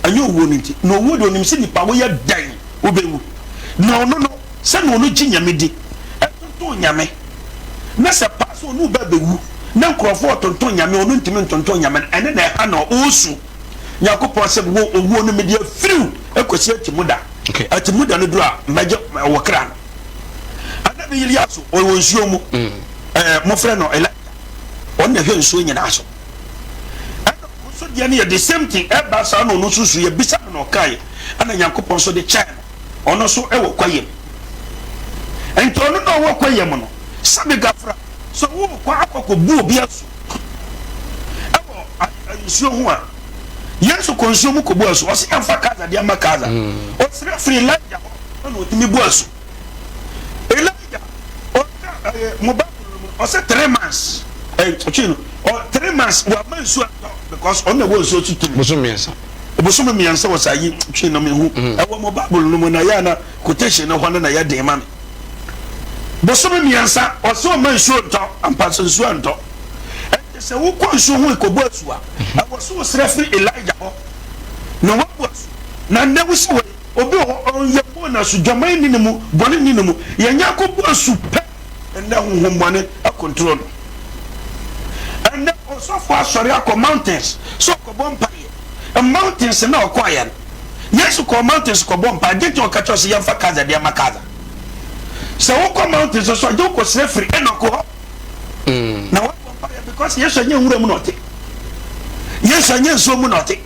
ɛnyɛ owuo no nti. Na owuo deɛ ɔnim sɛ nipa woyɛ dɛn wobɛwu. Na ɔno no, sɛnea ɔno gye Nyame di, ɛtonton Nyame, na sɛ paa sɛ ɔne wo ba bɛwu na nkurɔfoɔ ɔtonton Nyame ɔno ntumi ntonton Nyame no, ɛne na ɛha na ɔresu. Nyankopɔn sɛ wo owuo no mede afiriw kɔsi atimu da. Atimu da no duru a mɛgye wɔ kra no. Anabi Iliasu ɔwɔ nsuo mu, mm. ɛɛ mofrɛ no Elijah, ɔno na ɛhwɛ nsuo nyinaa so. Ɛna ɔno nso deɛ no yɛ the same thing, ɛba saa na ɔno nso su yɛbisa no na ɔkaeɛ, ɛna Nyankopɔn nso de kyɛɛ no. Ɔno nso wɔ kwaeɛ mu. Nti ɔno na ɔwɔ kwaeɛ mu no, sɛbe gafra, sɛ worekɔ akɔkɔbu obi asu wɔ nsuo ho a, Yesu kɔ nsuo mu kɔbu asu. Ɔse yɛmfa Kaza deɛ mma Kaza. Ɔsrɛ firi Elijah hɔ na ɔtumi bu asu. Elijah, ɔka ɛyɛ mo Bible no mu, ɔse 3 months, ɛɛ, no, 3 months wama nsuo atɔ because ɔno na ɛwɔ nsuo so tumi.
Bosom 3.
Bosome 3 wɔ saa yi twe no me hu ɛwɔ mo Bible no mu na yɛ na quotation no hɔ no na yɛ den ma me. Bosome 3 ɔsɛ ɔma nsuo ntɔ, ampa sɛ nsuo antɔ. Ɛnti sɛ wokɔ nsuo ho ekɔbɔ asu a, ɛwɔ so wosrɛ firi Elijah hɔ na wabu asu. Na nnɛ wo si wɔ yi, obi wɔ hɔ ɔnyɛ bɔɔ no asu, dwaman nni ne mu, bɔne nni ne mu, yɛnyɛ akɔbu asu pɛ. Ɛnnɛ honhommɔne akontrol no. Ɛnnɛ ɔsɔfo asɔre akɔ mountains sɛ ɔkɔbɔ mpaeɛ. Mountains na ɔkɔeɛ no, Yesu kɔɔ mountains kɔbɔ mpaeɛ. Deɛ nti ɔka kyerɛ sɛ yɛmfa Kaza deɛ ma Kaza. Sɛ wokɔ mountains so agye wokɔsrɛ firi Enoch hɔ na wabɔ mpaeɛ because Yesu anyɛ nwura mu na ɔte. Yesu anyɛ nsuo mu na ɔte.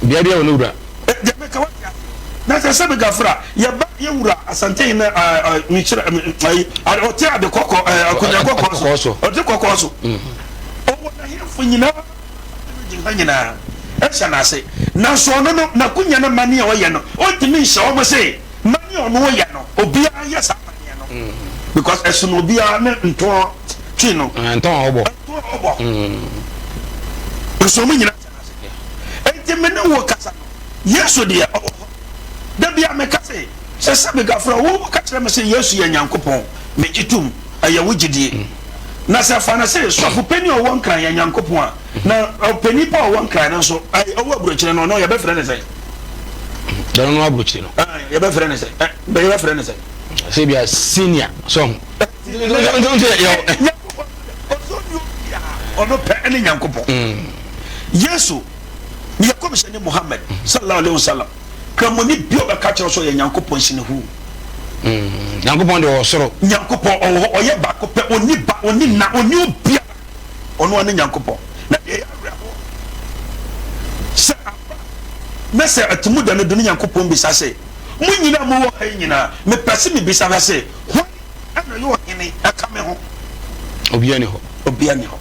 Bea bi a wɔ ne wura.
Deɛ meka wate aseɛ. Na sɛ sɛ megafra yɛba yɛwura Asantehene mekyerɛ ayi ɔte ade kɔkɔɔ akonnwa kɔkɔɔ so, ɔte kɔkɔɔ so, ɔwɔ n'ahemfo nyinaa Asante region ha nyinaa ɛhyɛ n'ase, nanso ɔno no n'akonnwa no mane a ɔyɛ no ɔntumi nhyɛ wɔn se mane a ɔno ɔyɛ no obiara yɛ saa maneɛ no because ɛsono obiara ne ntɔn twi no
ntɔn a ɔbɔ,
ntɔn a ɔbɔ nso wɔn nyinaa hyɛ n'ase. Enti me ne wo kasa no, Yesu deɛ, ɔwɔ hɔ. Da biara meka se, sɛ sɛbe Gafra, wo ka kyerɛ me se Yesu yɛ Nyankopɔn, megye tom, ɛyɛ wo gyedie. Na sɛ fa no se sɔfo panin a ɔwɔ Nkran yɛ Nyankopɔn a, na ɔpanin pa a ɔwɔ Nkran no nso, ɛɛ, ɔwɔ aburokyire no, ɔno yɛbɛfrɛ no sɛn?
Deɛ ɔno aburokyire no.
Ɛɛ, yɛbɛfrɛ no sɛn? Ɛ, yɛbɛfrɛ no sɛn?
Sɛ ebia senior, so ho.
Nyankopɔn ɔsɔ ni obiara, ɔno pɛ ne Nyankopɔn. Yesu ne yɛ kɔmhyɛni Muhammad sallallahu alaihi wasallam, kramoni bi ɔbɛka kyerɛ sɛ ɔyɛ Nyankopɔn sini hu.
Nyankopɔn deɛ ɔwɔ soro.
Nyankopɔn ɔwɔ hɔ, ɔyɛ baako pɛ, ɔnni ba, ɔnni na, ɔnni obiara. Ɔno ara ne Nyankopɔn. Na deɛ ɛyɛ awerɛhoɔ sɛ aba na sɛ atemmuda no do no Nyankopɔn bisa sɛ, Mo nyinaa mowɔ ha yi nyinaa, mepɛ sɛ mebisa ha sɛ, hwan ɛna ɔyɛ ɔhene ɛka me ho?
Obiara ni hɔ.
Obiara ni hɔ.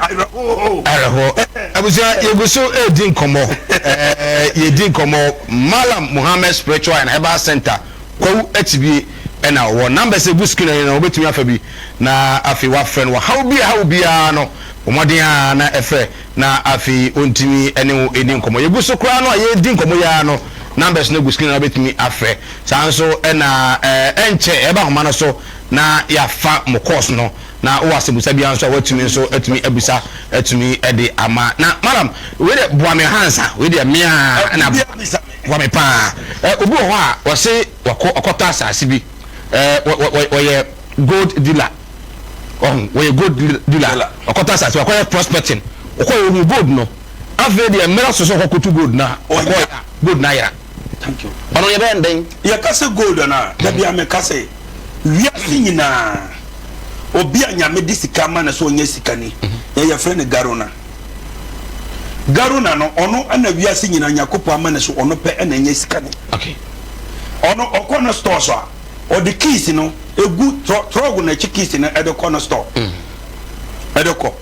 Awerɛhoɔ.
Awerɛhoɔ. Abusua, yɛgu so redi nkɔmmɔ. Ɛɛ yɛdi nkɔmmɔ Mallam Muhammad Spiritual and Herbal Center, Kwawu Atibie ɛna ɔwɔ. Numbers egu screen no na wobɛtumi afa bi na afei wafrɛ no. Ɔhaw bi a ɛha wo biara no, bɔ mmɔden ara na ɛfrɛ na afei ɔntumi ne wo ɛni nkɔmmɔ. Yɛgu so koraa no a yɛredi nkɔmmɔ yi ara no, numbers no gu screen no wobɛtumi afrɛ. Saa nso na ɛnkyɛ ɛba ahoma no so. na yɛafa mo course no na wowɔ asɛmbusa biara nso a woatumi nso atumi abisa atumi de ama. Na madam, wei deɛ boa me hansa, wei deɛ me ara na boa me paa. Obi wɔ hɔ a ɔse wakɔ ɔkɔtɔ asase bi, wɔyɛ gold dealer, ɔho wɔyɛ gold dealer, ɔkɔtɔ asase, wakɔyɛ prospecting, ɔkɔ ohun gold no, afei deɛ mmerɛ so sɛ ɔkɔkɔtu gold no a, ɔkɔ gold no ayera.
Thank you.
Ɔno yɛbɛyɛ no dɛn?
Yɛka sɛ gold no a, da biara meka sɛ wiase nyinaa obi a Nyame de sika ama no sɛ ɔnyɛ sikani, yɛn yɛfrɛ no Garona. Garona no, ɔno na wiase nyinaa Nyankopɔn ama no so ɔno pɛ na ɛnyɛ sikani.
Okay.
Ɔno ɔkɔ no store so a, ɔde keys no egu trɔg no akyi keys no ɛde kɔ no store. Ɛde kɔ.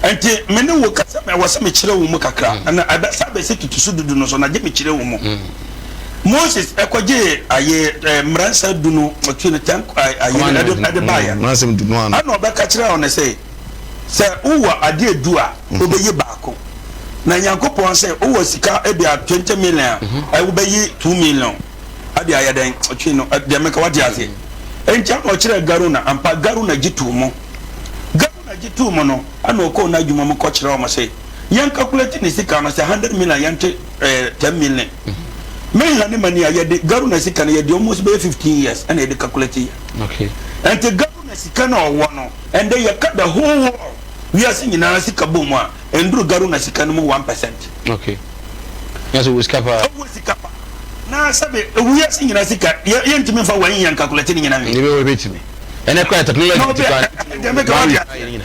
Nti me ne wo kasa ɛwɔ sɛ mekyerɛ wo mu kakra mm. na ɛbɛsa bɛsi tutu so dudu no so na gye mekyerɛ wo mu mm. Moses ɛkɔgye ayɛ eh, mmeransa du no ɔtwe no tɛn ayɛ ɛde ɛde mm, baayɛ ɛna ɔbɛka kyerɛ ɔno sɛ sɛ wowɔ adeɛ du a mm-hmm. wobɛyi baako na nyankopɔn sɛ wowɔ sika ebi a 20 million a mm-hmm. wobɛyi 2 million ade ayɛ dɛn ɔtwe no deɛ meka wate ase nti ɛna ɔkyerɛ Garuna ampa Garuna gye too mu Garuna gye too mu no, ɛna ɔkɔɔ n'adwuma mu kɔkyerɛɛ wɔn se, Yɛn calculate ne sika no, sɛ hundred million a yɛnte eh, ten million. Me ha ne money a yɛde Garuna sika no yɛde almost bɛyɛ 15 years ɛna yɛde calculate yɛ.
Okay.
Ɛnti Garuna sika no a ɔwɔ no, ɛndɛ yɛka the whole world, wiase nyinaa sika bɔ mu a, ɛnduru Garuna sika no mu 1%.
Okay. Nyɛ sɛ ɔwɔ sika paa.
Ɔwɔ sika paa. Na sɛbe wiase nyinaa sika, yɛntumi mfa wɔn yɛn calculate ne nyinaa nwie.
Yɛbɛ wɔbɛtumi. Ɛnɛ koraa technology ti koraa.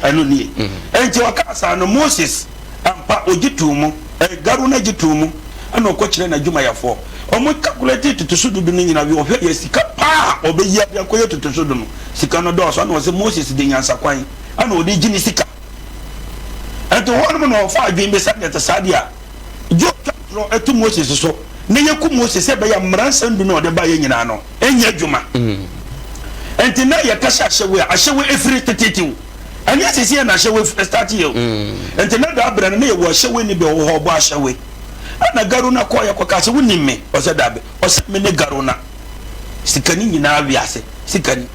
Ɛno nie. Enti ɔkaa saa no, Moses ampa ogye too mu, Garuna gye too mu, ɛna ɔkɔ kyerɛ n'adwumayɛfoɔ. Wɔn calculate totoso dudu no nyinaa wie, ɔhwɛ yɛ sika paa a ɔbɛyi ade akɔyɛ totoso du no, sika no dɔɔso. Ɛna ɔsɛ Moses de nyansakwan ɛna ɔde gye ne sika. Ɛnti hɔ nom na ɔfa adwene bi sɛ deɛ ɛte saa deɛ a, Job twa ntorɔ to Moses so na yɛku Moses sɛ ɛbɛyɛ a mmara nsɛm du no a ɔde baeɛ nyinaa no nyɛ adwuma. Nti na yɛka sɛ ahyɛwe a, ahyɛwe ɛfiri teteete o. Ɛnyɛ seesei na ahyɛwe start yɛ o. Nti na daa berɛ no na yɛwɔ ahyɛwe ni bi wɔ hɔ ɔbɔ ahyɛwe. Ɛna Garuna kɔeɛ kɔkaa sɛ wonim me? Ɔsɛ daabi. Ɔsɛ me ne Garuna. Sikani nyinaa wiase sikani.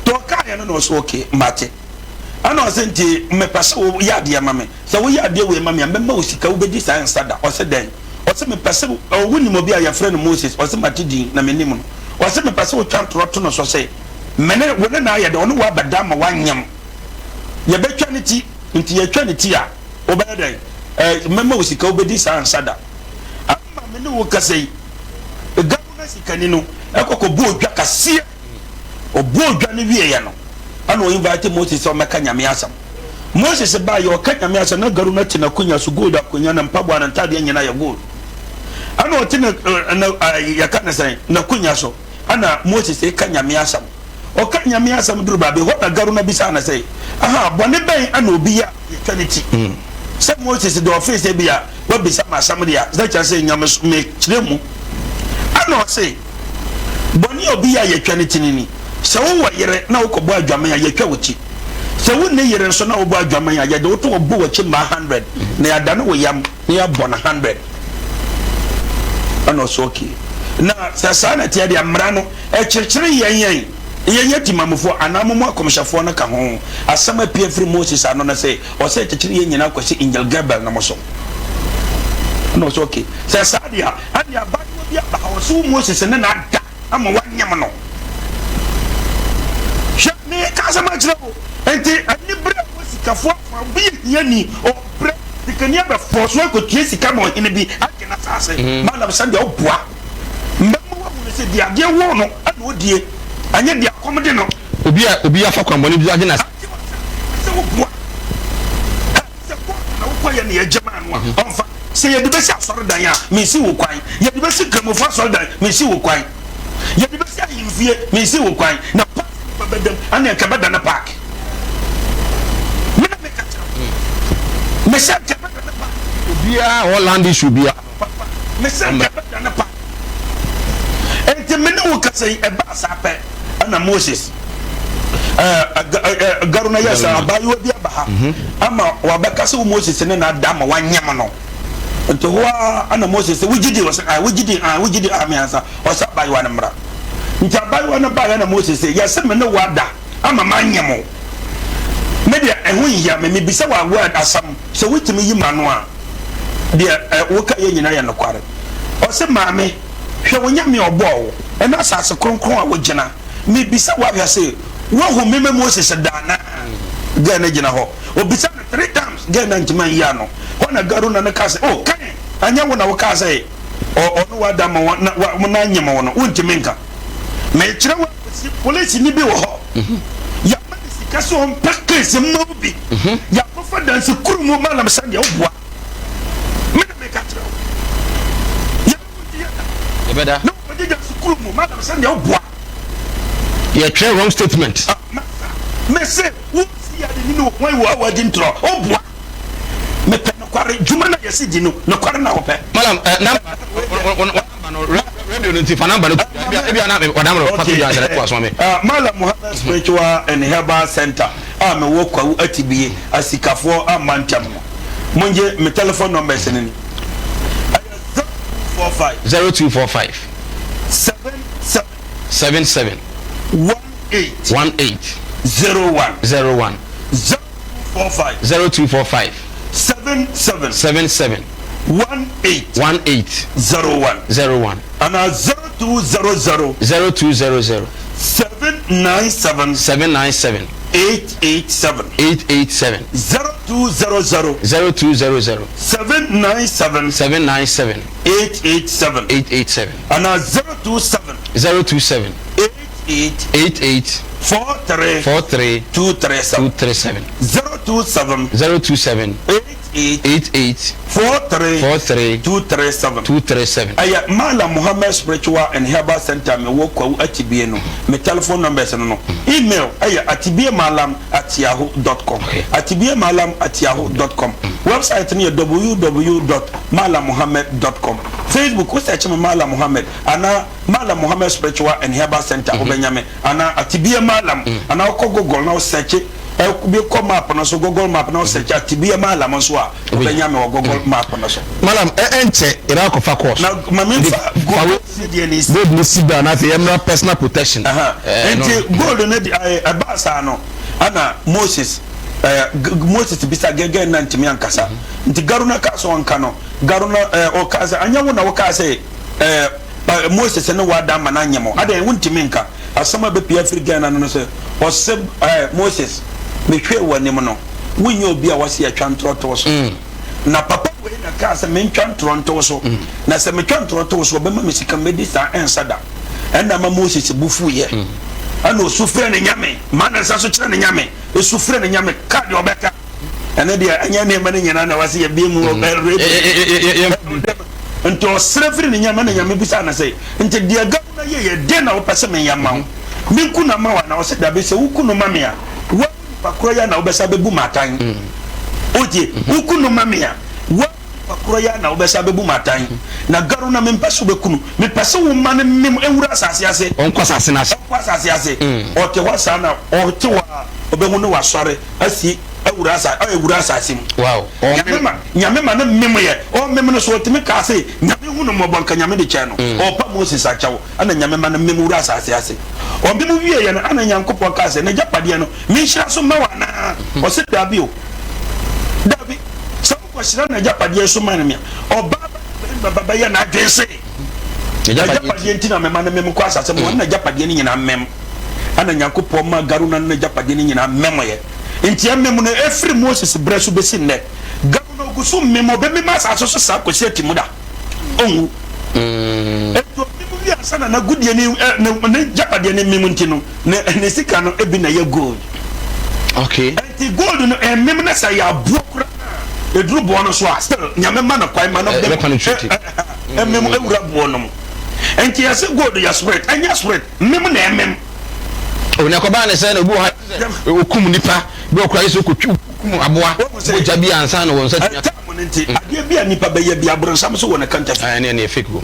Nti ɔkaeɛ no na ɔsɛ okay mate. Ɛna ɔsɛ nti mepɛ sɛ woyɛ adeɛ ma me. Sɛ woyɛ adeɛ wei ma me a, mɛma wo sika, wobɛdi saa nsa da. Ɔse dɛn? Ɔse mepɛ sɛ, oh, wonim obi a yɛfrɛ no Moses? Ɔse mate din, na mennim no. Ɔse mepɛ sɛ wotwa ntorɔ to no so sɛ, me ne wo ne no ayɛ dɛ, ɔne wo abɛda ama woanyem. Yɛbɛtwa ne ti, nti yɛtwa ne ti a, wobɛyɛ dɛn? Eh, mɛma wo sika, wobɛdi saa nsa da. Ama me ne wo kasa yi, Gabona sikani no kɔ kɔbɔɔ dwa kaseɛ. Ɔbɔɔ dwa no wieeɛ no, ɛna ɔ invite Moses sɛ ɔmmɛka Nyame asɛm. Moses baeɛ, ɔka Nyame asɛm, na Garuna te n'akonya so, gold akonya, ne mpaboa, ne ntaadeɛ nyina yɛ gold. Ɛna ɔte ne, ne, yɛka ne sɛn, n'akonya so, ɛna Moses reka Nyame asɛm. Ɔka Nyame asɛm duru baabi, hɔ na Garuna bisaa no sɛ, Aha, bɔne bɛn ɛna obi yɛ a yɛtwa ne ti? Sɛ Moses deɛ ɔfee sɛ ebia wabisa me asɛm deɛ a, na kyerɛ sɛ Nyame so, mekyerɛ mu. Ɛna ɔse, Bɔne a obi yɛ a yɛtwa ne ti no ni, Sɛ wowɔ yere na wokɔbɔ adwaman a, yɛtwa wo ti. Sɛ wonni yere nso na wobɔ adwaman a, yɛde wo to hɔ bɔ w'akyi mmaa hundred, na yɛadane wo yam na yɛabɔ no hundred. Ɛna ɔse okay. Na sɛ saa na ɛteɛ deɛ, mmara no ɛkyekyere yɛn yɛn yɛnyɛ timamufoɔ anaa mo mo akɔmhyɛfoɔ no ka ho. Asɛm a apue afiri Moses ano no se, ɔsɛ ɛkyekyere yɛn nyinaa kɔsi Angel Gabriel nom so. Ɛna ɔse okay. Sɛ saa deɛ a, ɛnneɛ abaayewa bi aba ha, ɔse wo Moses ne no ada ama woanyem no. Hwɛ, mereka asɛm akyerɛ wo. Enti anibere a ɛwɔ sikafoɔ afa, obi yɛ hiani, ɔbrɛ, sikani abɛfɔ so akɔtua sika ma ɔhene bi agye n'asase. Malam, sɛdeɛ woboa mɛma woahunu sɛ deɛ adeɛ wɔ no na ɔdie, ɛnyɛ deɛ akɔm de no.
Obi a obi afa kwammɔne bi so agye n'asase.
Agye w'asase, sɛ woboa. Sɛ kɔɔto na wokɔyɛ nea egye maa no a, ɔmfa. Sɛ yɛde besi asɔredan a, minsi wo kwan. Yɛde besi Nkramofo asɔredan, minsi wo kwan. Yɛde besi ahemfie, minsi wo kwan. Na paake nipa bɛda mu, ɛnna nka ɛbɛda ne paake. Me na meka kyerɛ wo. Mesɛ nka ɛbɛda ne paake.
Obiara a ɔwɔ land issue biara no,
Papa, mesɛ nka
ɔmmra.
ɛbɛda ne paake. Enti me ne wo kasa yi, ɛbaa saa pɛ, ɛnna Moses. Garu no yɛ sɛ abaayewa bi aba ha ama wabɛka sɛ wo Moses ne na ada ama wanyam no. Nti hɔ ara ana Moses sɛ wogye di ɔsɛ ah wogye di ah wogye di ah mmiɛnsa ɔsɛ abaayewa no mmra. Nti abaayewa no baeɛ na Mose se, Yɛse me ne wo ada ama manyem wo. Me deɛ ɛho nhia me, mebisa wo aword asɛm, sɛ wotumi yi m'ano a, deɛ ɛ, woka yɛ nyinaa yɛ nokware. Ɔse, Maame, hwɛ wo Nyame a ɔbɔɔ wo, ɛne asase kronkron a wogyina, mebisa wo ahwɛ se, woahu me me Moses da anaa? Girl no gyina hɔ, obisa no three times, girl no antumi anyi ano. Hɔ na Garuna no kaa sɛ, Oh, kan, ɛnyɛ wo na wokaa sɛ ɔne wo ada ma wo na wo na anyem wo no, wontumi nka. Mekyerɛ wo akwasi, polisini bi wɔ hɔ, yɛama no sika sɛ ɔmpɛ case mma obi, yɛakɔfa dansi koro mu ma nam sɛdeɛ woboa. Me na meka kyerɛ wo. Yɛbɛkɔ gye yɛda.
Yɛbɛda.
Na wɔkɔgye dansi koro mu ma nam sɛdeɛ woboa.
Yɛtwerɛ wrong statement.
Ah, masa, mese wo si ade ni no hwan wɔ a wadi ntorɔ, woboa. Mepɛ nokware, dwuma no a yɛse di no, nokware na wopɛ.
Malam, eh, number, number no, radio no nti fa number no to dwa, ebia na ɔdam no fa to dwa ansa na wasoma me.
Uh, Malam Muhammad Spiritual and Herbal Center a mewɔ Kwawu Atibie, Asikafoɔ amma ntam no. Mongye me telephone numbers no ni. Ɛyɛ 0245.
0245.
77.
77.
18.
18.
01.
01.
0245.
0245.
77.
77.
18.
18.
01.
01.
Anaa 0200.
0200.
797.
797.
887.
887.
0200.
0200.
797.
797.
887.
887.
Anaa 027.
027.
88.
88.
43.
43.
237.
237.
027.
027.
88.
88.
43.
43.
237.
237.
Ɛyɛ Mallam Muhammad Spiritual and Herbal Center me wɔ Kwawu Atibie no me telephone numbers no no. Email ɛyɛ atibiemallam at yahoo dot com atibiemallam at yahoo dot com. Website no yɛ www dot mallammuhammad dot com. Facebook wo search me Mallam Muhammad anaa Mallam Muhammad Spiritual and Herbal Center wobɛnya me anaa Atibie Mallam anaa wokɔ Google na wo search bi kɔ map no so Google map na wo search Atibie Mallam nso a wobɛnya me wɔ Google map no so.
Mallam ɛnkyɛ yɛbɛ akɔfa course.
Na ma me nfa gold ne deɛ ne si.
Gold ne si down na afei yɛmmra personal protection.
Nti gold ne deɛ ɛbaa saa no ɛna Moses ɛɛ Moses bisa gɛgɛ na ntumi ankasa nti Garuna kaa sɛ ɔnka no Garuna ɛɛ ɔkaa sɛ anyɛ wo na wokaa sɛ ɛɛ Moses ne wada ama no anyɛ mo adɛn wontumi nka asɛm a bɛpia afiri Ghana no no sɛ ɔsɛ ɛɛ Moses mehwɛɛ w'anim no wonyɛ obi a wɔse yɛtwa ntorɔ to so na papa wei na kaa sɛ mentwa ntorɔ nto so na sɛ metwa ntorɔ to so ɔbɛma me sika mɛdi saa ɛnsa da ɛna ama Moses bo fuiɛ ɛna ɔsu frɛ ne nyame ma ne nsa so kyerɛ ne nyame ɛsu frɛ ne nyame ka deɛ ɔbɛka ɛne deɛ ɛnyɛ nneɛma no nyinaa na wɔse yɛbie mu wɔ nti ɔsrɛ firi ne nyame na nyame bisa no sɛ nti deɛ gawu no yɛ yɛ deɛ na wopɛ sɛ menyɛ ma wo menku no ma wo anaa ɔsɛ dabi sɛ woku no ma me a wo nipa korɔ yɛ na wobɛsa bɛbu me atan wotie woku no ma me a wo nipa korɔ yɛ na wobɛsa bɛbu me atan na garu na mempɛ sɛ wobɛku no mepɛ sɛ wo ma no mem ɛwura asase ase
ɔnkɔ asase no ase
ɔnkɔ asase ase ɔte hɔ saa na ɔte hɔ a ɔbɛhu ne wasɔre asi awura asase awura asase mu
wow
nyame ma nyame ma no mem yɛ ɔmem no so ɔtumi kaa se nyame hu no mmɔbɔ nka nyame de kyɛn no ɔpa Moses akyɛw ɛna nyame ma no mem wura asase ase ɔmem wie yɛ no ɛna Nyankopɔn kaa sɛ n'agyapadeɛ no menhyira so ma wo anaa ɔsɛ daabi o daabi sɛ wokɔhyira n'agyapadeɛ so ma no me a ɔbaa barima ba bɛyɛ n'adwen se n'agyapadeɛ nti na mema no mem kɔ asase mu ɔne n'agyapadeɛ no nyinaa mem ɛna Nyankopɔn ma Garuna ne n'agyapadeɛ no nyinaa mem yɛ nti ɛmem no ɛfiri Moses berɛ so bɛsi nnɛ Garuna ogu so mem ɔbɛmem asase so saa kɔsi atimu da ɔnwu nti ɔmem wie ansa na n'agudeɛ ne ne ne gyapadeɛ ne mem nti no ne ne sika no ebi na ɛyɛ gold
okay
nti gold no ɛmem na sɛ yɛ aboɔ koraa na eduru boɔ no so a still nyame ma no kwan ma no
ɛbɛ penetrate
ɛmem ewura boɔ no mu nti yɛsɛ gold yɛ spirit ɛnyɛ spirit mem na ɛmem
o na ɛkɔbaa ne sɛ na obi wɔ ha okum nipa bi wɔ kora yɛ sɛ okotwi kum aboa mogya bi ansa na wɔn nsa tumi aka
ɛtam no nti adeɛ bi a nipa bɛyɛ bi aborɔnsam so wɔ ne counterfeit
ɛne ɛne fake wɔ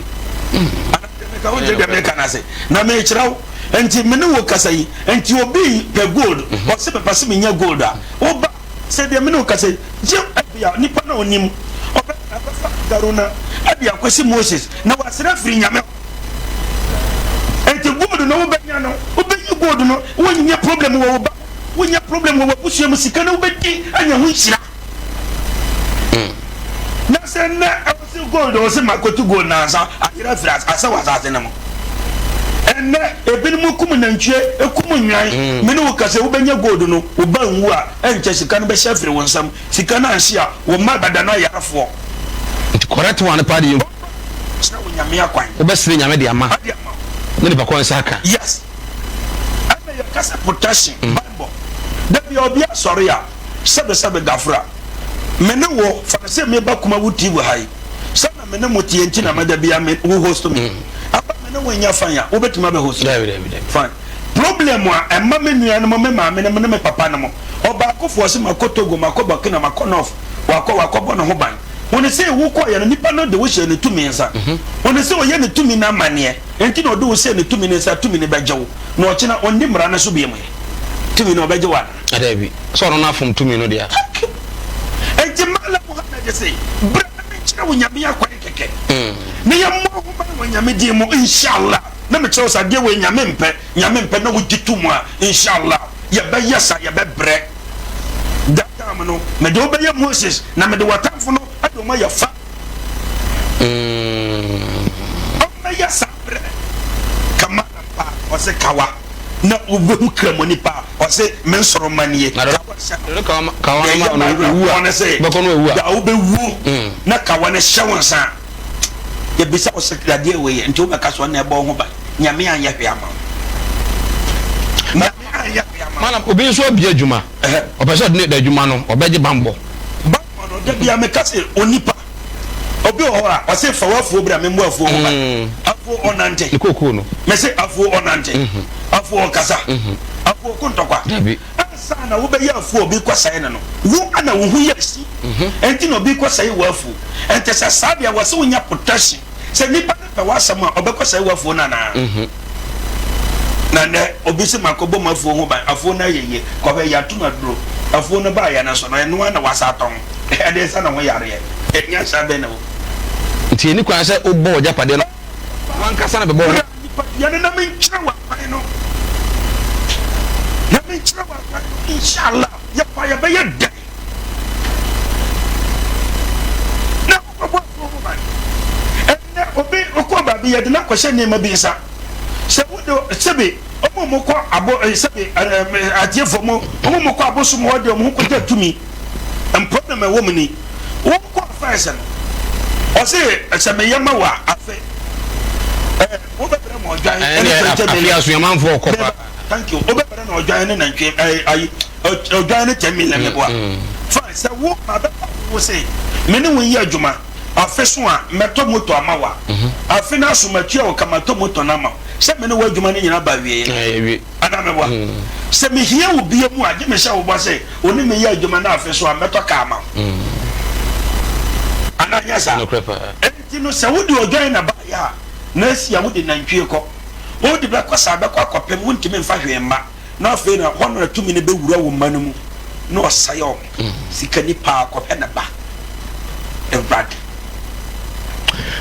meka wo nkyerɛ deɛ meka no ase na mekyerɛ wo nti me ne wo kasa yi nti obi pɛ gold ɔse mepɛ sɛ menya gold a woba sɛ deɛ me ne wo kasa yi gye ebia nipa na onim ɔbɛ ɛbɛfa garuna ɛde akɔsi Moses na wasrɛ afiri nyame hɔ nti gold Gold no wobɛnya no, wobɛyi gold no, wonnya problem wɔ wo ba ho, wonnya problem wɔ w'abusua mu, sika no wobɛdi anya ho nhyira. Na sɛ nnɛ ɔse gold ɔse makotu gold nansa ayera afiri asɛ wɔ asase no mu. Ɛnnɛ ebinom kum nantwie, ekum nnwan, me ne wo kasa wobɛnya gold no, wo ba nwu a ɛnkyɛ sika no bɛhyɛ afiri wo nsam, sika no anhye a wo mma bɛda no ayarefoɔ.
Nti correct one paa de yɛ.
Kyerɛ wo Nyame akwan.
Wobɛsrɛ Nyame de ama.
De ama wo.
Na nipa korɔ nsa aka.
Yes. Ɛna yɛka sɛ protection, banbɔ. Da bi a obi asɔre a, sɛbe sɛbe gafra, me ne wo, fa no sɛ meba Kumawu TV ha yi, sɛ na me ne mo teɛ nti na da bi a me, wo host me. Aba me ne wo nyɛ fine a, wobɛtumi abɛ host me?
Dabi dabi dabi.
Fine. Problem a ɛma me nuanom, me maame nom ne me papa nom, ɔbaakofoɔ se makɔ Togo, makɔ Burkina, makɔ North, wakɔ, wakɔbɔ ne ho ban. Hone se wo kɔeɛ no, nipa no de wo hyɛɛ ne tumi nsa. Hone se ɔyɛ ne tumi no amaneɛ, enti na ɔde wo hyɛɛ ne tumi no nsa, tumi no bɛgye wo, na ɔkyena ɔnni mmara no so biom ɛ? Tumi no ɔbɛgye wo anaa?
Daabi, sɛ ɔno no afom tumi no deɛ a.
Thank you. Enti Mallam Muhammad se, Bra na menkyerɛ wo Nyame akwan kɛkɛ, na yɛmmɔ ho ban wɔ Nyame din mu, Inshallah, na mekyerɛ wo sɛ adeɛ wei Nyame mpɛ, Nyame mpɛ, na wogye to mu a, Inshallah, yɛbɛyɛ saa, yɛbɛbrɛ. That time no, mede wo bɛyɛ Moses, na mede w'atamfo no de wɔn ayɛ fa. Ɔmmɛyɛ saa berɛ kama pa ɔse kawa na wobɛhu kramoni pa ɔse me nsoromma nie. Kawa hyɛ
no. Kawa no ma no owu a,
ne se
bɛkɔ no owu a.
Da wobɛwu na kawa no hyɛ wo nsa. Yɛbisa wo sɛ adeɛ wei yɛ nti wobɛka so ɔna ɛbɔ wo ho ban. Nyame anyɛ hwee ama wo. Nyame anyɛ hwee ama wo.
Malam, obi nso abue adwuma, ɔpɛ sɛ ɔde ne adwuma no, ɔbɛgye bammɔ.
Bammɔ no, da biara meka sɛ onipa, obi wɔ hɔ a, ɔse fa w'afuo bra memmɔ afuo ho ban. Afuo ɔnante.
Ne kookoo no.
Mese afuo ɔnante. Afuo ɔkasa. Afuo ɔko ntɔkwa.
Dabi.
Ansa na wobɛyɛ afuo a obi rekɔsɛe no no, wo na wo ho yɛ hyi. Enti na obi rekɔsɛe w'afuo. Ɛnte sɛ saa deɛ, wɔse wonya protection. Sɛ nipa no pɛ w'asɛm a, ɔbɛkɔsɛe w'afuo no anaa? Na nnɛ, obi se makɔbɔ m'afuo ho ban, afuo no ayɛ yie, kɔhwɛ, yɛato no aduro. Afuo no baeɛ no nso no, ɛno ara na wasa atɔn de resa ne ho yareɛ. Nyansa bɛn na ɛwɔ mu?
Nti ɛnni kwan sɛ wobɔ w'agyapadeɛ no w'ankasa na bɛbɔ wo ho.
Bra nipadua no na menkyerɛ wo akwan no, na menkyerɛ wo akwan no, Inshallah, yɛkɔ a yɛbɛyɛ dɛn? Na wobɛbɔ afuo ho ban. Ɛnnɛ obi wokɔ baabi yɛde no akɔhyɛ nneɛma bi nsa. Sɛ wode sɛbi ɔmo mo kɔ abo eh, sɛbi eh, atiefoɔ mo ɔmo mo kɔ abosom hɔ de ɔmo ho kɔgya tumi. Problem ɛwɔ mu ni. Wokɔ afɛɛsɛ no ɔse sɛ meyɛ ma wo a afe eh, wobɛbrɛ ma ɔdwan ɛne
Ɛnɛ
20 million.
afei asuamanfoɔ kɔ pa.
Thank you. Wobɛbrɛ na ɔdwan ne nantwie eh, ayi Odwan ne 10 million meboa. Fine, sɛ wo mabɛfa wo se me ne wo nyɛ adwuma afe so a mɛtɔ moto ama wo a, afe no aso matua wo ka matɔ moto no ama wo. Sɛ me ne wo adwuma no nyinaa ba awieɛ no, anaa meboa? Sɛ mehia wo bio mu a, gye mehyɛ wo bɔ sɛ wo ne me yɛ adwuma na afe so a mɛtɔ kaa ama wo. Anaa nyɛ saa? Enti no sɛ wode odwan na baeɛ a, na asi a wode nantwie kɔ. Wode bɛkɔ saa bɛkɔ akɔpem wontumi mfa hwee mma. Na afei na hɔ na tumi no bɛwura wo mma no mu na ɔsɛe wɔn. Sikani paa kɔhwɛ ne ba. Awurade.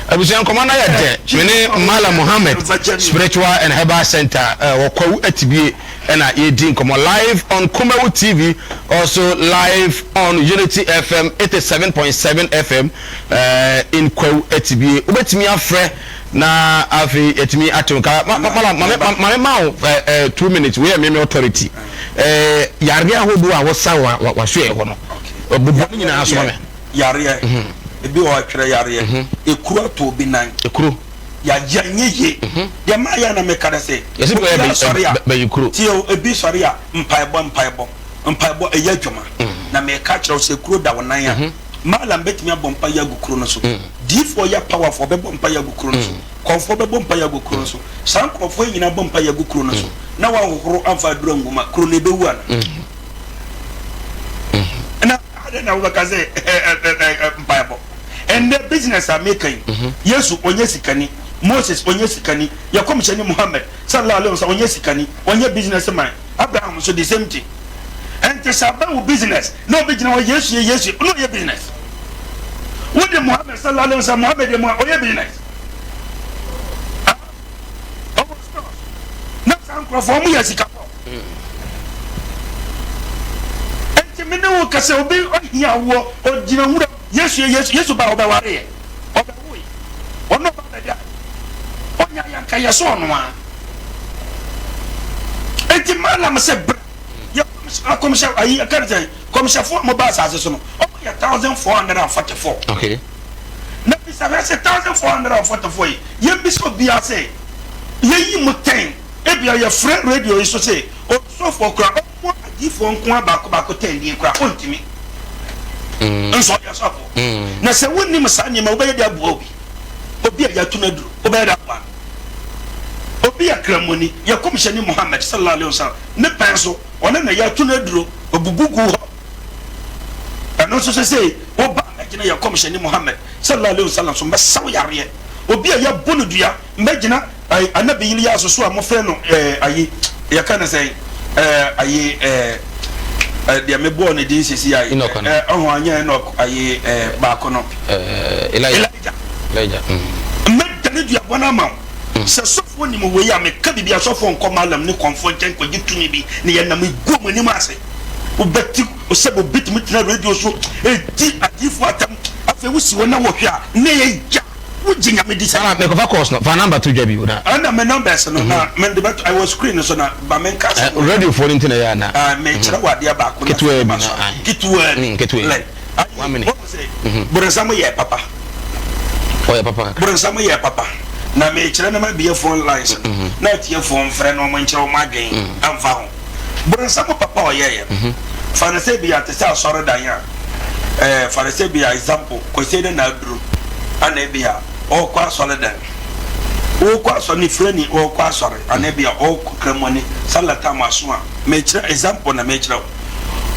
Abusua nkɔmɔ no ayɛ dɛ. Me ne Mallam Mohammed Spiritual and Herbal Center wɔ Kwawu Atibie na yɛredi nkɔmɔ live on Kumawu TV also live on Unity FM 87.7 FM in Kwawu Atibie. Wobɛtumi afrɛ Na afei yɛtumi ato nka. Ma ma ma ma ma ma wo ɛɛ eh, 2 minutes. Wei yɛ meme authority. Ɛɛ yareɛ ahodoɔ a wosa wɔ wasoɛ hɔ no. Bobɔ ne nyinaa so ma me.
Yareɛ. Ebi wɔ hɔ atwerɛ yareɛ. Ekuro ato obi nan.
Ekuro.
Yayɛ nye yie. Deɛ maa yɛ na meka de se.
Yɛsi bi
Obi asɔre a.
Bɛyi kuro.
Tie o, ebi sɔre a mpaebɔ mpaebɔ mpaebɔ ɛyɛ adwuma. Na meka kyerɛ wo sɛ ekuro da wo nan a. Mallam bɛtumi abɔ mpaeɛ agu kuro no so. Diifoɔ yɛ powerful ɔbɛbɔ mpaeɛ agu kuro no so. Kɔmfoɔ bɛbɔ mpaeɛ agu kuro no so. Saa nkurɔfoɔ yi nyinaa bɔ mpaeɛ agu kuro no so na wɔanhohoro amfa aduro angu mu a, kuro no ɛbɛwu anaa? Na adɛn na wobɛka sɛ mpaebɔ? Ɛnnɛ business a meka yi, Yesu ɔnyɛ sikani, Moses ɔnyɛ sikani, yɛ kɔmhyɛni Muhammad sallallahu alaihi wasallam ɔnyɛ sikani, ɔnyɛ business man, Abraham nso the same thing. Ɛnti sɛ aba wo business na obi gyina hɔ Yesu yɛ Yesu yɛ na ɔyɛ business. Wode Muhammad sallallahu alaihi wasallam Muhammad yɛ mu a ɔyɛ business. Ah, ɔwɔ stores. nkurɔfoɔ wɔn yɛ asikafoɔ. Enti me ne wo kasa obi ohia woɔ ogyina nwura Yesu yɛ Yesu Yesu ba ɔbɛware yɛ ɔbɛwoe ɔno ɔba bɛda ɔnya yɛ nka yɛ so ɔno a. Enti Malam sɛ bra yɛ akɔmhyɛ ayi ɛka ne sɛ kɔmhyɛfoɔ a wɔba asase so no wɔn yɛ 1444.
Okay.
Na bisa hwɛ sɛ 1444 yi yɛn bisa obiara sɛ yɛyi mu tɛn ebia yɛfrɛ radio yi so sɛ ɔsɔfoɔ koraa ɔmmɔ adiifoɔ nko ara baako baako tɛn din koraa ɔntumi nso ɔyɛ sɔfoɔ. Na sɛ wonnim saa nneɛma wobɛyɛ de aboa obi obi a yɛato no aduro wobɛyɛ de aboa no. Obi yɛ kramoni yɛ kɔmhyɛni Muhammad sallallahu alaihi wasallam ne pɛn so ɔno na yɛato no aduro obubu gu hɔ. Ɛno nso sesei woba a mɛgyina yɛ kɔmhyɛni Muhammad sallallahu alaihi wasallam so mɛsa wo yareɛ. Obi a yɛabɔ no dua mɛgyina ayi Anabi Ilyas so a mofrɛ no ɛɛ ayi yɛka no sɛn ɛɛ ayi ɛɛ ɛɛ deɛ mebɔɔ ne din sisi ayi
Enoch ana?
ɛɛ ɔho anyɛ Enoch ayi ɛɛ baako no
Ɛɛ Elijah.
Elijah.
Elijah. Mm.
Mɛdane duabɔ no ama wo. Sɛ sɔfoɔ nim wei a meka biribi a sɔfoɔ nkɔ Malam ne kɔmfoɔ nkyɛn nkɔgye tumi bi na yɛnam gu wɔn anim ase. Wobɛte sɛ obi tumi tena radio so di adiyifoɔ atɛm, afei wosi hɔ na wohwɛ a, na ɛyɛ ya. Wogye Nyame di sɛn?
Nana mekɔfa calls no, fa number to dwa bio na.
Ɛna me numbers no na mede bɛto, ɛwɔ screen no so na ma menka asɛm wei.
Radio foɔ no nti na ɛyɛ a na.
Mekyerɛ wo adeɛ baako na
Ketewaa
afei
bi
ma
na
so.
ae.
Ketewaa bi.
Ketewaa bi.
Like, ayi,
One minute.
woahu sɛ, boronsam yɛ papa.
Ɔyɛ papa kakra.
Boronsam yɛ papa. Na mekyerɛ na mabue phone lines no na atiefoɔ mfrɛ na wɔnkyerɛ wɔn adwene mfa ho. Boronsam papa a ɔyɛeɛ no, fa no sɛ ebia te sɛ asɔredan a, ɛɛ, fa no sɛ ebia example, Kwesi ne n'aduro, ana ebia ɔrekɔ asɔredan. Ɔrekɔ asɔre, ne firani, ɔrekɔ asɔre, ana ebia ɔrekɔ kramoni, sala tam aso a, mekyerɛ example na mekyerɛ wo.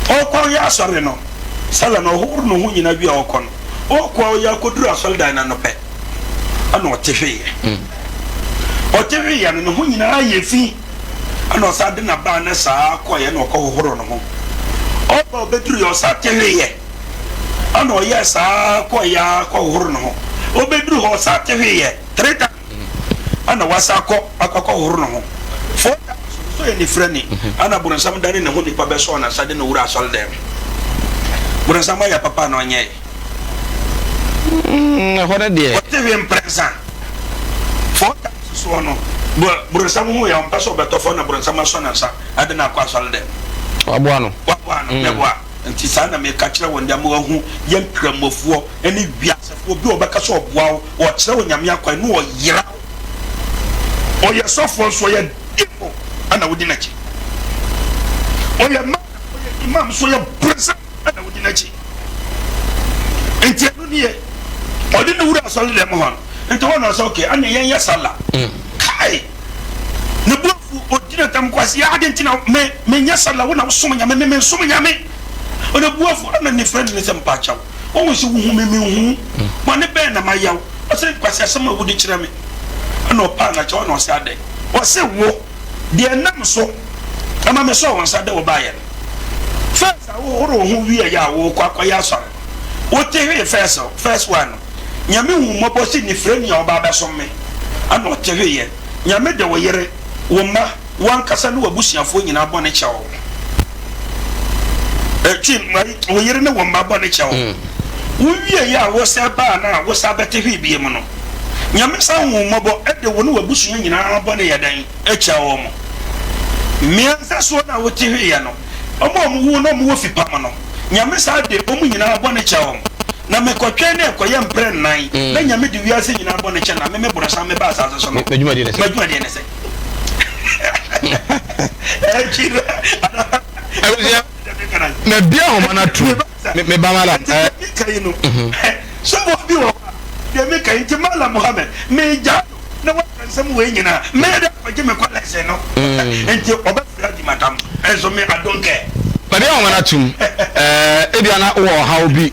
Ɔrekɔ ɔyɛ asɔre no, sala no, ɔhohoro ne ho nyinaa wie a ɔrekɔ no, ɔrekɔ ɔyɛ akɔduru asɔredan no ano pɛ, ɛna ɔte hweeɛ. Ɔte hweeɛ no, ne ho nyinaa yɛ fi. Ɛna ɔsan de n'abaa no saa kɔeɛ na ɔkɔhohoroo ne ho. Ɔba a ɔbɛduruiɛ ɔsan tehweeɛ. Ɛna ɔyɛɛ saa kɔeɛ ara kɔhohoro ne ho. Ɔbɛduru hɔ ɔsan tehweeɛ three times. Ɛna wasan akɔ akɔhohoro ne ho four times. So yɛ nifirani. Ɛna boronsam dane ne ho nipa bɛsɔɔ ne nsa de no wura asɔredan mu. Boronsam ayɛ papa na ɔnyɛe.
Ɛhɔ no deɛ.
Ɔtehwee mprɛnsa four times. Soɔ no, boronsam hu yɛ, ɔmpɛ sɛ ɔbɛtɔ fam na boronsam asɔ ne nsa de no akɔ asɔre dɛm.
Waboa no.
Waboa no, mɛboa. Nti saa na meka kyerɛ wɔn de ama wɔahu yɛn Nkramofoɔ ne wiasefoɔ, obi a ɔbɛka sɛ ɔboa wo, ɔkyerɛ wo Nyame akwan na ɔyera wo. Ɔyɛ sɔfoɔ nso ɔyɛ devil ɛna wodi n'akyi. Ɔyɛ man, ɔyɛ imam nso ɔyɛ boronsam. Ɛna wodi n'akyi. Nti ɛno nie, ɔde ne wura asɔre dɛm hɔ no, nti hɔ na ɔsɛ okay, ɛna yɛn yɛ sala. Kai! Ne bo afu, odi n'atam kwasi, adi nti na me me nyɛ sala, wo na wosom Nyame, me me nsom Nyame. Ɔne bo afu, ɛna ne friend ne sɛ mpakyɛw, wohu sɛ wohu me, me nhu, bɔne bɛn na mayɛ wo? Ɔsɛ kwasi asɛm a wodi kyerɛ me. Ɛna ɔpaa n'akyɛw, ɛna ɔsɛ adɛn? Ɔse wo. Deɛ ɛnam so ma mesɔɔ wo nsa de wo baeɛ no, first a wohoro wo ho wieeɛ a worekɔ akɔyɛ asɔre no, wote hwee first, first one no, Nyame hu mmɔbɔ sɛ nifirani a ɔba abɛsom me, ɛna ɔte hweeɛ. Nyame de wo yere, wo mma, wo ankasa ne w'abusuafoɔ nyinaa bɔne kyɛ wo. Ɛtwi, wo yere ne wo mma bɔne kyɛ wo. Wowieeɛ a wosɛ baa no a wosa bɛte hwee biom no, Nyame san hu wo mmɔbɔ de wo ne w'abusua nyinaa bɔne yɛ dɛn? Kyɛ wɔn. Mmiɛnsa soɔ no a wote hweeɛ no, wɔn a wɔwoo na wɔwɔ fipam no, Nyame san de wɔn nyinaa bɔne kyɛ wɔn. Na mekɔtwɛn na ɛkɔyɛ mprɛ nnan, na Nyame de wiase nyinaa bɔne kyɛ na me me borɔsan meba asase so no,
M'adwumadie ne sɛ?
M'adwumadie ne sɛ? Ɛtwi no, anaa?
Abusua, mabue ahoma no atom. Me me ba Malam.
Nti deɛ meka yi no, sɔfoɔ bi wɔ hɔ a, deɛ meka yi nti Malam Muhammad, megyaa no na waka nsɛm wei nyinaa, mɛyɛ dɛ akɔgye me kɔlɛhyen no, nti ɔbɛfrɛ adi m'atam, nso me I don't care.
Baabi a wɔn atum, ɛɛ ebia na wowɔ ɔhaw bi,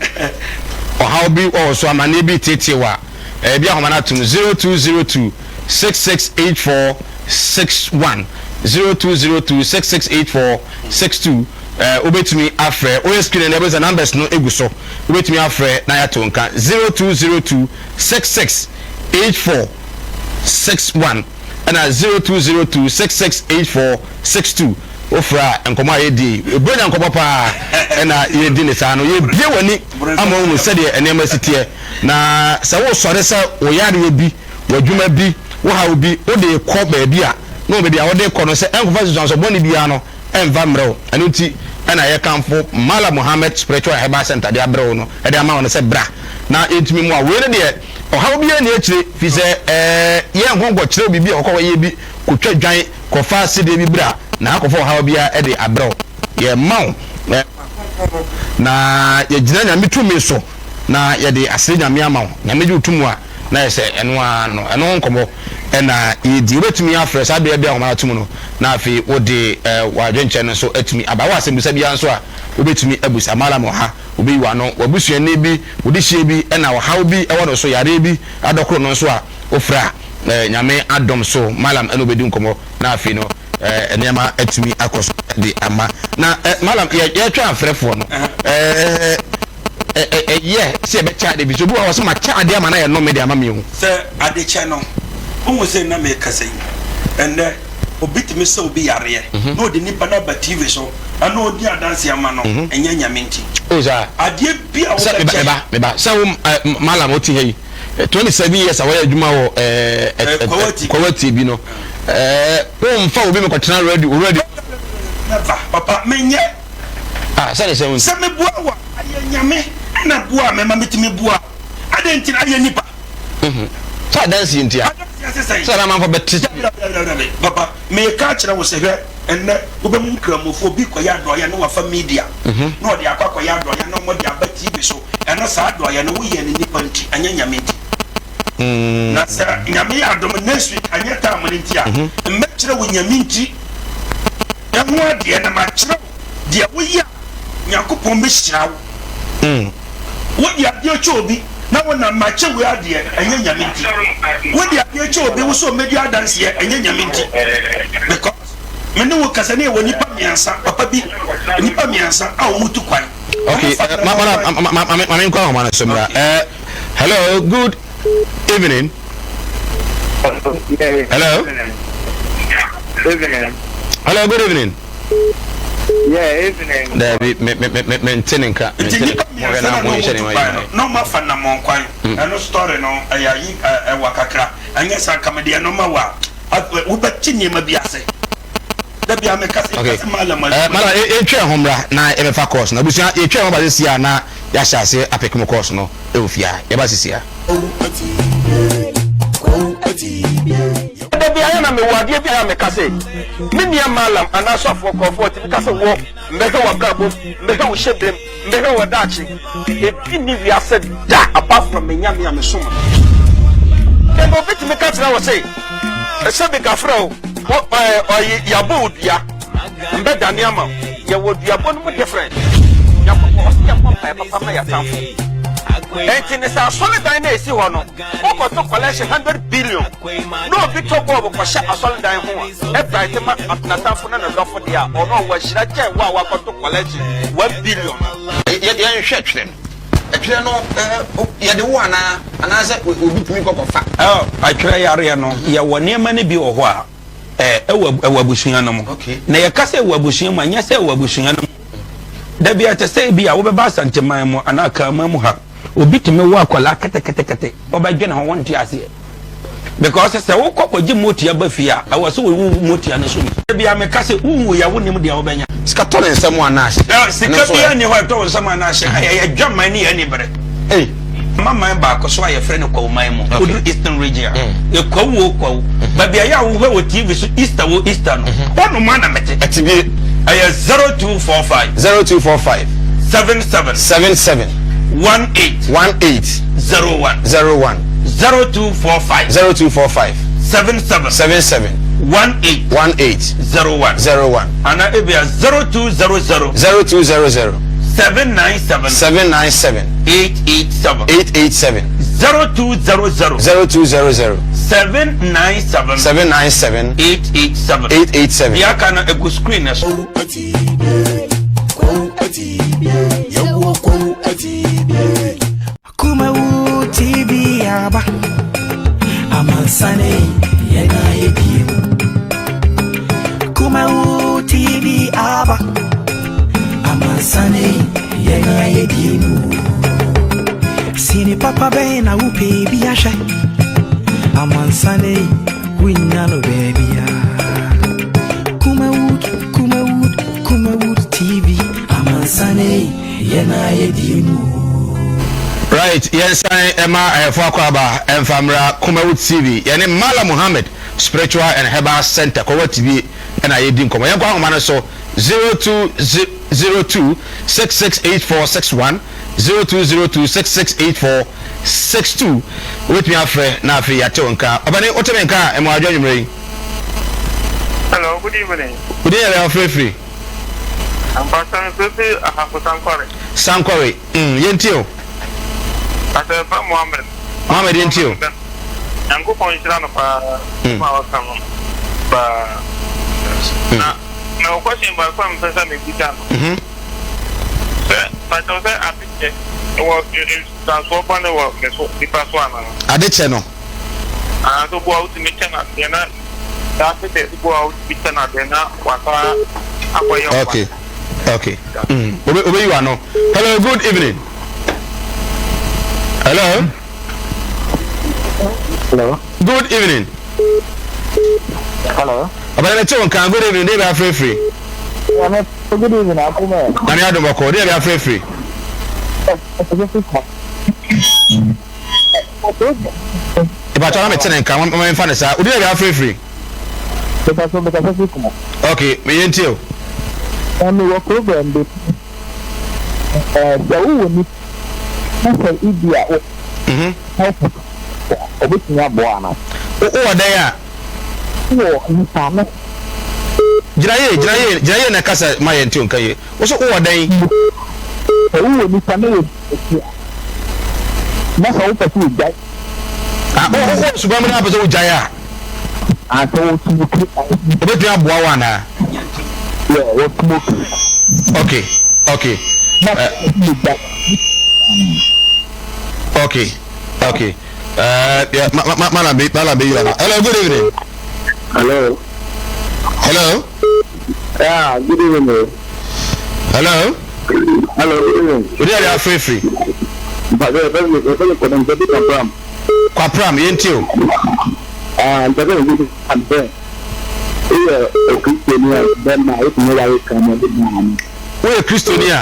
ɔhaw bi wɔ wo so, amanneɛ bi reteetee wo a, ɛɛ bi ahoma no atum 0202 6684 61 0202 6684 62. Eh, wobɛtumi afrɛ. Woyɛ screen no, ɛbɛhu sɛ numbers no gu so. Wobɛtumi afrɛ na yɛato nka 0202 66 84 61. ɛna 0202 6684 62. Wofrɛ a, nkɔmmɔ a yɛdi yi, Buronya nkɔmmɔ paa ɛna yɛdi ne saa no. Yɛbue w'ani ama wohu sɛdeɛ nneɛma si teɛ. Na sɛ wosɔre sɛ wo yareɛ bi, w'adwuma bi, wo haw bi, wode rekɔ baabi a, na wɔ baabi a wode rekɔ no, sɛ ɛnkɔfa nsunsuansoɔ bɔne biara no, ɛmfa mmrɛ wo. Ɛno nti na yɛkamfo Mallam Muhammad Spiritual and Herbal Centre de abrɛ wo no, de ama wo no sɛ bra na yɛntumi mmoa wo. Wei no deɛ, ɔhaw biara nni akyire, firi sɛ ɛɛ yɛnkɔ nkɔkyerɛ wo biribi a kɔkɔ kɔyɛ bi, kɔtwa dwan, kɔfa sedeɛ bi bra na akɔfa ɔhaw biara de abrɛ wo. Yɛma wo nkwa kronkron no na yɛgyina Nyame tumi so na yɛde asere Nyame ama wo. Nyame gye wo to mu a, na ayɛ sɛ ɛno ara no. Ɛno ho nkɔmmɔ na yɛredi. Wobɛtumi afrɛ saa berɛ bi a nhoma no ato mu no, na afei wode w'adwenkyerɛ no nso atumi aba. Wowɔ asɛmmisa biara nso a, wobɛtumi abusa. Mallam wɔ ha, ɔbɛyi w'ano. W'abusuani bi, wo dehyeɛ bi na ɔhaw bi wɔ no so, yareɛ bi adɔkoro no nso a, wofrɛ a, Nyame adom so, Mallam ne wo bɛdi nkɔmmɔ na afei no nneɛma atumi akɔ so de ama. Na Mallam, yɛretwɛn afrɛfoɔ no, ɛyɛ sɛ yɛbɛkyɛ adeɛ bi. Sɛ obi wɔ hɔ a ɔsɛ makyɛ adeɛ ama no ayɛ nnome de ama me o.
Sɛ adekyɛ no, wohu sɛ na merekasa yi, ɛnnɛ obi tumi sa obi yareɛ na ɔde nipa no aba TV so na ɔdi adanseɛ ama no, ɛnyɛ Nyame nti.
O saa.
Adeɛ bi a
Sɛ meba,
wobɛkyɛ.
meba, meba. Sɛ wo Mallam wote ha yi, 27 years a wɔyɛ adwuma wɔ
Kwawu
Kwawu TV no, womfa obi mekɔtena radio, radio.
Never, papa, menyɛ.
Ah, sɛde sɛ wo.
Sɛ meboa wo a, ayɛ Nyame na boa me ma metumi boa wo. Adɛn nti na ayɛ nipa?
Sɛ adansie nti a.
Adansie ase sɛn?
Sɛ na amanfoɔ bɛte.
Dabi, dabi, dabi, dabi, papa, meka akyerɛ wo sɛ hwɛ, ɛnnɛ wobɛhu Nkramofoɔ bi kɔyɛ adɔeɛ na wafa media na ɔde akɔ akɔyɛ adɔeɛ na wɔde aba TV so, ɛno saa adɔeɛ no woyɛ no nipa nti, ɛnyɛ Nyame nti. Na sɛ Nyame yɛ adom next week anyɛ time no nti a, mɛkyerɛ wo Nyame nti. Ɛho adeɛ na makyerɛ wo deɛ woyɛ a Nyankopɔn bɛhyira wo. Wode adeɛ kyɛ obi na wonam makyɛ wei adeɛ ɛnyɛ Nyame nti. Wode adeɛ kyɛ obi wo sɛ ɔmmɛdi adanseɛ ɛnyɛ Nyame nti. Because me ne wo kasa ne yɛwɔ nnipa mmiɛnsa papa bi nnipa mmiɛnsa a wɔn tu kwan.
Okay, ma ma ma ma ma ma me nkɔ ahoma no so mmra. Hello, good evening. Hello.
Evening.
Hello, good evening.
Yeah, evening.
Dabi, me me me me nte ne nka.
Nti nnipa mmiɛnsa na na wɔn tu kwan no, na wɔn afa namɔn kwan. Ɛno story no ɛyɛ ayi ɛwa kakra. Ɛnyɛ saa nka mede ɛno ma wo a, wobɛte nneɛma bi ase. Da biara meka sɛ
Okay.
yɛka sɛ Mallam
Eh,
adwuma.
Mallam, yɛntwa ɛho mmra na yɛbɛfa course no. Abusua, yɛtwa ɛho ba sisi a na yɛahyɛ ase apeke mu course no ɛwɔ fie ha. Yɛba sisi a.
Da biara na mewɔ adeɛ bi a meka sɛ, me nua Mallam anaa sɔfoɔ nkurɔfoɔ tumi ka sɛ wɔ mbɛhwɛ w'abrabɔ mu, mbɛhwɛ wo hyɛbrɛ mu, mbɛhwɛ wɔ daakye. Ebi nni wiase da apart from me Nyame a mesom no. Ɛna obi tumi ka kyerɛ wo se, sɛ bi kafrɛ wo, wo ɛɛ ɔyi yabɔ wo dua, mbɛdane ama wo. Yɛwɔ duabɔ no mu different. Nyankopɔn ɔse yɛmmɔ mpaeɛ papa ma yɛatamfo. Ɛnti ne sɛ asɔredan no a esi hɔ no, wokɔto collection 100 billion na obi tɔ bɔɔbo kɔhyɛ asɔredan ho a, ɛbright ma n'atamfo ne ne dɔfo deɛ a, ɔno ɔwɔ ahyira kyɛn wo a wakɔto collection 1 billion no.
Yɛnhwɛ twerɛ no. Twerɛ no, yɛde wo anaa? Anaasɛ obi tumi kɔ kɔfa?
Atwerɛ yareɛ no, yɛwɔ nneɛma no bi wɔ hɔ a, ɛwɔ ɛwɔ abusua no mu. Na yɛka sɛ ɛwɔ abusua mu a, nyɛ sɛ ɛwɔ abusua no mu. Da bi a ɛte sɛ ebi a wobɛba Asanteman mu anaa Akanman mu ha, obi tumi wo akwadaa ketekete, wobɛdwene ho wonte aseɛ. Because sɛ wokɔ kɔgye motia ba fie a, ɛwɔ sɛ wowu motia no so bi. Da bi a meka sɛ wonwui a wonnim deɛ wobɛnya.
Sika tɔ ne nsam anaa ahyɛ?
Sika biara nni hɔ a ɛtɔ wo nsam anaa ahyɛ. Ɛyɛ adwaman ne yɛn anibere. Ama man baako so a yɛfrɛ no Kwawu man mu. Woduru Eastern Region a, yɛ Kwawu o Kwawu. Baabi a yɛ a wohwɛ wɔ TV so Easter o Easter no, hɔnom ara na mete.
Ɛte bie.
Ɛyɛ 0245.
0245.
77.
77.
18.
18.
01.
01.
0245.
0245.
77.
77.
18.
18.
01.
01.
Ana ebia 0200.
0200.
797.
797.
887.
887.
0200.
0200.
797.
797.
887.
887.
Deɛ aka no egu screen no so.
Kumawu TV aba amansane. yɛn ayɛ die mu. Kumawu TV aba. Amansane yɛn ayɛ die mu. Sini papa bɛn na wopɛ bi ahwɛ. Amansane wonya no baabia. Kumawood, Kumawood, Kumawood TV. Amansane yɛn ayɛ die mu.
Right, yɛnsan ɛma ɛfo akɔ aba ɛmfa mmra Kumawood TV. Yɛne Mala Muhammed Spiritual and Herbal Center kɔwɔ TV ɛna yɛdi nkɔmmɔ. Yɛnkɔ ahoma no so 0202 668461, 0202 668462. Wobɛtumi afrɛ na afei yɛate wo nka. Ɔbɛne wote me nka a, ɛmɔ adwo anwummerɛ yi.
Hello, good evening.
Wodin yɛ bɛ afrɛfiri?
Mpasa mfefe Ahafo Sankɔre.
Sankɔre, yɛntie o.
Pastor Fa Mohammed.
Mohammed, yɛntie o.
Nyankopɔn nhyira no paa ma ɔka no paa. Na mewɔ question baako a mepɛ sɛ mebisa no. Sɛ pakyɛw sɛ adekyɛ wɔ nsunsuansoɔ bɔne wɔ me so nipa so anaa?
Adekyɛ no.
Anaa sɛ obi a wotumi kyɛ no adeɛ na daakye sɛ obi a wotumi kyɛ no adeɛ na wasa akɔyɛ ɔba.
Okay. Obe obe you ano. Hello, good evening. Hello.
Hello.
Good evening.
Hello.
Ọbẹ̀rẹ̀ mi tí o nǹkan. Good evening, David Afrefri.
Nyame, good evening, Akume.
Nyame adom bɔkɔ, David Afrefri. Ìbàtọ́ na mi tẹ ne nka, wọ́n mi nfa ne saa. Odi David Afrefri. Okay, mi yẹn ti o.
Ɛmi wɔ program bi. Ɛɛ sɛ wowɔ ni na sɛ ibi a wo obetumi aboa ana?
Wowɔ dɛn a?
Wowɔ nipa no.
Gyina yie, gyina yie, gyina yie na kasa ma yɛn ti o nka yie. Wo so wowɔ dɛn?
Sɛ wowɔ nipa na wɔ akyi a, na sɛ wopɛ sɛ wogyae.
Ah, wo wo suban mu na wopɛ sɛ wogyae a.
Ah, sɛ wɔ smoke.
Obetumi aboa wo anaa?
Yeah, wɔ smoke.
Okay.
Na sɛ wogyae.
Okay. Yeah, ma ma ma ma ma be you. Hello, good evening.
Hello.
Hello.
Yeah, good evening.
Hello.
Hello, good evening.
Odi ade afrefri.
Mpase efe kɔ mpase Kwapram.
Kwapram, yɛntie o.
Ah, mpase ebi abɛ. Eyɛ Okristoni a bɛma etumi ware kramoni baa no.
Woyɛ Kristoni a?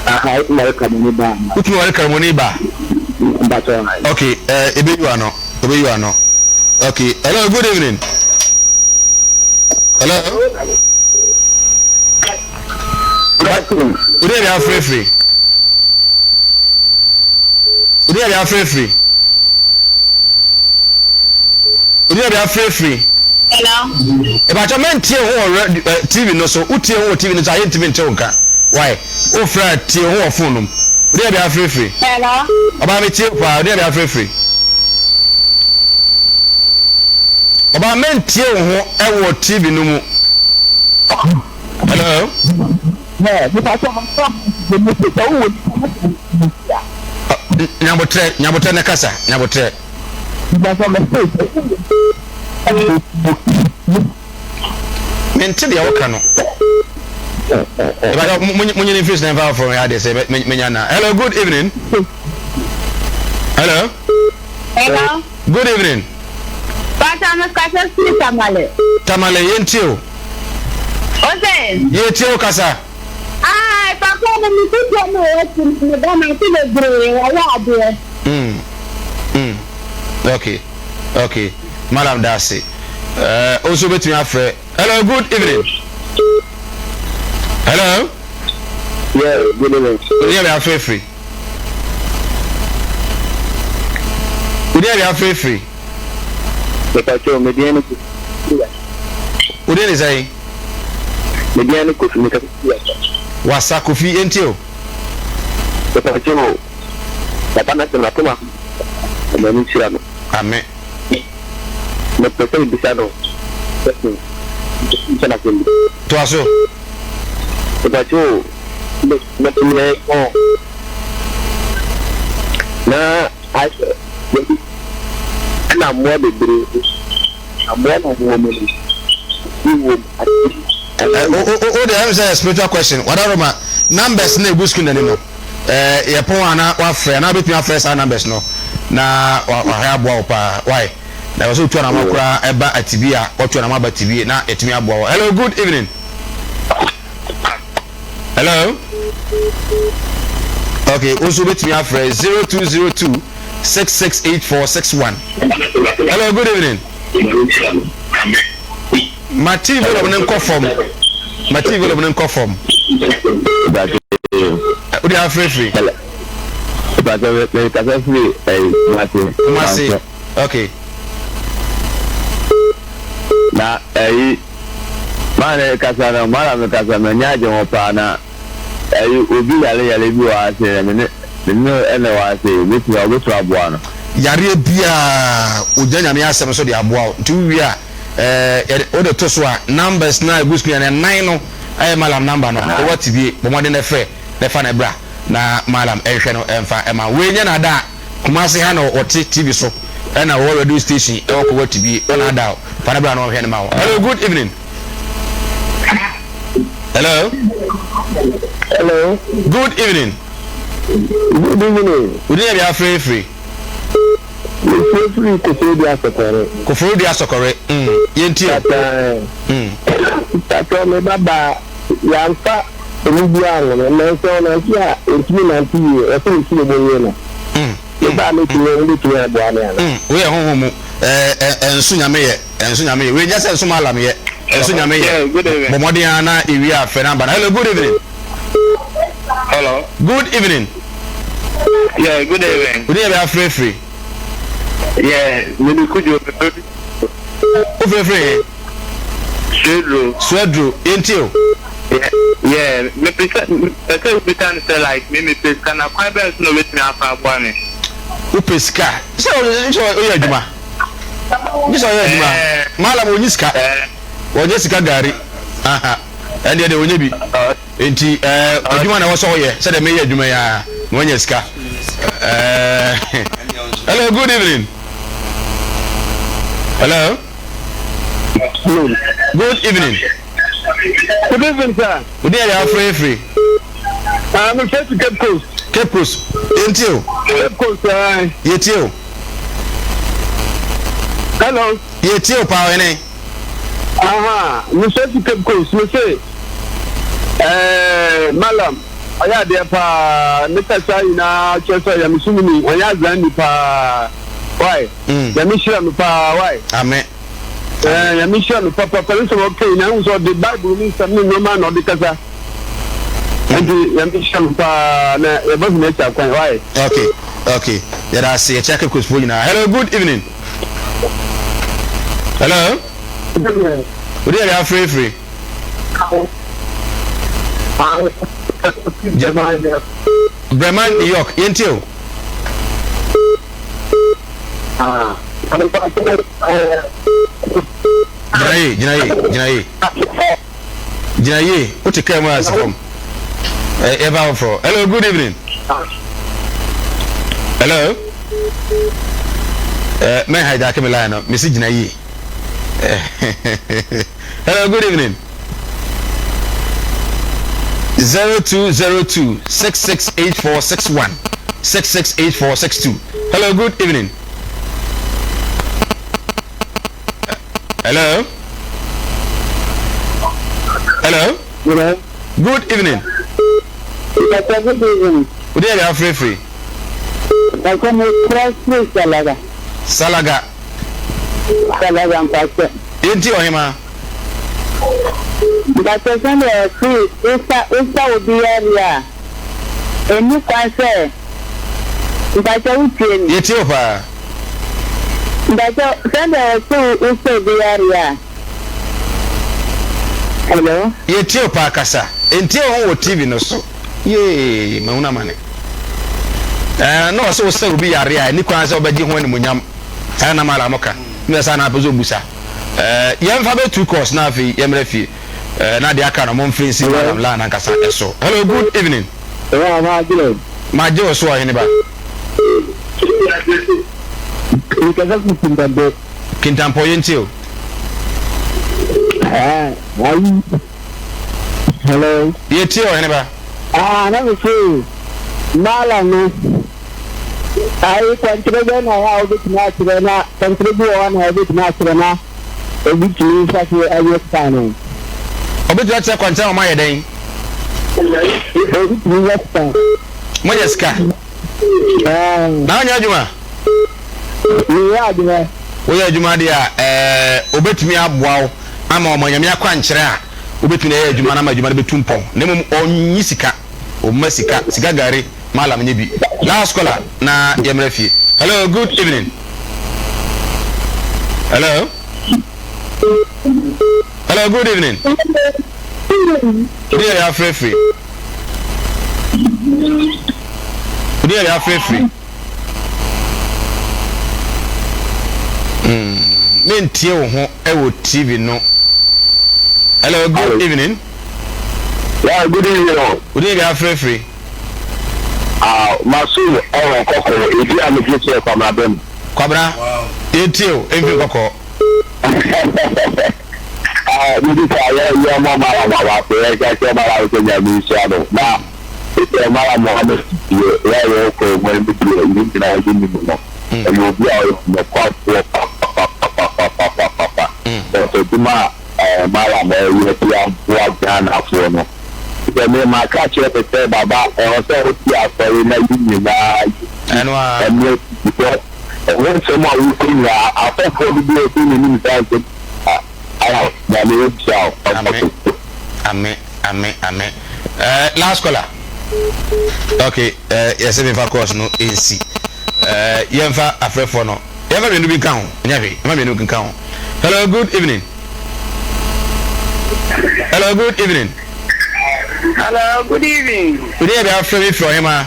Aha, etumi ware kramoni baa no.
Wotumi ware kramoni baa?
Mpase.
Okay, ebe yi ano, ebe yi ano. Okay, hello, good evening. Hello. Odi ade afrefri. Odi ade afrefri. Odi ade afrefri.
Hello.
Ìbàtɔ mɛ ntie ho wɔ TV no so, wotie ho wɔ TV no so a yɛntumi nte wo nka. Why? Wofrɛ a tie ho wɔ phone no mu. Odi ade afrefri.
Hello.
Ɔbaa mi tie paa, odi ade afrefri. Ɔbaa mɛ ntie wo ho ɛwɔ TV no mu. Hello. Nyabotrɛ, nyabotrɛ ne kasa, nyabotrɛ. Mente deɛ woka no. Ìbàdàn mo nyini nfiri sinɛ nfa afɔ yɛ adeɛ sɛ menya na. Hello, good evening. Hello.
Hello.
Good evening.
Pata mi kasa si Tamale.
Tamale, yɛntie o.
Ose.
Yɛtie o, kasa.
Ah, papa no mi kuta no o ti mi ba na ti bebree wɔyɛ adeɛ.
Okay. Madam Darcy. Also betumi afrɛ. Hello, good evening. Hello.
Yeah, good evening.
Odi yɛ bɛ afrɛfiri. Odi yɛ bɛ afrɛfiri.
Mepakyɛw, me din ne
Odi ne sɛn?
Me din ne Kofi, mekasa fi Wasa.
Wasa, Kofi, yɛntie o.
Mepakyɛw, papa na sɛ n'akoma ɔma nhyira no.
Amen.
Mepɛ sɛ mebisa no question. Mebisa no asɛm bi.
Toa so.
Mepakyɛw, mɛtumi kɔ na ayɛ ɛna mmoa bebree.
Aboa na ɔwɔ mu no, bi wɔ mu ati.
O de ɛm sɛ spiritual question wadaroma numbers na egu screen n'ani no ɛɛ yɛ pɔn a na wafrɛ anaa obetumi afrɛ saa numbers no na wahwɛ aboa wo paa why na ɛwɔ sɛ otu anamɔ koraa ɛba atibi a watu anamɔ aba tibi na yɛtumi aboa wo. Hello, good evening. Hello. Okay, wo nso wobɛtumi afrɛ 0202 668461. Hello, good evening. Ma TV volume no nkɔ fam. Ma TV volume no nkɔ fam. Wode afrɛfiri?
Mekasa firi Kumase.
Kumase. Okay.
Na ɛyi maa ne kasa no maa na me kasa m'ani agye ho paa na ɛyi obi yare yare bi wɔ ha sei na me ne me ne no ɛna wɔ ha sei obetumi obetumi aboa no.
Yareɛ biaa ogyina Nyame asɛm so de aboa wo nti wo wie a ɛɛ yɛde wode to so a numbers no a ɛgu screen no ɛnan no ɛyɛ Mallam number no wowɔ tibie bɔ mmɔden na frɛ na fa no bra na Mallam ɛnhwɛ no ɛmfa ɛma wo wei nyɛ naadaa. Kumasi ha na ɔte TV so ɛna ɔwɔ radio station ɛwɔ Kowa TV ɔna ada o fa ne bra na ɔnhwɛ ne ma wo. Hello, good evening. Hello.
Hello.
Good evening.
Good evening.
Wodi yɛ bi afiri firi.
Mefiri firi Koforidua Asɔkɔre.
Koforidua Asɔkɔre. Yɛn ti o.
Tata. Me ba ba yanfa Emu biara anwo no, nanso ɔnante a, ontumi nnante yie. Ɔsɛ ne fie mu nye no. Me ba a mɛtumi, wobɛtumi aboa me anaa?
Wei yɛ honhom mu ɛɛ ɛnso Nyame yɛ, ɛnso Nyame yɛ. Wei nyɛ sɛ nso Mallam yɛ, ɛnso Nyame yɛ. Bɔ mmɔden ara na ewie a frɛ number no. Hello, good evening.
Hello.
Good evening.
Yeah, good evening.
Wo din yɛ bɛ afrɛ firi?
Yeah, me de Kojo, me frɛ firi.
Wo frɛ firi he?
Suaduro.
Suaduro, yɛntie o.
Yeah, yeah, mepɛ sɛ mepɛ sɛ wobisa no sɛ like me mepɛ sika na kwan bɛn so na obetumi afa aboa me.
Wopɛ sika? Sɛ sɛ woyɛ adwuma. Gye sɛ ɔyɛ adwuma. Malam ɔnyi sika. Ɔnyɛ sika gari. Aha. Ɛndeɛ deɛ ɔnyɛ bi. Nti ɛɛ adwuma na ɛwɔ sɛ ɔyɛ sɛdeɛ meyɛ adwuma yi ara na wanya sika. Ɛɛ hello, good evening. Hello. Good evening.
Good evening, sir.
Wodi yɛ afiri firi.
Ah, me fɛ Cape Coast.
Cape Coast. Yɛn o.
Cape Coast ɛɛ.
Yɛ tie o.
Hello.
Yɛ tie o paa ɔhene.
Aha, me fɛ fi Cape Coast. Me se, ɛɛ, malam, ɔyɛ adeɛ paa. Ne kasa nyinaa kyerɛ sɛ ɔyɛ me sumuni, ɔnyɛ azan ni paa. Why? Mm. Nyame hyira no paa why?
Amen.
Eh, Nyame hyira no papapa ne sɛ ɔka yi na ehu sɛ ɔde Bible mu nsɛm ne nneɛma na ɔde kasa. Nti Nyame hyira no paa na yɛbɔ hene akyi akwan why?
Okay, okay. Yɛda ase yɛkyɛ Cape Coast foɔ nyinaa. Hello, good evening. Hello. Wode yɛ de afirifiri. Breman, New York. Yɛntie o. Gyina yie, gyina yie, gyina yie. Gyina yie, wote kaa mu a si fam. Yɛfa foforɔ. Hello, good evening. Hello. Eh, mɛn hijack me line no, mesi gyina yie. Hello, good evening. 0202 668461 668462. Hello, good evening. Hello. Hello.
Hello.
Good evening.
Good evening.
Wode yɛ de afirifiri.
Salaga.
Salaga.
Salaga mpakyɛ.
Yɛnti ɔhema.
Mpakyɛ sɛdeɛ ɔse wosa wosa obi yareɛ a ɛnni kwan sɛ mpakyɛ wotie me.
Yɛtie wo paa.
Mpakyɛ sɛdeɛ ɔse wosa obi yareɛ a hello.
Yɛtie wo paa kasa. Ntie wo ho wɔ TV no so. Yee mahunu amane. Ɛɛ na ɔse wosa obi yareɛ a ɛnni kwan sɛ wobɛgye ho animuonyam. Saa na Mallam ka. Na saa na apɛ sɛ obusa. Eh, yɛmfa bɛ tu course na afei yɛmmra fie. Eh, na deɛ aka no momfiri nsi Mallam line ankasa ɛso. Hello, good evening.
Yeah, magye.
Magye wo so ɔhene ba.
Nkasa fi Kintampo.
Kintampo, yɛntie o.
Ɛɛ ayi hello.
Yɛ tie ɔhene ba.
Ah na me se malam no ayi kwankyerɛ bɛn na ɛyɛ a wobɛtumi akyerɛ na kwankyerɛ bi wɔ hɔ na wobɛtumi akyerɛ na obi tumi nfa so ɛyɛ sika no.
Obɛtumi akyerɛ kwankyerɛ ma ɔmayɛ dɛn?
Obi tumi yɛ sika.
Moyɛ sika?
Ɛɛ.
Na wonyɛ adwuma?
Meyɛ adwuma.
Woyɛ adwuma deɛ a, ɛɛ, obetumi aboa wo ama wɔn anyame akwankyerɛ a wobetumi de ayɛ adwuma no ama adwuma no bɛtu mpɔn. Na mmom ɔnnye sika, ɔmma sika, sika gari, malam nyɛ bi. Last caller na yɛmmra fie. Hello, good evening. Hello. Hello, good evening. Wodi yɛ afrɛfiri. Wodi yɛ afrɛfiri. Mm, mentie wo ho wɔ TV no. Hello, good Hello. evening.
Yeah, good evening.
Wodi yɛ afrɛfiri.
Ah, maso ɛwɔ kɔkɔɔ, ebi a megye so yɛ Kwabena Bɛm.
Kwabena, yɛntie o, ɛmfiri kɔkɔɔ.
Ah, bibi sa yɛ yɛ mɔ mara ma wa sɛ yɛ kyɛ mara sɛ nyame nhyira no na sɛ mara Mohammed deɛ yɛ yɛ kɔ mu ɛmu deɛ yɛ nyinaa yɛ nim no ɛyɛ obi a ɔyɛ nɔkwafoɔ papapapapapapapa but adwuma a mara ma ɛyɛ de aboa Ghanafoɔ no sɛ me ma ka kyerɛ me sɛ baba ɛwɔ sɛ wote asɔre na yɛ nyinaa yɛ ɛmmerɛ because Ɛho nsɛm a woka nyinaa, asɔfoɔ dodoɔ a ɛdi n'anim saa nsɛm nyinaa, ayɛ Nyame nhyira wo
Ame,
ɔsɔfo.
ame, ame, ame. Eh, last caller. Okay, eh, yɛsɛ memfa course no nsi. Eh, yɛmfa afrɛfoɔ no. Yɛmfa mmienu bi nka ho. Nyɛ hwee, yɛmfa mmienu bi nka ho. Hello, good evening. Hello, good evening.
Hello, good evening.
Wodi yɛ bi afrɛ mi firi ɔhema.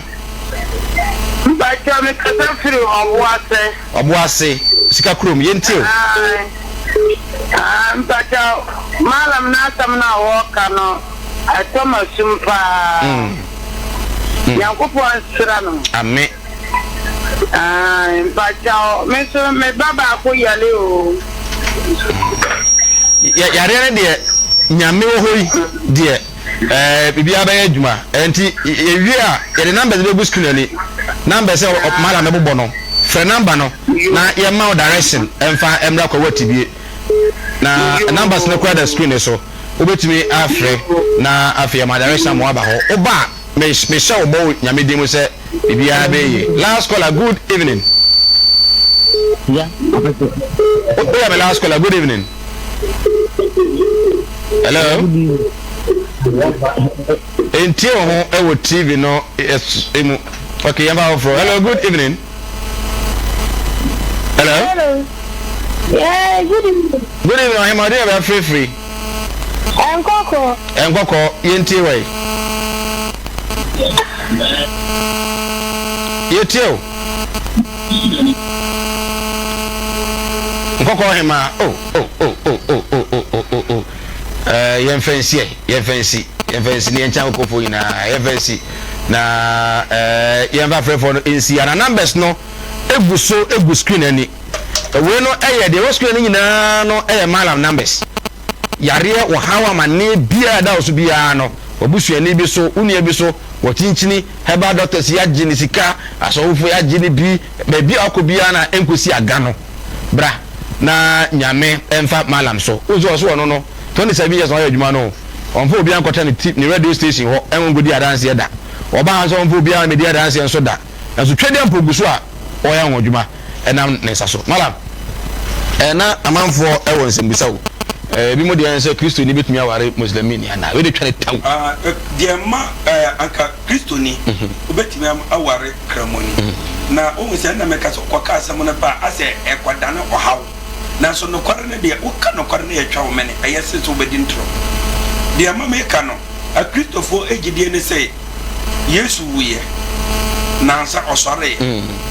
Mpakyɛw me kasa firi Ɔboase.
Ɔboase, sika kurom, yɛntie o.
Ae, ae, mpakyɛw, Mallam n'asɛm no a wɔɔka no, ɛtɔ m'asum paa. Nyankopɔn nhyira no.
Ame.
Ae, mpakyɛw, me nso me ba baako yale o.
Yareɛ no deɛ, Nyame wɔ hɔ yi deɛ. Ɛɛ biribiara bɛyɛ adwuma. Ɛnti yɛwie a yɛde numbers bɛgu screen ani. Numbers sɛ madam bɛbobɔ no. Frɛ number no na yɛmma wo direction ɛmfa ɛmmra Kwawu Atibie. Na numbers no koraa da screen no so. Wobɛtumi afrɛ na afei yɛma direction ama woaba hɔ. Woba a mehyɛ wo bɔ wɔ Nyame din mu sɛ biribiara bɛyɛ yie. Last caller, good evening. Woyɛ me last caller, good evening. Hello. Ntie wo ho wɔ TV no mu. Okay, yɛn fa foforɔ. Hello, good evening. Hello.
Hello. Yeah, good evening.
Good evening, Ɔhema. Ɔde yɛ bɛ firifiri.
Nkɔkɔ.
Nkɔkɔ, yɛn tie wɔ yi. Yɛ tie o. Nkɔkɔ ɔhema. Oh, oh, oh, oh, oh, oh, oh, oh, oh, oh. Eh, yɛmfa nsi ɛ, yɛmfa nsi, yɛmfa nsi ne yɛnkyɛn akokofoɔ nyinaa, yɛmfa nsi na eh, yɛmfa afrɛfoɔ no nsi ana numbers no egu so egu screen ani. Wei no ɛyɛ deɛ ɛwɔ screen ani nyinaa no ɛyɛ malam numbers. Yareɛ, ɔhaw, amanneɛ biara ɛda wo so biara no, wabusuani bi so, wo nua bi so, wɔkyinkyini, herbal doctors yi agye ne sika, asɔfofoɔ yi agye ne bi, baabi a wakɔ biara na ɛnkɔsi aga no, bra na Nyame mfa Mallam so. Wohu sɛ ɔso ɔno no, 27 years na wayɛ adwuma no o, ɔmfa obiara nkɔtra ne ti, ne radio station hɔ nkɔdi adanseɛ da. Ɔba ha nso ɔmfa obiara mmɛdi adanseɛ nso da. Nanso Twedeɛ mpo gu so a ɔreyɛ anwonwadwuma nam ne nsa so. Malam, eh, na amanfoɔ wɔ nsɛmbusa o. Eh, ebinom deɛ sɛ Kristoni bɛtumi aware Muslimini anaa? Wei de twa ne tɛw.
Ah, eh, deɛ mma eh, anka Kristoni wobɛtumi aware Kramoni. Na wohu sɛ ɛnna meka sɛ wokɔka asɛm no pɛ a, asɛ ɛkɔdane ɔhaw. Nanso nokware no deɛ, woka nokware no yɛtwa wo mene, ɛyɛ sen sɛ wobɛdi ntorɔ. Deɛ ɛma meka no, Akristofoɔ gyidie ne sɛ, Yesu wuiɛ, nansa ɔsɔree.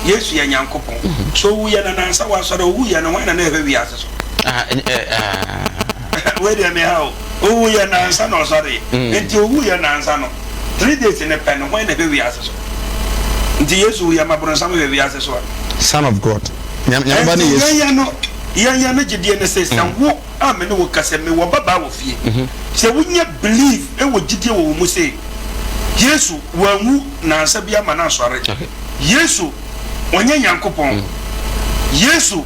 Yesu yɛ Nyankopɔn. So owuiɛ na nansa wasɔre? Owuiɛ no, hwan na na ɛhwɛ wiase so? Wei deɛ meha o. Owuiɛ nansa na ɔsɔree. Nti owuiɛ nansa no, 3 days ne pɛ no, hwan na ɛhwɛ wiase so? Nti Yesu wuiɛ ma boronsam hwɛ wiase so a?
Son of God. Nyame ba ne
Nti
Yesu.
yɛn yɛ no. Yɛn yɛn ne gyedie ne se, sɛ wo a me ne wo kasa me wɔ babaa wɔ fie, sɛ wo nya believe wɔ gyidie wɔ wo mu se Yesu wanwu nansa bi ama no asɔre, Yesu ɔnyɛ Nyankopɔn, Yesu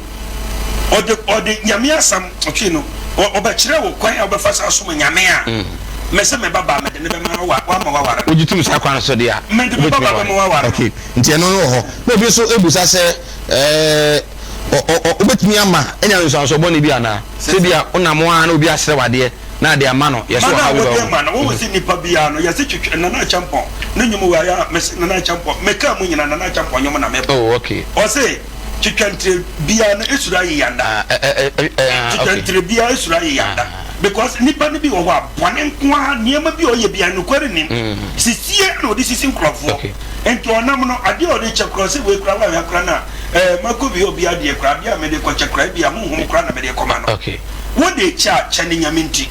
ɔde ɔde Nyame asɛm ɔtwe no ɔbɛkyerɛ wo kwan a wobɛfa so asom Nyame a, me se me babaa mede no bɛma wo wama waware no.
Wogye tom saa kwan no so deɛ a,
Mede me
wobɛtumi
babaa
aware.
bɛma waware no.
Okay, nti ɛno no wɔ hɔ. Na obi nso bisa sɛ ɛɛ. Wobɛtumi ama anya nsuansoɔ bɔne bi anaa? Sɛ ebia wonam hɔ ara na obi asrɛ wo adeɛ na ade ama no, yɛse
Mana a
ɔhaw bi ba
wode
wo ho.
ma no, wohu sɛ nipa biara no, yɛse twitwa, Nana Acheampong ne nnwom wei ayɛ a, mese Nana Acheampong, mekaa mu nyinaa Nana Acheampong nnwom na mebɔ.
Oh, okay.
Ɔse, twitwa ntire biara no esuro ayeyanda.
Ah, eh, eh, eh, eh, ah,
Twitwa
okay.
ntire biara esuro ayeyanda.
Ah.
Because nipa no bi wɔ hɔ a, bɔne nko ara, nneɛma bi a ɔyɛ biara, nokware nnim. Sisie na ɔde sisi nkurɔfoɔ.
Okay.
Nti ɔnam no, adeɛ a ɔde kyɛ koraa, ɔse wei koraa woanhwɛ koraa no a, Eh, makɔ wie obi adeɛ koraa, adeɛ a mede kɔkyɛ koraa, ebia honhom koraa na mede rekɔma no.
Okay.
Wode kyɛ a, kyɛ no Nyame nti.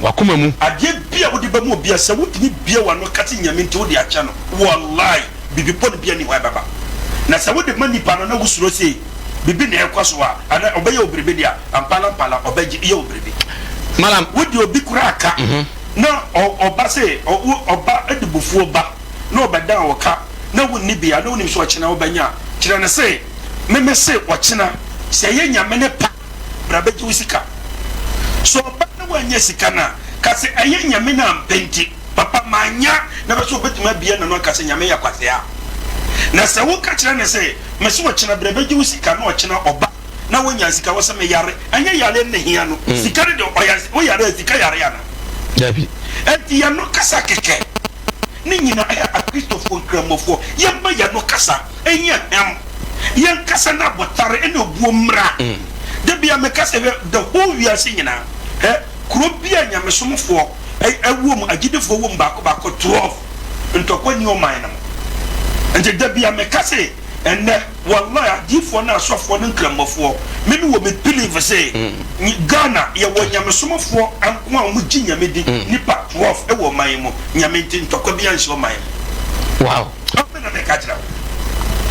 W'akoma mu.
Adeɛ bi a wode bɛma obi a, sɛ wotumi bue w'ano ka sɛ Nyame nti wode akyɛ no, wallahi, biribi bɔne biara nni hɔ a ɛbɛba. Na sɛ wode ma nipa no na wosuro se biribi na ɛrekɔ so a, anaa ɔbɛyɛ wo biribi deɛ a, ampala ampala ɔbɛgye yɛ wo biribi.
Malam.
Wode obi koraa ka, na ɔba se, ɔba de bufuo ba. na ɔbɛdan wo ka na wonni bi a, na wonim sɛ ɔkyena wobɛnya a, kyerɛ no se, Me mese ɔkyena, sɛ ɛyɛ Nyame ne pɛ a, bra bɛgye wo sika. Sɛ ɔba na wannya sika no a, ka se, Ɛyɛ Nyame no ampɛ nti, papa, mannya, na bɛ sɛ ɔbɛtumi abue n'ano aka sɛ Nyame yɛ kwasea. Na sɛ woka kyerɛ no se, Mese ɔkyena bra bɛgye wo sika, na ɔkyena ɔba na wanya sika, wose meyare, ɛnyɛ yareɛ no na ɛhia no, sika no deɛ, ɔyare, woyare a, sika yare anaa?
Dabi.
Enti yɛno kasa kɛkɛ. Ne nyina yɛ Akristofoɔ Nkramofoɔ. Yɛmma yɛn ano kasa nyɛ hwam. Yɛn kasa no abotare ne obuo mmra. Da biara meka sɛ hwɛ the whole wiase nyinaa hɛ kuro bi a nyamesomfoɔ wɔ mu agyidifoɔ wɔ mu baako baako 12 ntɔkwa nni ɔman no mu. Nti da biara meka se ɛnnɛ Wallahi adiyifoɔ ne asɔfoɔ ne nkramofoɔ me me wɔ me believe se Ghana yɛwɔ nyamesomfoɔ nko a wɔn gye nyame di nipa 12 wɔ ɔman yi mu nyame nti ntɔkwa biara nsi ɔman mu.
Wow.
Ɔme na meka kyerɛ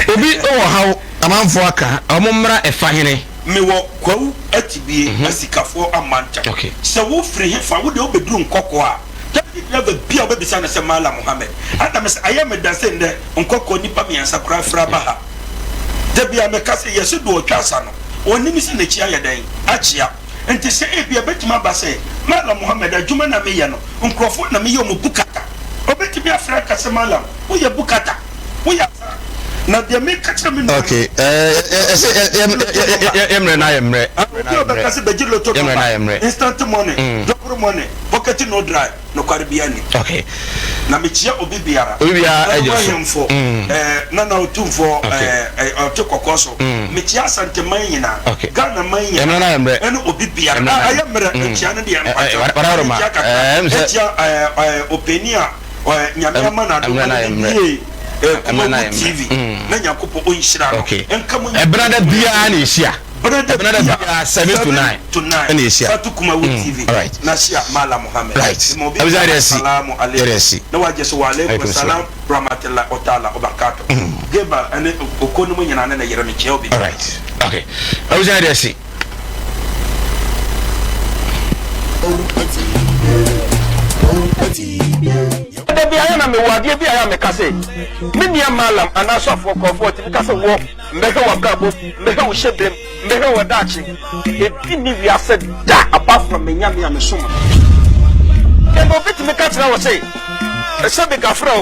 wo.
Obi wɔ haw amanfoɔ aka ɔmo mmra ɛfa hene.
Me wɔ kwawu atibie asikafoɔ amantam sɛ wo firi hefa wo deɛ wo bɛduru nkɔkɔɔ a taxi driver biaa wo bɛbisa no sɛ Mallam Mohammed ɛna me sɛ ayɛ me da sɛ ndɛ Nkɔkɔ nnipa miɛnsa koraa firi aba ha. Da biara meka sɛ yɛse do ɔtwa asa no, ɔnnim sɛ n'akyi ayɛ dɛn? Akyea. Nti sɛ ebia ɛbɛtumi aba sɛ Mallam Mohammed adwuma no a meyɛ no, nkorɔfoɔ na meyɛ wɔn bukata. Ɔbɛtumi afrɛ aka sɛ Mallam, woyɛ bukata, woyɛ asa. Na deɛ meka kyerɛ me nuanom.
Okay, ɛsɛ yɛ mmerɛ na ayɛ mmerɛ.
Obi a ɔbɛka sɛ bɛgye lotto number, instant money, double money, pocket no dry. Nokware biara nni.
Okay.
Na mekyia obi biara.
Obi biara
agye
so.
Ahemfo, eh, Nana Otumfoɔ, eh, eh, ɔte kɔkɔɔ so. Mekyia Asanteman nyinaa.
Okay.
Ghana man nyinaa.
Mmerɛ na ayɛ mmerɛ.
Ɛne obi biara.
Mmerɛ na
Ah, ayɛ mmerɛ. Nkyia no deɛ mpakyɛw.
Wadaworoma.
Mekyia kakra.
Eh, ɛm sɛ.
Mekyia, eh, eh, ɔpanin a, eh, Nyame ama no adom
Mmerɛ na
ma
ayɛ
no
mmerɛ.
bie, eh,
Mmerɛ na
Kumawu
ayɛ mmerɛ.
TV. Na Nyankopɔn ɔnhyira no.
Okay.
Nka mo
Ɛbenada biara na ɛhyia.
Benada
Ɛbenada
biara,
biara 7 to 9
7 to 9,
ɛna ɛhyia.
Fa to Kumawu TV
Alright.
na hyia Mallam Muhammad.
Right.
Mema obi
Abisa
biara
yɛde asi.
Assalamu
Yɛde
alaikum
asi.
na wagye so wa alaikum
Alaikum salam.
salam rahmatullahi wa ta'ala wa barakatuh. Gabriel ɛne Oko no mu nyinaa ne ne yere mekyia obi biara.
Alright. Okay. Abisa yɛde asi.
Da biara na mewɔ adeɛ bi a ɛyɛ a meka sɛ, me nua Mallam anaa sɔfoɔ korɔfoɔ tumi ka sɛ wɔ Mbɛhwɛ w'abrabɔ mu, mbɛhwɛ wo hyɛbrɛ mu, mbɛhwɛ wo daakye. Ebi nni wiase da apart from me Nyame a mesom no. Ɛna obi tumi ka kyerɛ wo se, sɛbi gafrɛ o.